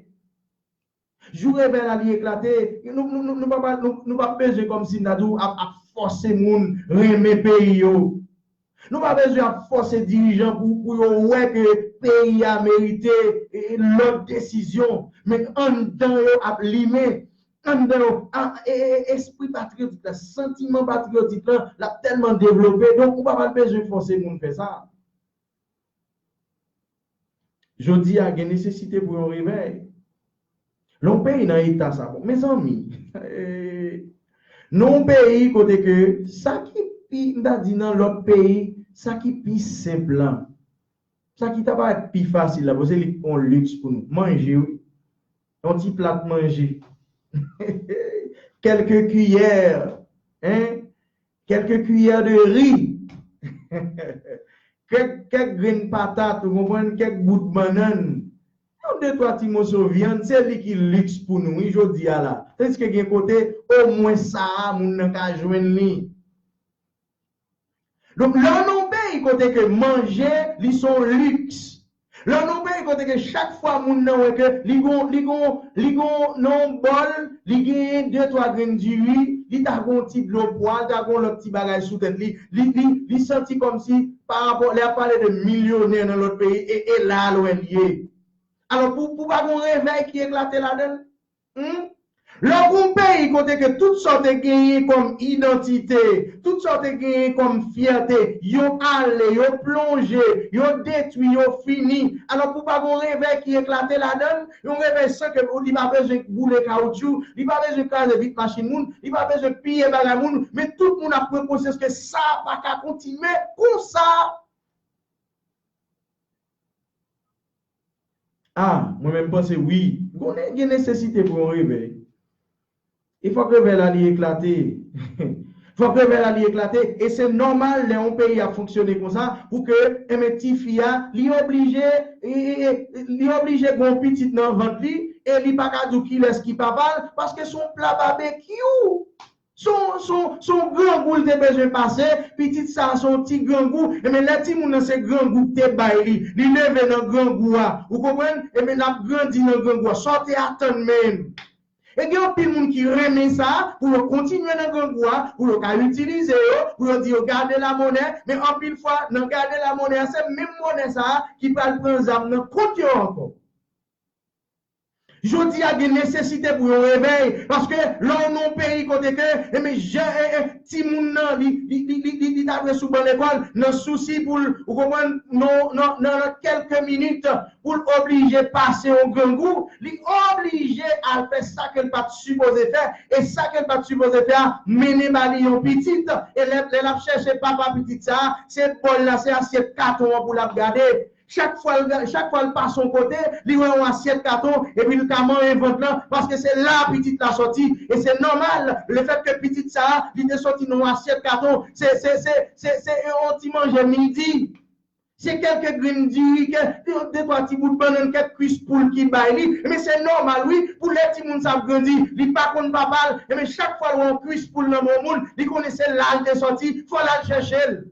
Jou revèy la, li eklate, nou, nou, nou, nou p ap, nou, nou p ap bezwen kòmsi n ta di w ap, ap fòse moun renmen peyi yo. Nou pa bezwen ap fòse dirijan pou, pou yo wè ke peyi a merite, e, lòt desizyon. Men anndan yo ap limen. Anndan yo, a, e, e, espri patriyotik la, santiman patriyotik la, l ap tèlman devlope. Donk, ou pa pral bezwen fòse moun fè sa. Jodi a, gen nesesite pou yon revèy. Lè yon peyi nan eta sa, bon, mezanmi, eh, nan yon peyi kote ke sa ki pi, m ta di nan lòt peyi, sa ki pi senp lan, sa ki ta parèt pi fasil la, bon, se li k pran liks pou nou. Manje, wi. Yon ti plat manje. Kèlke kiyè, hein? Kèlke kiyè de ri. Kèk, kèk grenn patat, ou konprann, kèk bout bannann. Yon de twa ti moso vyann, se li ki liks pou nou, wi, jodi a la. Tandiske gen kote, omwen sa a, moun nan ka jwenn li. Donk, lè w nan yon peyi kote ke manje, li se yon liks. Lè w nan yon peyi kote ke chak fwa moun nan wè ke li gon, li gon, li gon nan yon bòl, li genyen de twa grenn diri, li ta gon ti dlo pwa, li ta gon lòt ti bagay sou tèt li, li, li, li santi kòmsi pa rapò, lè y ap pale de milyonè nan lòt peyi, e, e la l wè l ye. Alò, pou, pou pa gon revèy ki eklate ladan l, Hmm? Lè w gon peyi kote ke tout sa w te genyen kòm idantite, tout sa w te genyen kòm fyète, yo ale, yo plonje, yo detwi, yo fini. Alò, pou pa gon revèy ki eklate ladan l, yon revèy san ke li pa bezwen boule kawotchou, li pa bezwen kraze vit machin moun, li pa bezwen piye bagay moun, men tout moun ap pran konsyans ke sa pa ka kontinye konsa. A, mwen menm panse wi. Konnen gen nesesite pou yon revèy. E fòk revèy la li eklate. Fòk revèy la li eklate. E se nòmal lè yon peyi ap fonksyone konsa, pou ke, enben, tifi a, li oblije, e, e, e, li oblije gon pitit nan vant li, e li pa ka di w kilès ki papa l, paske se yon pla babekyou. Se yon, se yon, se yon grangou l te bezwen pase, pitit sa a se yon ti grangou, enben lè timoun nan se grangou k te bay li, li leve nan grangou a, ou konprann? Enben l ap grandi nan grangou a, sa w te atann menm. E gen anpil moun ki renmen sa, pou yo kontinye nan grangou a, pou yo ka itilize yo, pou yo di yo gade lamonè, men anpil fwa, nan gade lamonè a, se menm monè sa a ki pral pran zam nan kont yo ankò. Jodi a gen nesesite pou yon revèy, paske lè w nan yon peyi kote ke, enben, jan, e, e, timoun nan, li, li, li, li, li, li ta dwe sou ban lekòl, nan sousi pou l, ou konprann, nan, nan, nan, nan kèlke minit, pou l oblije pase yon grangou, li oblije al fè sa ke l pa t sipoze fè, e sa ke l pa t sipoze fè a, mennen ba li yon pitit, e lè, lè l ap chèche papa pitit sa a, se bòl la, se asyèt katon an pou l ap gade. Chak fwa l, chak fwa l pase yon kote, li wè yon asyèt katon, epi l ka manyen vant lan, paske se la pitit la sòti. E se nòmal, lefètke pitit sa a, li te sòti nan yon asyèt katon, se, se, se, se, se yon ti manje midi. Se kèlke grenn diri, kè, de, de twa ti bout bannann, kèk kwis poul ki bay li. Men se nòmal, wi, pou lè timoun sa ap grandi, li pa konn papa l, men chak fwa l wè yon kwis poul nan men yon moun, li konnen se la l te sòti, fò l al chèche l.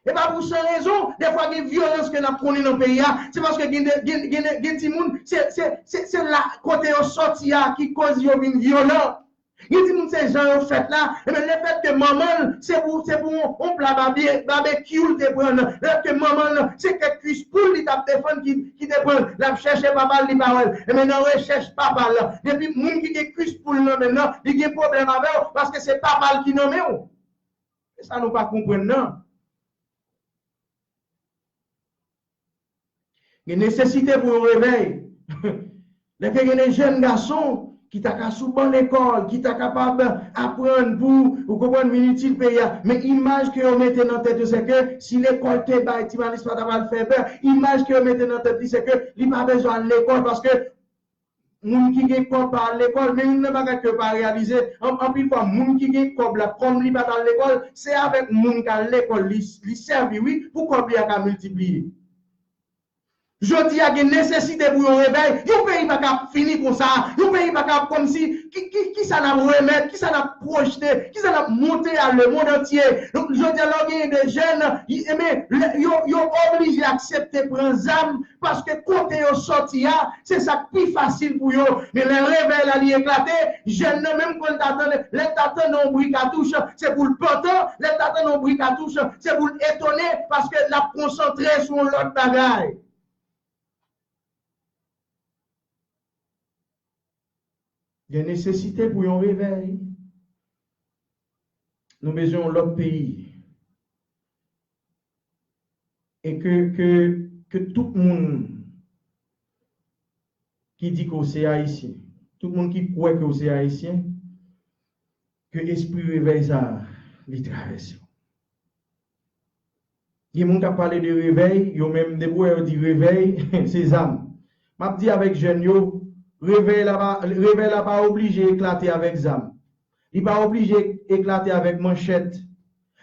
E pa pou san rezon, defwa gen vyolans ke n ap konnen nan peyi a, se paske gen de, gen, gen, gen timoun, se, se, se, se la kote yo sòti a ki koz yo vin vyolan. Gen timoun se jan yo fèt la, ebyen lefètke manman l se pou, se pou yon, yon pla babye, babekyou l te pran nan, lefètke manman l se kèk kwis poul li t ap defann ki, ki te pran l, l ap chèche papa l li pa wè l. Ebyen nan rechèch papa l, depi moun ki gen kwis poul nan men l nan, li gen pwoblèm avè w paske se papa l ki nan men w. Se sa nou pa konprann nan. Gen nesesite pou yon revèy. Lè ke gen de jèn gason ki ta ka sou ban lekòl, ki ta kapab aprann pou, ou konprann, vin itil peyi a. Men imaj ke yo mete nan tèt yo, se ke si lekòl te bay, Ti Malis pa ta pral fè pè. Imaj ke yo mete nan tèt li, se ke li pa bezwen al lekòl paske moun ki gen kòb pa al lekòl, men youn nan bagay ke yo pa reyalize, an-, anpil fwa, moun ki gen kòb la, kòm li pa t al lekòl, se avèk moun k al lekòl li, li sèvi, wi, pou kòb li a ka miltipliye. Jodi a gen nesesite pou yon revèy. Yon peyi pa ka ap fini konsa. Yon peyi pa ka ap kòmsi, ki, ki, ki sa n ap remèt, ki sa n ap pwojte, ki sa n ap montre a lemonn antye. Donk, jodi a, lè w genyen de jèn, y-, enben, lè, yo, yo oblije aksepte pran zam, paske kote yo sòti a, se sa k pi fasil pou yo. Men lè revèy la li eklate, jèn nan menm kan l ta tande, lè l ta tande yon bri katouch, se pou l pantan, lè l ta tande yon bri katouch, se pou l etone, paske l ap konsantre sou yon lòt bagay. Gen nesesite pou yon revèy. Nou bezwen yon lòt peyi. E ke, ke, ke tout moun ki di ke w se Ayisyen, tout moun ki kwè ke w se Ayisyen, ke espri revèy sa a, li travèse w. Gen moun k ap pale de revèy, yo menm, depi w wè yo di revèy, se zam. M ap di avèk jèn yo, revèy la pa, revèy la pa oblije eklate avèk zam. Li pa oblije eklate avèk manchèt.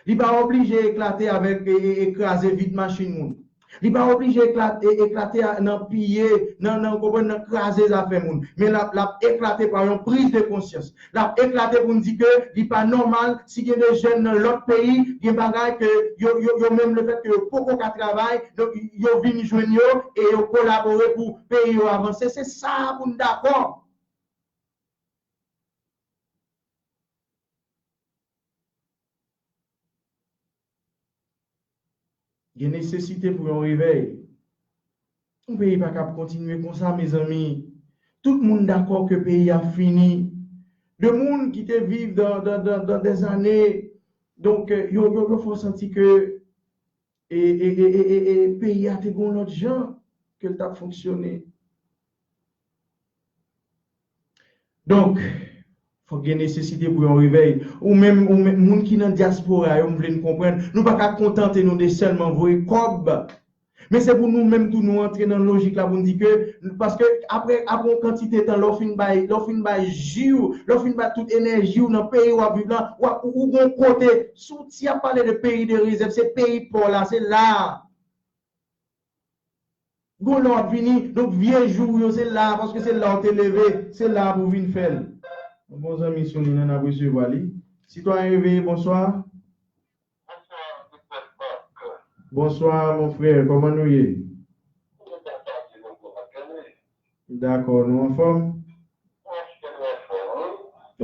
Li pa oblije eklate avèk, e, e, e kraze vit machin moun. Li pa oblije eklate, e, eklate a, nan piye, nan, nan, konprann, nan kraze zafè moun. Men l ap, l ap eklate pa yon priz de konsyans. L ap eklate pou n di ke li pa nòmal si gen de jèn nan lòt peyi, gen bagay ke yo, yo, yo menm lefètke yo poko ka travay, donk yo vin jwenn yo e yo kolabore pou peyi yo avanse. Se sa pou n dakò. Gen nesesite pou yon revèy. Yon peyi pa ka ap kontinye konsa, mezanmi. Tout moun dakò ke peyi a fini. De moun ki te viv dan, dan, dan, dan dèzane, donk, yo, yo, yo fè w santi ke e, e, e, e, e, e peyi a te gon lòt jan ke l t ap fonksyone. Donk, fòk gen nesesite pou yon revèy. Ou menm, ou menm, moun ki nan dyaspora yo, m vle n konprann, nou pa ka kontante nou de sèlman voye kòb. Men se pou nou menm tou, nou antre nan lojik la pou n di ke, paske apre, apre yon kantite tan, lè w fin bay, lè w fin bay ji w, lè w fin bay tout enèji w nan peyi w ap viv lan, w ap, ou, ou gon kote, si w, si y ap pale de peyi de rezèv, se peyi pa w la, se la a. Gon lè w ap vini, donk vye jou w yo se la, paske se la w te leve, se la pou w vin fè l. Yon bon zanmi sou liy la, n ap resevwa li. Sitwayen reveye, bonswa. Bonswa, mon frè, kòman nou ye? Dakò, nou anfòm?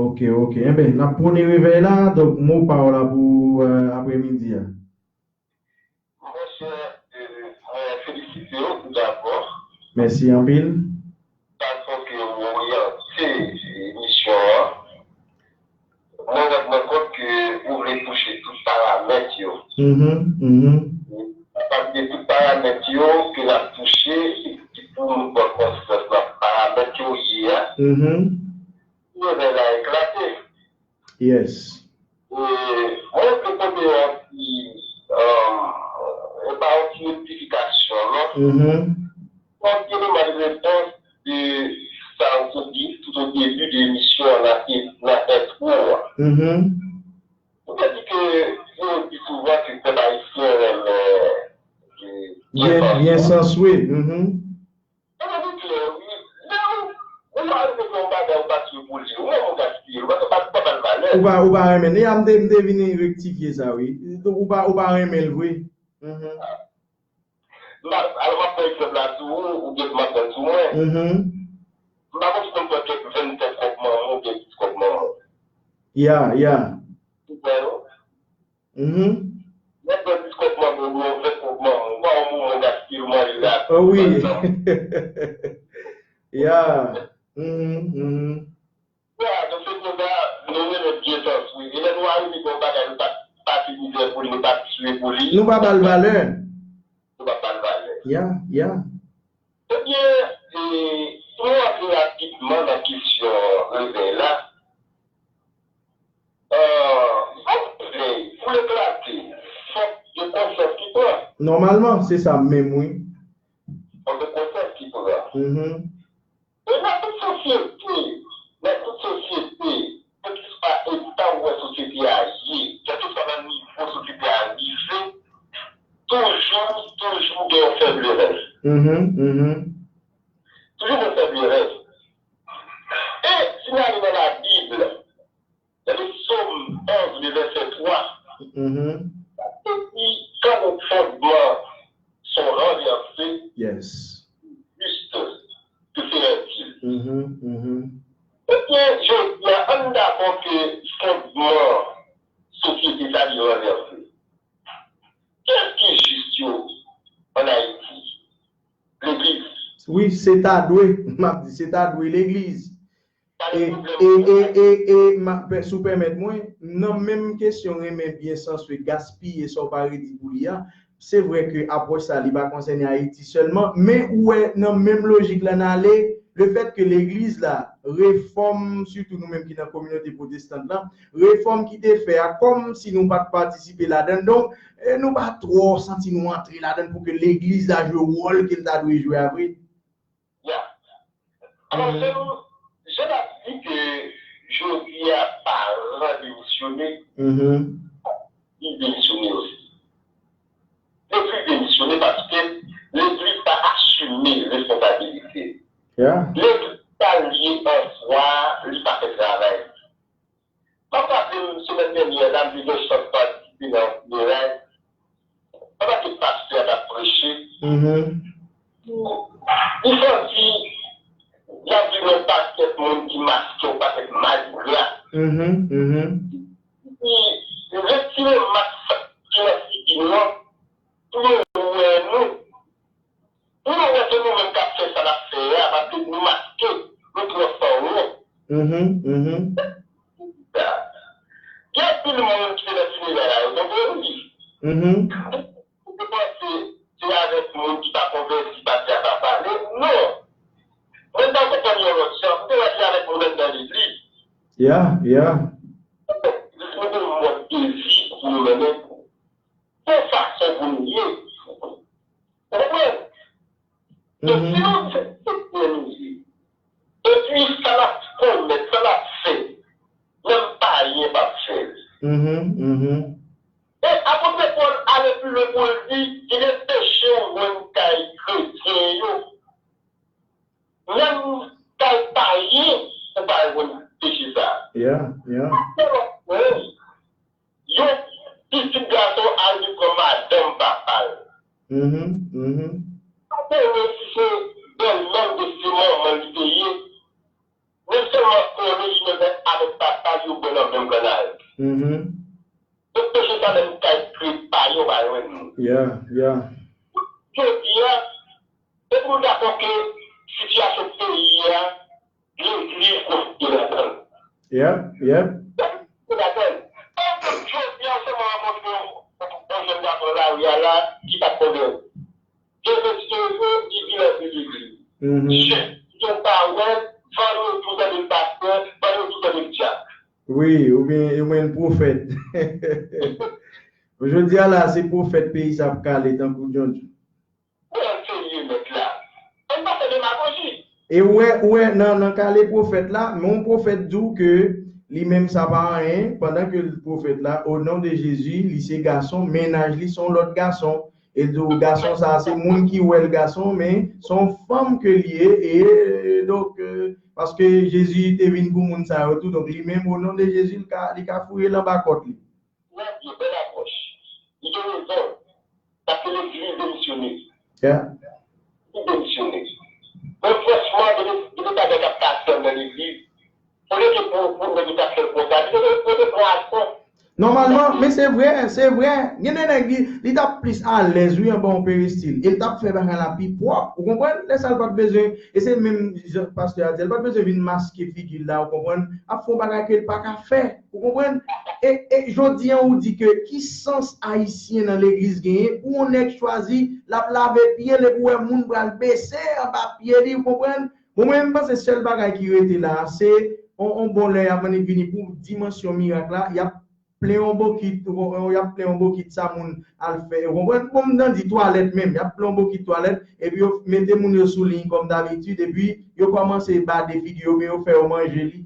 Ok, ok. Enben, n ap pwone revèy la, donk mo pa w la pou, euh, aprèmidi a. Monchè, e, mwen felisite w tou dabò. Mèsi anpil. Fason ke w oryante emisyon an. Mwen rann mwen kont ke ou vle touche tout paramèt yo. Mhm, mhm. Paske tout paramèt yo ke n ap touche, ki pou nou pran konsyans nan paramèt yo ye a. Mhm. Revèy la eklate. Yes. E mwen vle pote yon ti, um, e pa yon ti rektifikasyon, non? Mhm. Yon ti eleman de repons de sa ou te di tout o debi de emisyon an nan, nan entwo a. Mhm. Ou te di ke yo di souvan ke pèp ayisyen renmen, e, byen, byen sanswe. Mhm. Sa vle di klè, wi. Lè ou, ou pa rive fè yon bagay, ou pa sou pou li, ou menm ou gaspiye l, ou pa, ou pa, ou pa ba l valè. Ou pa, ou pa renmen l. E a m te, m te vin rektifye sa, wi. Ou pa, ou pa renmen l vre. Mhm. M pa, alò, m ap pran egzanp la sou ou, oubyen m ap pran sou mwen. Mhm. M pa konn si m pran kèk vennsèt kòb manman oubyen dis kòb manman. Ya, ya. Ou wè yo? Mhm. Nèg yo di kòb manman, ou yon vè kòb manman. Ou pa yon moman gaspiye, ou manje la. Oh, wi. Ya. Mhm, mhm. Ya, donk se konsa, nou renmen byen tan sou. E lè nou arive gen yon bagay, nou pa, pa ti mizè pou li, nou pa ti swe pou li. Nou pa ba l valè. Nou pa ba l valè. Ya, ya. Ebyen, e, pou nou antre rapidman nan kesyon revèy la, e, yon revèy, pou l eklate, fòk gen konsyans ki pran. Nòmalman, se sa menm, wi. Fòk gen konsyans ki pran. Mhm. E nan tout sosyete, nan tout sosyete, kèlkeswa eta ou wè sosyete a ye, kèlkeswa nan nivo sosyete a rive, toujou, toujou gen yon fèblèrès. Mhm, mhm. Toujou gen yon fèblèrès. E si n ale nan Labib, nan Sòm onz, le vèsè twa, mhm, li di, kan yon fondman son ranvèse, yes, jis ke se rèd. Mhm, mhm. Ebyen, jodi a, ann dakò ke fondman sosyete sa li ranvèse. Kiyès ki jis yo ann Ayiti? Legliz. Wi, se ta dwe, m ap di, se ta dwe legliz. E, e, e, e, e, ma, pe-, si w pèmèt mwen, nan menm kesyon renmen byen san swe, gaspiye sa w pa redi pou li a, se vre ke apwòch sa, li pa konsène Ayiti sèlman, men ou wè nan menm lojik la n ale, lefèt ke legliz la, refòm, sitou nou menm ki nan kominote pwotestant la, refòm ki te fè a, kòmsi nou pa t patisipe ladan l. Donk, e, nou pa twò santi nou antre ladan l pou ke legliz la jwe wòl ke l ta dwe jwe a vre. Ya. Alò, mhm, se nou, jan n ap di ke jodi a, paran demisyone, mhm, li demisyone osi. Legliz demisyone paske legliz pa asime responsabilite. Ya. Legliz pa lye an swa, li pa fè travay. M ap raple m, semèn dènyè la, m te gen chans patisipe nan yon fineray. Pandan ke pastè a t ap preche, mhm, li santi l ap viv yon pakèt moun ki maske, yon pakèt madigra. Mhm, mhm. Li retire mask ki nan figi nou an pou yo wè nou. Pou yo wè se nou menm k ap fè sa n ap fè a, paske nou maske, nou pran fòm nou. Mhm, mhm. Gen anpil moun ki te nan fineray la, yo te mouri. Mhm. Ou te panse se avèk moun ki pa konvèti pastè a t ap pale? Non. Mwen, m pa konprann yon lòt jan. M te wè se avèk moun anndan legliz. Ya, ya. Nou gen yon mòd de vi pou nou mennen. Yon fason pou nou ye. Ou konprann? Donk, mhm, si nou di se kretyen nou ye, epi sa n ap komèt, sa n ap fè, menm payen p ap fè l. Mhm, mhm. E apot Pòl ale pi lwen pou l di, gen de peche ou jwenn kay kretyen yo. Menm kay payen, ou pa jwenn peche sa. Yeah, yeah. Yon pitit gason al vin pran madanm papa l. Mhm, mhm. Pa konnen si se bèlmè l oubyen si se manman l li te ye. Men sèlman konnen li menm avèk papa l yo bwè nan menm kannal. Mhm. Tout peche sa menm kay kretyen pa yo pa jwenn nou. Yeah, yeah. Jodi a, depi nou dakò ke sitiyasyon peyi a, legliz kontribye ladan l. Yep, yep. Kontribye ladan l. Pa egzanp, jodi a, ou sèlman rankontre yon, yon jèn gason nan lari a la ki pa t konnen. Gen rezon, li vin antre legliz. Mhm. Chèf yo pa wè, vann yo tou tande l pastè, vann yo tou tande l dyak. Wi, oubyen, oubyen l pwofèt. Jodi a la, se pwofèt peyi sa ap kale tankou djondjon. Bon, serye nèt la. Ann pa fè demagoji. E ou wè, ou wè, nan, nan kale pwofèt la, men yon pwofèt di w ke li menm sa pa anyen, pandan ke pwofèt la, o non de Jezi, li se gason, mennaj li se yon lòt gason. E di w gason sa a se moun ki wè l gason, men se yon fanm ke l ye, e donk, e, paske Jezi te vin pou moun sa yo tou, donk li menm, o non de Jezi, li ka, li ka fouye l anba kòt li. Trè byen, bèl apwòch. Li gen rezon. Paske legliz demisyone. Yeah. Li demisyone. Men franchman, gen de, gen de bagay k ap pase anndan legliz. Olye ke pou, pou nèg yo ta fè l konsa, li te se vre, se vre. Gen de nèg li, li t ap plis alèz, wi, anba yon peristil. E l t ap fè bagay la pi pwòp. Ou konprann? Lè sa l pa t bezwen, e se menm jan pastè a di, l pa t bezwen vin maske figi l la, ou konprann? Ap fè yon bagay ke l pa ka fè. Ou konprann? E, e jodi an, ou di ke ki sans Ayisyen nan legliz genyen pou yon nèg chwazi, l ap lave pye l epi w wè moun pral bese anba pye li, ou konprann? Bon, mwen, m panse sèl bagay ki rete la, se on, on bon lè y ap annik vini pou dimansyon mirak la, y ap plen on bokit, y ap plen on bokit sa moun al fè, ou konprann? Bon, m nan di twalèt menm, y ap plen on bokit twalèt, epi yo mete moun yo sou liy kòm dabitid, epi yo kòmanse bade figi yo, men yo fè yo manje li.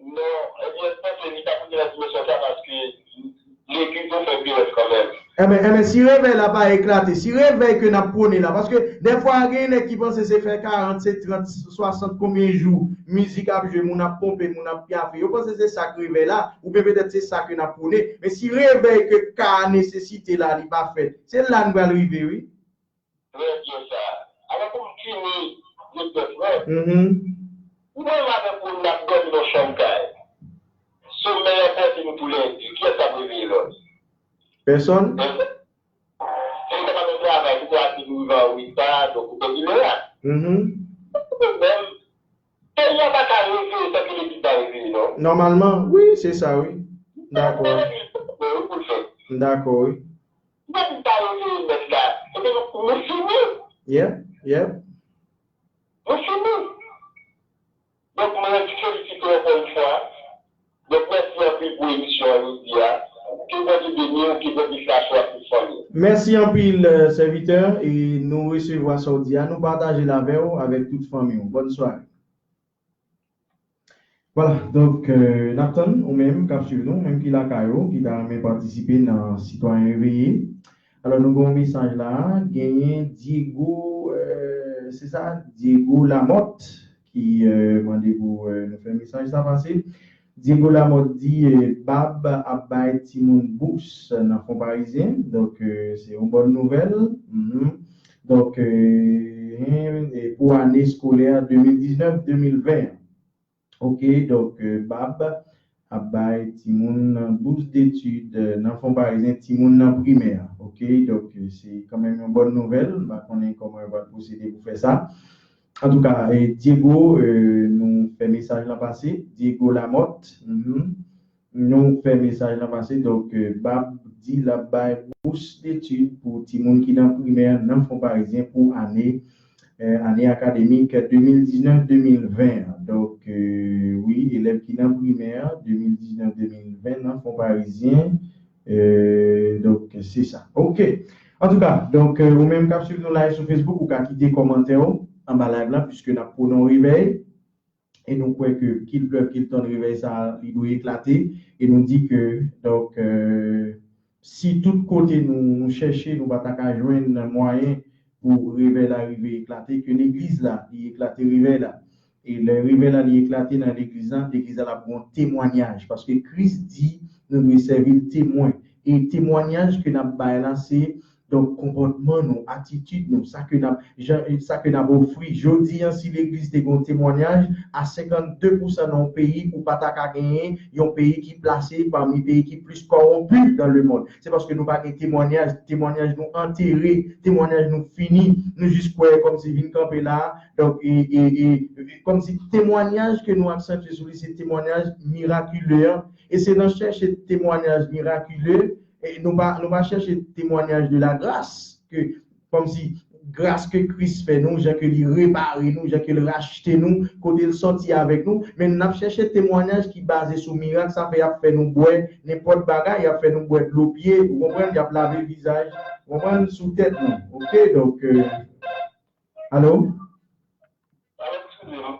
Non, ebyen, m panse li ta pou gen nan dimansyon sa paske legliz yo fè pirèt kanmenm. Enben, enben, si revèy la pa eklate, si revèy ke n ap pwone la, paske dèfwa gen nèg ki panse se fè karant, se trant, swasant konbyen jou, mizik ap jwe, moun ap ponpe, moun ap pyafe, yo panse se sa k revèy la, oubyen petèt se sa ke n ap pwone, men si revèy ke ka a nesesite la, li pa fèt, se la n pral rive, wi. Trè byen sa. Alò pou m fini, Doktè Frè, Mhm. ou menm avèk moun n ap dòmi nan chanm kay. Somèy an pòte nou tou lè de. Kiyès k ap reveye lòt? Pèsòn. Pèsòn. Se li k ap al nan travay, li pou ap rive an reta, donk ou pèdi lè a. Mhm. Ou menm, peyi a pa ka reveye san ke legliz la reveye, non? Nòmalman, wi, se sa, wi. Dakò. Legliz la, wi, pou l fè. Dakò, wi. Depi ta reveye mèt la, ebyen nou, nou fini. Yeah, yeah. Nou fini. Donk, mwen felisite w ankò yon fwa. Donk, mèsi anpil pou emisyon an jodi a. Ke Bondye beni w, ke Bondye fache w ak tout fanmi w. Mèsi anpil, euh, sèvitè, e nou resevwa sa w di a, nou pataje l avè w, avèk tout fanmi w. Bòn sware. Vwala, donk, euh, n ap tann ou menm k ap swiv nou, ou menm ki lakay ou, ki ta renmen patisipe nan Sitwayen Reveye. Alò, nou gen yon mesaj la, genyen Diego, euh, se sa, Diego Lamotte, ki, euh, mande pou, euh, nou fè mesaj sa pase. Diego Lamotte di, euh, Bab ap bay timoun bous nan Fon Parizyen. Donk, euh, se yon bòn nouvèl. Mhm. Donk, euh, e pou ane eskolè de mil diznèf de mil ven an. Ok, donk, euh, Bab ap bay timoun bous detid, euh, nan Fon Parizyen, timoun nan primè. Ok, donk, euh, se kanmenm yon bòn nouvèl. M pa konnen kòman yo pral pwosede pou fè sa. Antouka, eh, Diego, eh, nou fè mesaj lan pase. Diego Lamotte, mhm. Nou fè mesaj lan pase. Donk, eh, Bab di l ap bay bous detid pou timoun ki nan primè nan Fon Parizyen pou ane, eh, ane akademik de mil diznèf de mil ven an. Donk, eh, wi, elèv ki nan primè de mil diznèf de mil ven nan Fon Parizyen, eh, donk, se sa. Ok. Antouka, donk, eh, ou menm k ap swiv nou live sou Facebook, ou ka kite kòmantè w anba live la, piske n ap pwone yon revèy, e nou kwè ke kilplèv kiltann revèy sa a, li dwe eklate, e nou di ke, donk, eh, si tout kote nou, nou chèche, nou pa ta ka jwenn mwayen pou revèy la rive eklate, ke legliz la, li eklate revèy la. E lè revèy la, li eklate nan legliz la, legliz la, l ap gen yon temwanyaj. Paske Kris di, nou dwe sèvi l temwen. E temwanyaj ke n ap bay la, se, donk, konpòtman nou, atitid nou, sa ke n ap, jan, sa ke n ap ofri. Jodi an, si legliz te gen yon temwanyaj, a senkannde pousan nan yon peyi, ou pa ta ka genyen yon peyi ki plase pami peyi ki plis kòwonpi dans le monde. Se paske nou pa gen temwanyaj, temwanyaj nou antere, temwanyaj nou fini, nou jis kwè kòmsi vin kanpe la. Donk, e, e, e, kòmsi temwanyaj ke nou aksantye sou li, se temwanyaj mirakile an. E se nan chèche temwanyaj mirakile, e nou pa, nou pa chèche temwanyaj de la grâce, ke kòmsi gras ke Kris fè nou, jan ke li repare nou, jan ke l rachte nou, kote l sòti avèk nou, men n ap chèche temwanyaj ki baze sou mirak, sa fè y ap fè nou bwè nenpòt bagay, y ap fè nou bwè dlo pye, ou konprann, y ap lave vizaj, ou konprann, sou tèt nou. Ok, donk, euh, alo? Alo, eskize m.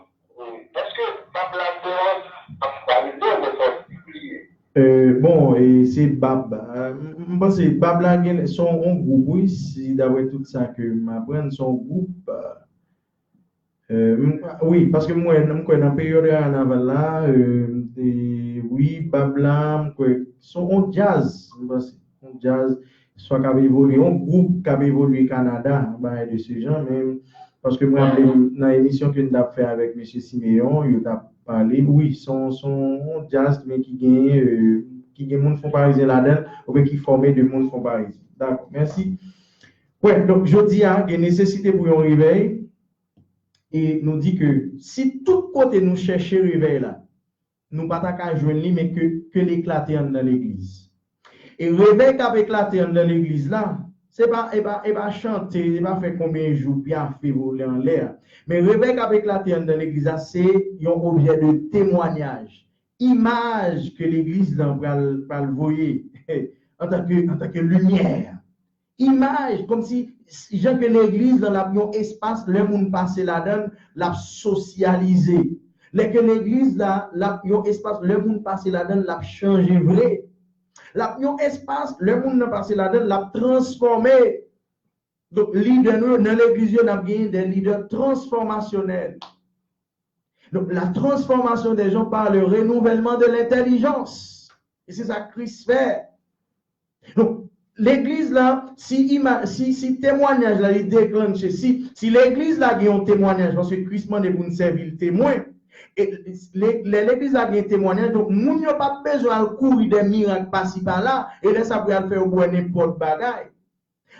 Èske Bab la se yon, ap pale de yon fòs ki bliye? Euh, bon, e se Bab. Euh, m, m panse Bab la gen, se yon, yon gwoup, wi, si daprè tout sa ke m aprann, se yon gwoup, euh, m, wi, paske m wè, m kwè nan peryòd kanaval la, euh, e, wi, Bab la, m kwè, se yon djaz, m panse, yon djaz, swa k ap evolye, yon gwoup k ap evolye Kanada, yon bagay de se jan, men, paske m raple m, nan emisyon ke n t ap fè avèk mesye Simeon, yo t ap pale, wi, se yon, se yon djaz, men ki genyen, euh, ki gen moun Fonparizyen ladan l, oubyen ki fòme de moun Fonparizyen. Dakò, mèsi. Wè, donk, jodi a, gen nesesite pou yon revèy, e nou di ke si tout kote nou chèche revèy la, nou pa ta ka jwenn li, men ke, ke l eklate anndan legliz. E revèy k ap eklate anndan legliz la, se pa, e pa, e pa chante, e pa fè konbyen jou pyafe vole anlè a. Men revèy k ap eklate anndan legliz la, se yon objè de temwanyaj. Imaj ke legliz lan pral, pral voye antanke, antanke limyè. Imaj, kòmsi jan ke legliz lan l ap yon espas, lè moun pase ladan l, l ap sosyalize. Lè ke legliz la, l ap yon espas, lè moun pase ladan l, l ap chanje vre. L ap yon espas, lè moun nan pase ladan l, l ap transfòme. Donk, lidè nou yo, nan legliz yo, n ap genyen de lidè transfòmasyonèl. Donc, la transformation des gens par le renouvellement de l'intelligence. E se sa Kris fè. Donk, legliz la, si, ima, si, si temwanyaj la li deklanche, si, si legliz la gen yon temwanyaj, paske Kris mande pou n sèvi l temwen, e, le, lè legliz la gen temwanyaj, donk moun yo p ap bezwen al kouri de mirak pasi pala, e lè sa pou y al fè yo bwè nenpòt bagay.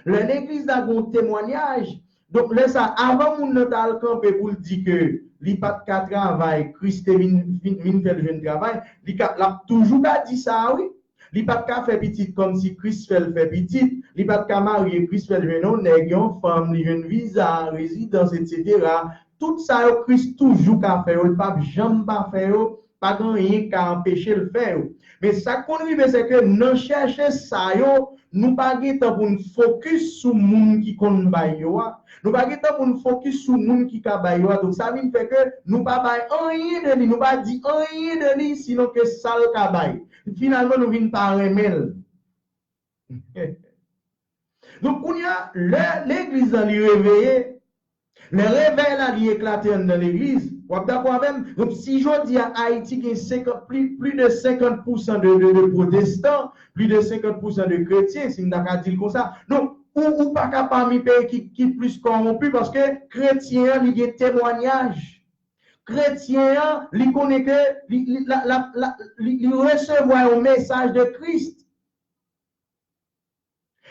Lè legliz la gen yon temwanyaj, donk lè sa, avan moun nan ta al kanpe pou l di ke li pa t ka travay, Kris te vin, vin, vin fè l jwenn travay, li ka, l ap toujou ka di sa, wi. Li pa t ka fè pitit kòmsi Kris fè l fè pitit, li pa t ka marye, Kris fè l jwenn yon nèg, yon fanm, li jwenn viza, rezidans, etsetera. Tout sa yo Kris toujou ka fè yo, li p ap janm pa fè yo, pa gen anyen k ka anpeche l fè yo. Men sa k konn rive, se ke nan chèche sa yo, nou pa gen tan pou n fokis sou moun ki konn bay yo a. Nou pa gen tan pou n fokis sou moun ki ka bay yo a. Donk, sa vin fè ke nou pa bay anyen de li, nou pa di anyen de li, sinon ke sa l ka bay. Finalman, nou vin pa renmen l. Donk, kounye a, lè legliz lan li reveye, lè revèy la li eklate anndan legliz, w ap dakò avè m? Donk, si jodi a Ayiti gen senkant, pli, pli de senkant pousan de, de, de pwotestan, pli de senkant pousan de kretyen, si m ta ka di l konsa, donk, ou, ou pa ka pami peyi ki, ki plis kòwonpi, paske kretyen an, li gen temwanyaj. Kretyen an, li konnen ke li, li, la, la, la, li, li resevwa yon mesaj de Kris.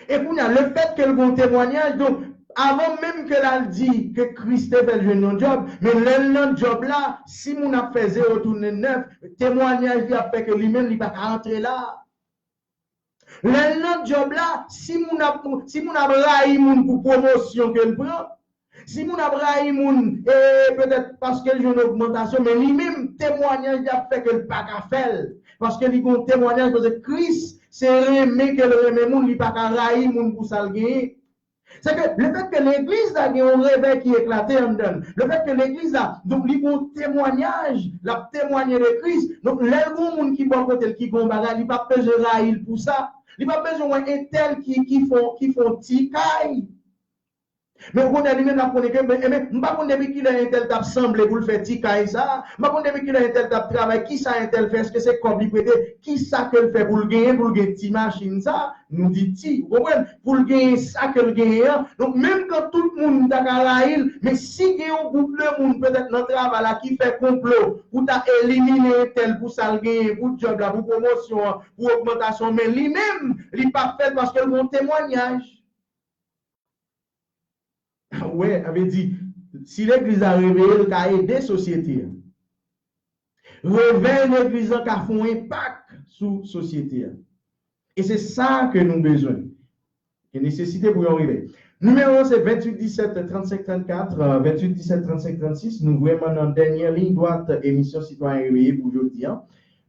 E kounye a, lefètke l gen yon temwanyaj, donk, avan menm ke l al di ke Kris te fè l jwenn yon djòb, men lè l nan djòb la, si moun ap fè zewo tounen nèf, temwanyaj li ap fè ke li menm li pa ka antre la. Lè l nan djòb la, si moun ap, si moun ap rayi moun pou pwomosyon ke l pran, si moun ap rayi moun, e, petèt paske l jwenn ogmantasyon, men li menm, temwanyaj li ap fè ke l pa ka fè l. Paske li gen yon temwanyaj, paske Kris, se renmen ke l renmen moun, li pa ka rayi moun pou sa l genyen. Se ke lefètke legliz la gen yon revèy ki eklate anndan l, lefètke legliz la, donk li gen yon temwanyaj, l ap temwanye de Kris, donk lè l gen yon moun ki bò kote l ki gen yon bagay, li p ap bezwen rayi l pou sa. Li p ap bezwen wè entèl ki, ki fè, ki fè yon ti kay. Men ou konnen li menm l ap konnen ke, men, men, m pa konn depi kilè entèl t ap sanble pou l fè ti kay sa a. M pa konn depi kilè entèl t ap travay, kisa entèl fè, èske se kòb li prete, kisa ke l fè pou l genyen, pou l gen ti machin sa a, nou di ti, ou konprann, pou l genyen sa ke l genyen an. Donk, menm kan tout moun ta ka rayi l, men si gen yon gwoup de moun petèt nan travay la ki fè konplo pou ta elimine entèl pou sa l genyen, pou djòb la, pou pwomosyon an, pou ogmantasyon, men li menm, li p ap fè l paske l gen yon temwanyaj. Wè, sa vle di, si legliz la reveye, l ka ede sosyete a. Revèy legliz lan ka fè yon enpak sou sosyete a. E se sa ke nou bezwen. Gen nesesite pou yon revèy. Nimewo se venntuit disèt trannsenk trannkat, euh, venntuit disèt trannsenk trannsis. Nou vrèman nan dènye liy dwat emisyon Sitwayen Reveye pou jodi a.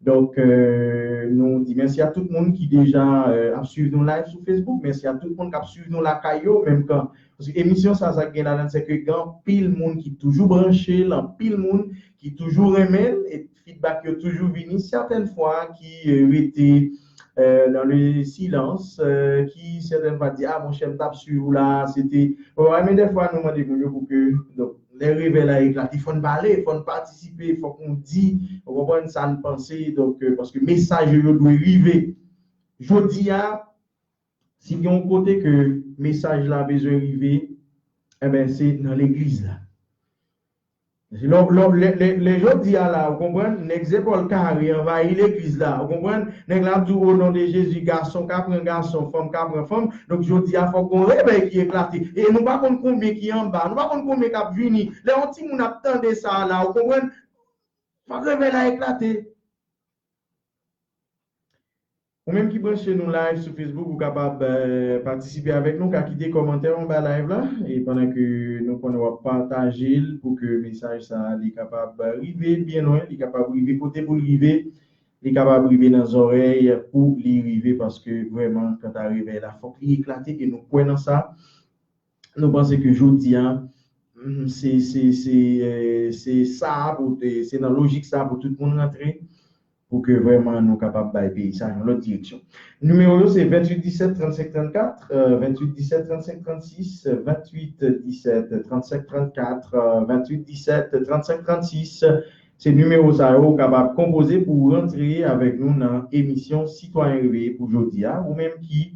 Donk, euh, nou di mèsi a tout moun ki deja, euh, ap swiv nou live sou Facebook. Mèsi a tout moun k ap swiv nou lakay yo, menm kan. Paske emisyon sa, sa k gen ladan l, se ke gen anpil moun ki toujou branche l, anpil moun ki toujou renmen l, e feedback yo toujou vini. Sètèn fwa ki, euh, rete, euh, dans le silence, euh, ki sètèn fwa di, "Ah, monchè, m t ap swiv ou la, se te." Bon, men dèfwa, nou mande moun yo pou ke, donk, lè revèy la eklate, fò n pale, fò n patisipe, fòk nou di, ou konprann, sa n panse, donk, euh, paske mesaj yo, yo dwe rive. Jodi a, si gen yon kote ke mesaj la bezwen rive, enben, se nan legliz la. Lè, lè, lè, lè, lè jodi a la, ou konprann, nèg zepòl kare anvayi legliz la, ou konprann, nèg la ap di w, "O non de Jezi, gason ka pran gason, fanm ka pran fanm." Donk, jodi a, fòk gon revèy ki eklate. E nou pa konn konbyen ki anba, nou pa konn konbyen k ap vini. Lè yon timoun ap tande sa a la, ou konprann, fòk revèy la eklate. Ou menm ki branche nou live sou Facebook, ou kapab eh, patisipe avèk nou, ka kite kòmantè anba live la, e pandan ke nou konnen w ap pataje l pou ke mesaj sa a li kapab rive byen lwen, li kapab rive kote pou l rive, li kapab rive nan zòrèy pou li rive, paske vrèman, kanta revèy la, fòk li eklate e nou kwè nan sa. Nou panse ke jodi a, mm, se, se, se, eh, se sa a pou, eh, se nan lojik sa a pou tout moun rantre, pou ke vrèman nou kapab bay peyi sa a yon lòt direksyon. Nimewo yo se venntuit disèt trannsenk trannkat, eh, venntuit disèt trannsenk trannsis, venntuit disèt trannsenk trannkat, eh, venntuit disèt trannsenk trannsis. Se nimewo sa yo ou kapab konpoze pou w rantre avèk nou nan emisyon Sitwayen Reveye pou jodi a. Ou menm ki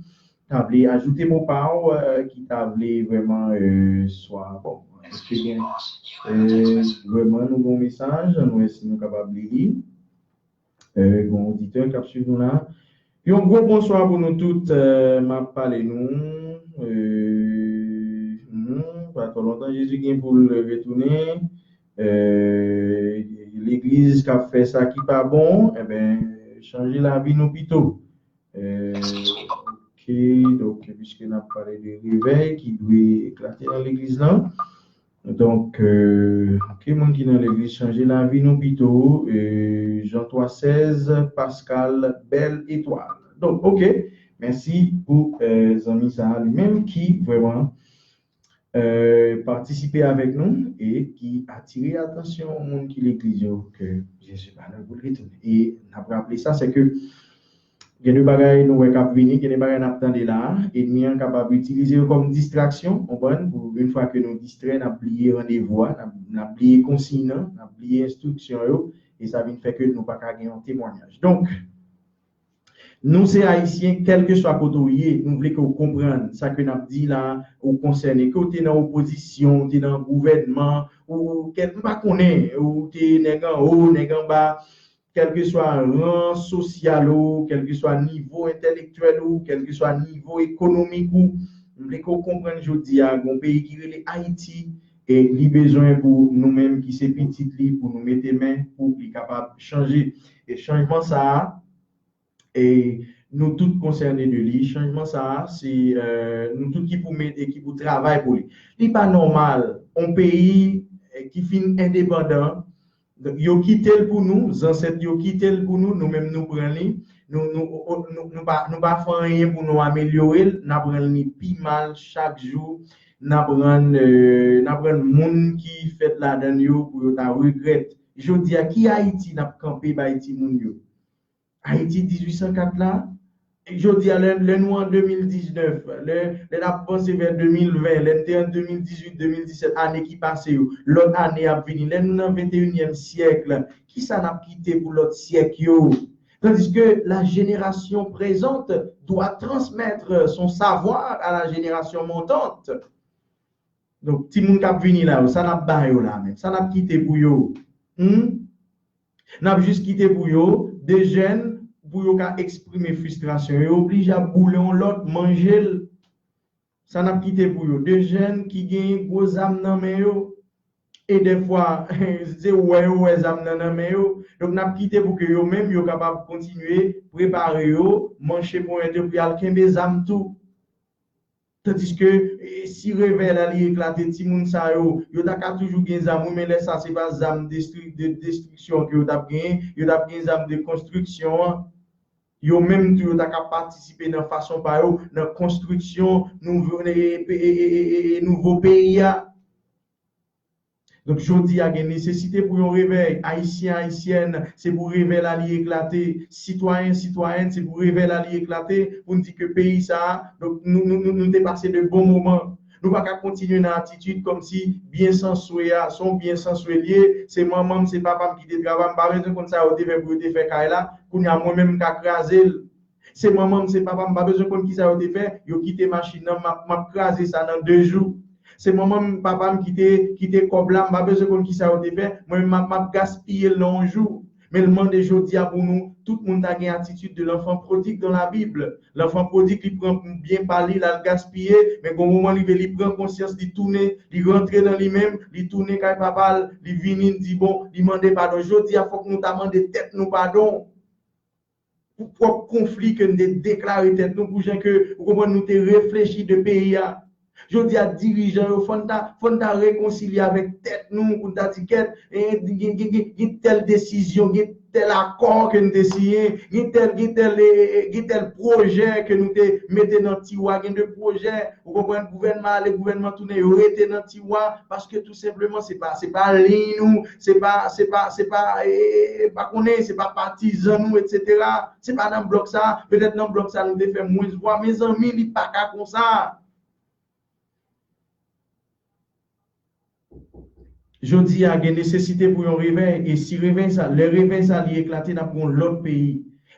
ta vle ajoute mo pa w, eh, ki ta vle vrèman, eh, swa, bon, èske gen, eh, vrèman nou gon mesaj, nou wè si nou kapab li li. Eh, gon oditè k ap swiv nou la. Yon gwo bonswa pou nou tout, eh, m ap pale nou. Eh, hmm, pa twò lontan Jezi gen pou l retounen. Eh, legliz k ap fè sa ki pa bon, enben, chanje lavi nou pito. Eh, ok, donk, piske n ap pale de revèy ki dwe eklate nan legliz lan. Donk, eh, ok, moun ki nan legliz, chanje lavi nou pito. Eh, Jan twa sèz, Paskal, bèl etwal. Donk, ok, mèsi pou eh, zanmi sa a li menm ki vrèman eh, patisipe avèk nou e ki atire atansyon moun ki legliz yo ke Jezi pa lwen pou l retounen. E n ap raple sa, se ke gen de bagay nou wè k ap vini, gen de bagay n ap tande la a, enmi an kapab itilize yo kòm distraksyon, konprann, pou yon fwa ke nou distrè, n ap bliye randevou a, n ap, n ap bliye konsiy nan, n ap bliye enstriksyon yo, e sa vin fè ke nou pa ka gen yon temwayaj. Donk, nou se Ayisyen, kèlkeswa kote w ye, nou vle ke w konprann sa ke n ap di la, ou konsène, ke w te nan opozisyon, ou te nan gouvènman, ou kèl, m pa konnen, ou te nèg anwo, nèg anba, kèlkeswa ran sosyal ou, kèlkeswa nivo entèlektyèl ou, kèlkeswa nivo ekonomik ou, m vle ke w konprann jodi a, gon peyi ki rele Ayiti, e li bezwen pou nou menm ki se pitit li, pou nou mete men, pou li kapab chanje. E chanjman sa a, e nou tout konsène de li. Chanjman sa a, se eh, nou tout ki pou mete, ki pou travay pou li. Li pa nòmal, yon peyi eh, ki fin endepandan, yo kite l pou nou, zansèt yo kite l pou nou, nou menm nou pran li, nou, nou, nou, nou pa, nou pa fè anyen pou nou amelyore l, n ap rann li pi mal chak jou, n ap rann, eh, n ap rann moun ki fèt ladan l yo pou yo ta regrèt. Jodi a, ki Ayiti n ap kanpe bay timoun yo? Ayiti dizuit san kat la, jodi a, lè, lè nou an de mil diznèf, lè, lè n ap vanse vè de mil ven, lè n te an de mil dizuit, de mil disèt, ane ki pase yo, lòt ane ap vini, lè nou nan venteyinyèm syèk, kisa n ap kite pou lòt syèk yo? Tandis que la génération présente doit transmettre son savoir à la génération montante. Donk, timoun k ap vini la yo, sa n ap ba yo la menm? Sa n ap kite pou yo? Hmm? N ap jis kite pou yo de jèn, pou yo ka eksprime fristrasyon yo, yo oblije ap boule yon lòt, manje l. Sa n ap kite pou yo? De jèn ki gen gwo zam nan men yo. E dèfwa, se wè yo wè zam nan nan men yo. Donk, n ap kite pou ke yo menm, yo kapab kontinye prepare yo, manche ponyèt yo pou y al kenbe zam tou. Tandiske, e, si revèy la li eklate, timoun sa yo, yo ta ka toujou gen zam, wi, men lè sa, se pa zam destri-, de destriksyon ke yo t ap genyen, yo t ap gen zam de konstriksyon an. Yo menm tou, yo ta ka patisipe nan fason pa yo, nan konstriksyon nouvo, e, e, e, e, e, e, nouvo peyi a. Donk, jodi a, gen nesesite pou yon revèy. Ayisyen, Ayisyèn, se pou revèy la li eklate. Sitwayen, sitwayèn, se pou revèy la li eklate. Pou n di ke peyi sa a, donk, nou, nou, nou, nou te pase de bon moman. Nou pa ka kontinye nan atitid kòmsi byen san swe a, se yon byen san swe l ye. Se manman m, se papa m ki te travay. M pa bezwen konn sa yo te fè pou yo te fè kay la. Kounye a, mwen menm, m ka kraze l. Se manman m, se papa m, m pa bezwen konn kisa yo te fè, yo kite machin nan, m ap, m ap kraze sa nan de jou. Se manman m, papa m ki te, ki te kòb la, m pa bezwen konn kisa yo te fè. Mwen, m ap, m ap gaspiye l nan yon jou. Men l mande jodi a pou nou, tout moun ta gen atitid de l'enfant prodigue dans la Bible. L'enfant prodigue, li pran byen pa li, l al gaspiye, men gon moman rive, li pran konsyans, li tounen, li rantre nan li menm, li tounen kay papa l, li vini, li di bon, li mande padon. Jodi a, fòk nou ta mande tèt nou padon pou pwòp konfli ke n te deklare tèt nou, pou jan ke, ou konprann, nou te reflechi de peyi a. Jodi a, dirijan yo, fò n ta, fò n ta rekonsilye avèk tèt nou, pou n ta di, kèt, eh, gen, gen, gen, gen tèl desizyon, gen tèl akò ke n te siyen, gen tèl, gen tèl, eh, eh, eh, gen tèl pwojè ke nou te mete nan tiwa, gen de pwojè, ou konprann, gouvènman ale, gouvènman tounen, yo rete nan tiwa, paske tou senpleman, se pa, se pa liy nou, se pa, se pa, se pa, eh, eh, eh, pa konnen, se pa patizan nou, etsetera. Se pa nan blòk sa, petèt nan blòk sa nou te fè mwens vwa. Mezanmi, li pa ka konsa. Jodi a, gen nesesite pou yon revèy, e si revèy sa, lè revèy sa li eklate, n ap gen yon lòt peyi.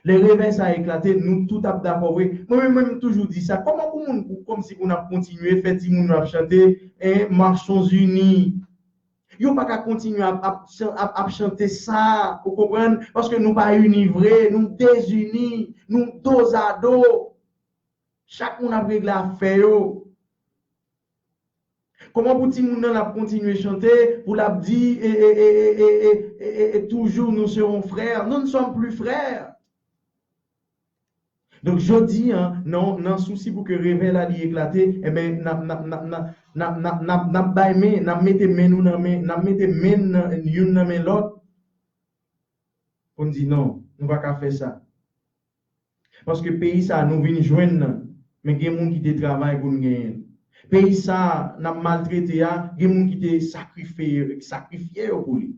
Lè revèy sa eklate, nou tout ap dakò vre. Mwen menm, mwen, m toujou di sa. Kòman pou moun, pou, kòmsi pou n ap kontinye fè timoun yo ap chante, eh, Marchons unis. Yo pa ka kontinye ap, ap, chan- ap, ap chante sa, ou konprann? Paske nou pa ini vre, nou dezini, nou dozado. Chak moun ap regle afè yo. Kòman pou timoun nan l ap kontinye chante, pou l ap di, e, e, e, toujours nous serons frères? Nous ne sommes plus frères. Donk, jodi a, nan, nan sousi pou ke revèy la li eklate, enben, n ap, n ap, n ap, n ap, n ap, n ap, n ap, n ap bay men, n ap mete men nou nan men, n ap mete men nan, youn nan men lòt, pou n di non, nou pa ka fè sa. Paske peyi sa a nou vin jwenn nan, men gen moun ki te travay pou n genyen l. Peyi sa a n ap maltrete a, gen moun ki te sakrifye, sakrifye yo pou li.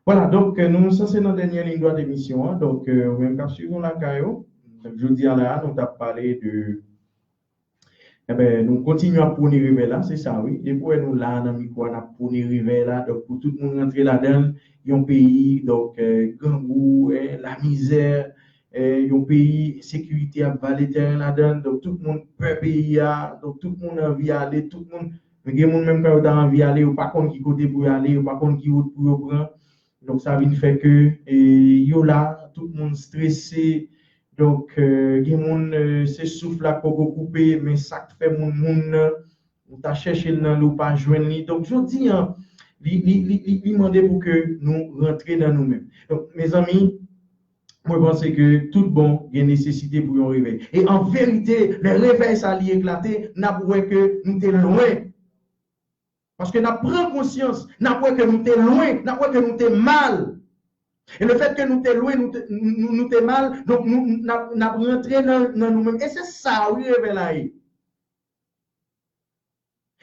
Vwala, donk, nou sanse nan dènye liy dwat emisyon an. Donk, ou menm k ap swiv nou lakay ou, jodi a la a, nou t ap pale de, enben, nou kontinye ap pwone revèy la, se sa wi. Depi w wè nou la nan mikwo a, n ap pwone revèy la. Donk, pou tout moun rantre ladan l, yon peyi, donk, grangou, eh, lamizè, eh, yon peyi, ensekirite ap vale tèren ladan l. Donk, tout moun pè peyi a. Donk, tout moun anvi ale, tout moun, men gen moun menm kan yo ta anvi ale, yo pa konn ki kote pou yo ale, yo pa konn ki wout pou yo pran. Donk, sa vin fè ke, eh, yo la, tout moun strese. Donk, eh, gen moun, eh, se souf la k poko koupe, men sa k fè moun moun nan, ou ta chèche l nan li, ou pa jwenn li. Donk, jodi a, li, li, li, li, li mande pou ke nou rantre nan nou menm. Donk, mezanmi, mwen panse ke tout bon gen nesesite pou yon revèy. E an verite, lè revèy sa li eklate, n ap wè ke nou te lwen. Paske n ap pran konsyans, n ap wè ke nou te lwen, n ap wè ke nou te mal. E lefètke nou te lwen, nou te, nou, nou te mal, donk nou, n ap, n ap rantre nan, nan nou menm. E se sa, wi, revèy la ye.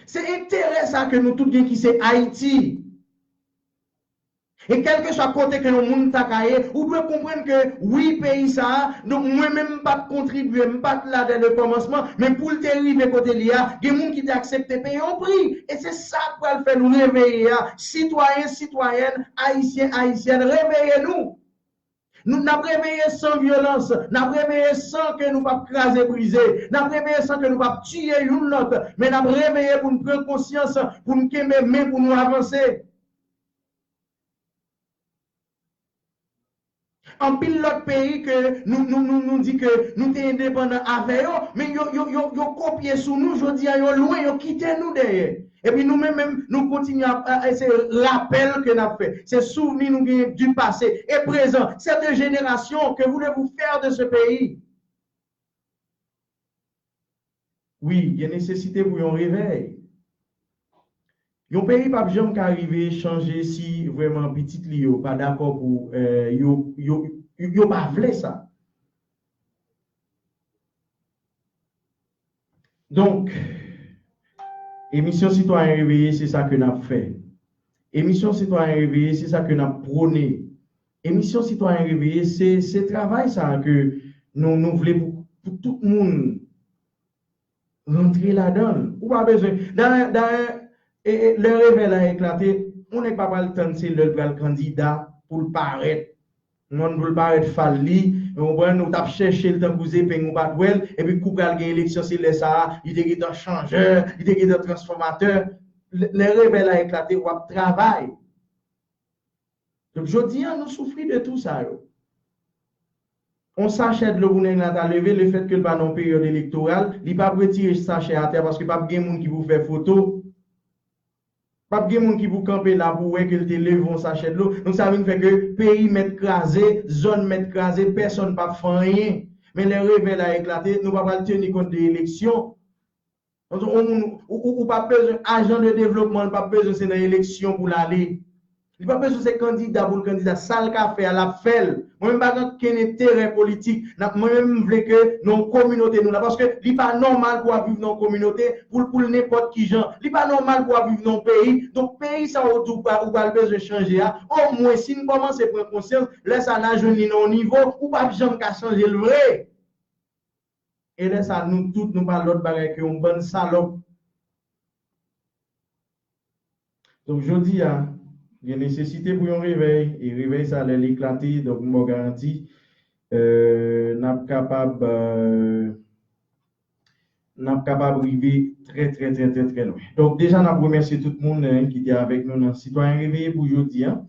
Se enterè sa ke nou tout gen ki se Ayiti. E kèlkeswa kote ke yon moun ta ka ye, ou dwe konprann ke wi, peyi sa a, donk mwen menm m pa t kontribye, m pa t la dè le kòmansman, men pou l te rive kote l ye a, gen moun ki te aksepte peye yon pri. E se sa k pral fè nou reveye a, sitwayen, sitwayèn, ayisyen, ayisyèn, reveye nou. Nou, n ap reveye san vyolans, n ap reveye san ke nou p ap kraze brize, n ap reveye san ke nou p ap tiye youn lòt, men n ap reveye pou n pran konsyans, pou n kenbe men, pou nou avanse. Anpil lòt peyi ke nou, nou, nou, nou di ke nou te endepandan avè yo, men yo, yo, yo, yo kopye sou nou, jodi a yo lwen, yo kite nou dèyè. Epi nou menm, menm, nou kontinye ap, ap, se rapèl ke n ap fè. Se souvni nou genyen du passé et présent. C'est des générations, que voulez-vous faire de ce pays? Wi, gen nesesite pou yon revèy. Yon peyi p ap janm ka rive chanje si vrèman pitit li yo pa dakò pou, eh, yo, yo, yo, yo pa vle sa. Donk, emisyon Sitwayen Reveye, se sa ke n ap fè. Emisyon Sitwayen Reveye, se sa ke n ap pwone. Emisyon Sitwayen Reveye, se, se travay sa a ke nou, nou vle pou, pou tout moun rantre ladan l. Ou pa bezwen. Dayè, dayè, e, e, lè revèy la eklate, yon nèg pa pral tann se lè l pral kandida pou l parèt. Non, pou l parèt fal li, ou konprann, ou t ap chèche l tankou zepeng, ou pa t wè l, epi kou pral gen eleksyon, se lè sa a, li te gentan chanjè, li te gentan transfòmatè. lè, lè revèy la eklate, w ap travay. Donk, jodi a, nou soufri de tou sa yo. On sachè dlo pou nèg la ta leve, lefètke l pa nan peryòd elektoral, li p ap retire sachè atè a paske p ap gen moun ki pou fè foto. P ap gen moun ki pou kanpe la pou wè ke l te leve on sachè dlo. Donk, sa vin fè ke peyi mèt kraze, zòn mèt kraze, pèsonn p ap fè anyen. Men lè revèy la eklate, nou pa pral teni kont de eleksyon. Donk, on moun, ou, ou, ou p ap bezwen ajan de devlopman, li p ap bezwen se nan eleksyon pou l ale. Li p ap bezwen se kandida pou l kandida. Sa l ka fè a, l ap fè l. Mwen menm pa gen okenn enterè politik. N ap, mwen menm, m vle ke nan yon kominote nou la. Paske li pa nòmal pou w ap viv nan yon kominote pou l, pou l nenpòt ki jan. Li pa nòmal pou w ap viv nan yon peyi. Donk, peyi sa ou di ou pa, ou pral bezwen chanje a, omwen si n kòmanse pran konsyans, lè sa n a jwenn li nan yon nivo, ou p ap janm ka chanje l vre. E lè sa, nou tout, nou pa lòt bagay ke yon bann salòp. Donk, jodi a, gen nesesite pou yon revèy, e revèy sa, lè l eklate, donk, m ba w garanti, euh, n ap kapab, euh, n ap kapab rive trè, trè, trè, trè, trè lwen. Donk, deja, n ap remèsye tout moun, eh, ki te avèk nou nan Sitwayen Reveye pou jodi a.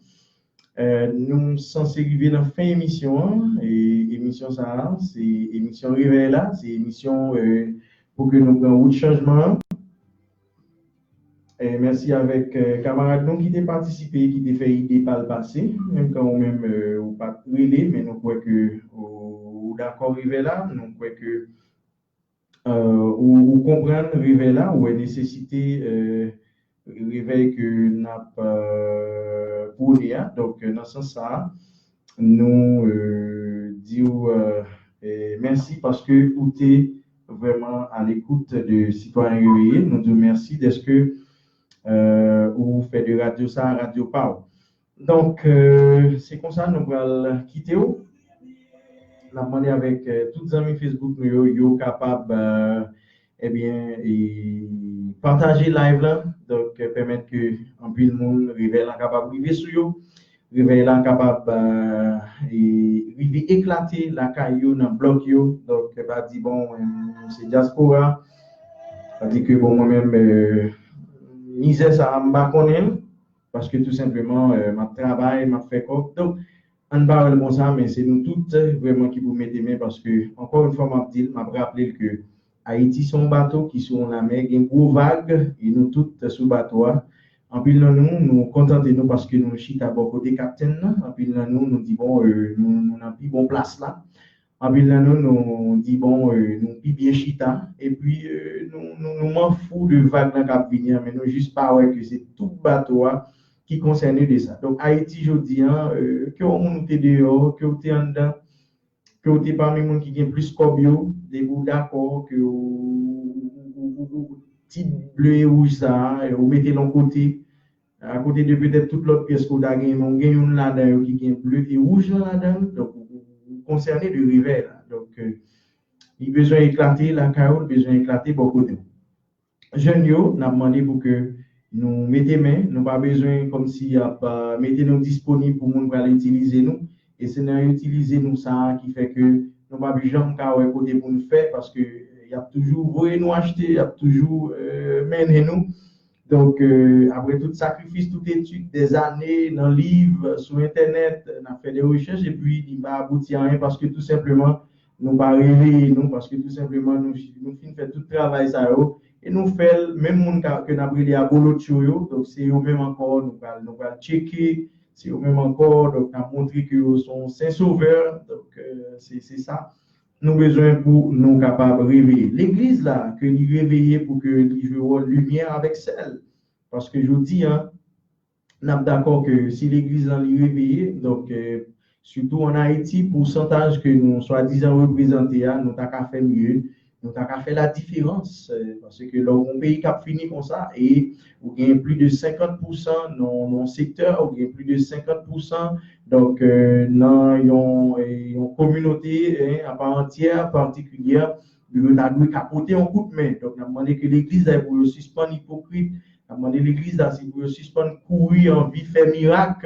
Eh, nou sanse rive nan fen emisyon an. E emisyon sa a, se emisyon Revèy la, se emisyon, eh, pou ke nou pran wout chanjman an. E mèsi avèk, eh, kamarad nou ki te patisipe, ki te fè ide pa l pase. Menm kan ou menm, eh, ou pa t rele, men nou kwè ke ou, ou dakò Revèy la, nou kwè ke euh, ou, ou konprann revèy la, ou wè nesesite, euh, revèy ke n ap, euh, pwone a. Donk, nan sans sa a, nou, euh, di w, euh, eh, mèsi paske ou te vrèman alekout de Sitwayen Reveye. Nou di w mèsi dèske, euh, ou fè de radyo sa a radyo pa w. Donk, euh, se konsa nou pral kite w. N ap mande avèk, euh, tout zanmi Facebook nou yo, yo kapab, euh, ebyen, e pataje live la. Donk, euh, pèmèt ke anpil moun, revèy la kapab rive sou yo. Revèy la kapab, euh, e rive eklate lakay yo, nan blòk yo. Donk, pa di, bon, mwen, se dyaspora. Pa di ke, bon, mwen menm, euh, mizè sa a, m pa konnen l. Paske tou senpleman, euh, m ap travay, m ap fè kòb. Donk, ann pa wè l konsa, men se nou tout, euh, vrèman ki pou mete men, paske, ankò yon fwa, m ap di l, m ap raple l ke Ayiti se yon bato ki sou yon lamè, gen gwo vag, e nou tout sou bato a. Anpil nan nou, nou kontante nou paske nou chita bò kote kaptenn nan. Anpil nan nou, nou di, bon, euh, nou, nou nan pi bon plas la. Anpil nan nou, nou di, bon, euh, nou pi byen chita. Epi, euh, nou, nou, nou manfou de vag lan k ap vini an, men nou jis pa wè ke se tout bato a ki konsène de sa. Donk, Ayiti jodi an, euh, ke w moun ou te deyò, ke w te anndan, ke w te pami moun ki gen plis kòb yo, depi w dakò ke w, w, w, w, w, tit ble e wouj sa a, ou mete l yon kote, akote de petèt tout lòt pyès ke w ta genyen, men w gen youn ladan yo ki gen ble e wouj lan ladan l, donk ou, ou, ou konsène de revèy la. Donk, euh, li bezwen eklate lakay ou, li bezwen eklate bò kote w. Jèn yo, n ap mande pou ke nou mete men, nou pa bezwen kòmsi y ap, euh, mete nou disponib pou moun pral itilize nou. E se nan itilize nou sa a ki fè ke nou p ap janm ka wè kote pou n fè, paske y ap toujou voye nou achte, y ap toujou, euh, mennen nou. Donk, euh, apre tout sakrifis, tout etid, dèzane nan liv, sou entènèt, n ap fè de rechèch, epi li pa abouti a anyen, paske tou senpleman, nou pa reveye nou, paske tou senpleman, nou, nou fin fè tout travay sa yo, e nou fè l, menm moun ka, ke n ap rele abolotcho yo, donk se yo menm ankò, nou pral, nou pral tcheke, se yo menm ankò, donk n ap montre ke yo se yon sen sovè, donk, euh, se, se sa nou bezwen pou nou kapab reveye. Legliz la, ke li reveye pou ke li jwe wòl limyè avèk sèl. Paske jodi a, n ap dakò ke si legliz lan li reveye, donk, euh, sitou ann Ayiti, pousantaj ke nou swadizan reprezante a, nou ta ka fè mye, nou ta ka fè ladiferans, euh, paske lè w gon peyi k ap fini konsa, e ou gen plis de senkant pousan nan, nan yon sektè, ou gen plis de senkant pousan, donk, euh, nan yon, euh, yon kominote, hein, à part entière, particulière, yo ta dwe ka pote yon kout men. Donk, n ap mande ke legliz la pou yo sispann ipokrit, n ap mande legliz la se pou yo sispann kouri anvi fè mirak,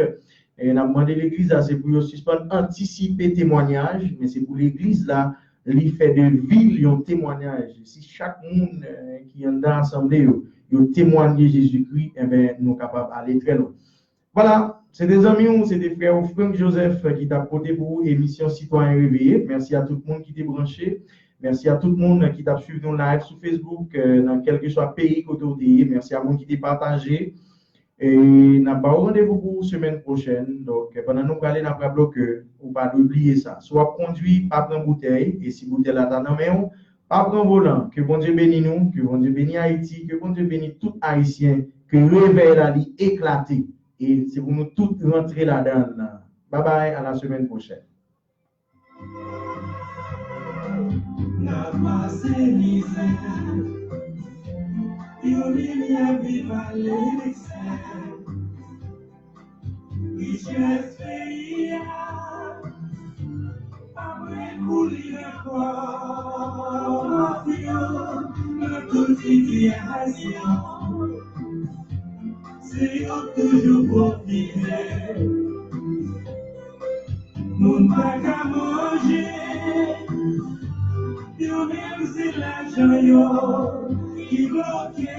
e n ap mande legliz la se pou yo sispann antisipe temwayaj, men se pou legliz la li fè de vi l yon temwayaj. Si chak moun eh, ki anndan asanble yo, yo temwaye Jezikri, enben, nou kapab ale trè lwen. Vwala, se te zanmi w, se te frè w Frank Joseph ki t ap pote pou ou emisyon Sitwayen Reveye. Mèsi a tout moun ki te branche. Mèsi a tout moun ki t ap swiv nou live sou Facebook, eh, nan kèlkeswa peyi kote w te ye. Mèsi a moun ki te pataje. E n ap ba w randevou pou semèn pwochèn. Donk, pandan nou prale, n ap raple w ke ou pa dwe bliye sa. Si w ap kondwi, pa pran boutèy. E si boutèy la ta nan men w, pa pran volan. Ke Bondye beni nou, ke Bondye beni Ayiti, ke Bondye beni tout Ayisyen. Ke revèy la li eklate. E se pou nou tout rantre ladan l. Babay, a la semèn pwochèn. N ap pase mizè, yon milyè viv alèksè. Richès peyi a ap rekoule nan kò mafya nan tout sitiyasyon. Se yo k toujou pwofite. Moun pa ka manje, yo menm se lajan yo ki bloke.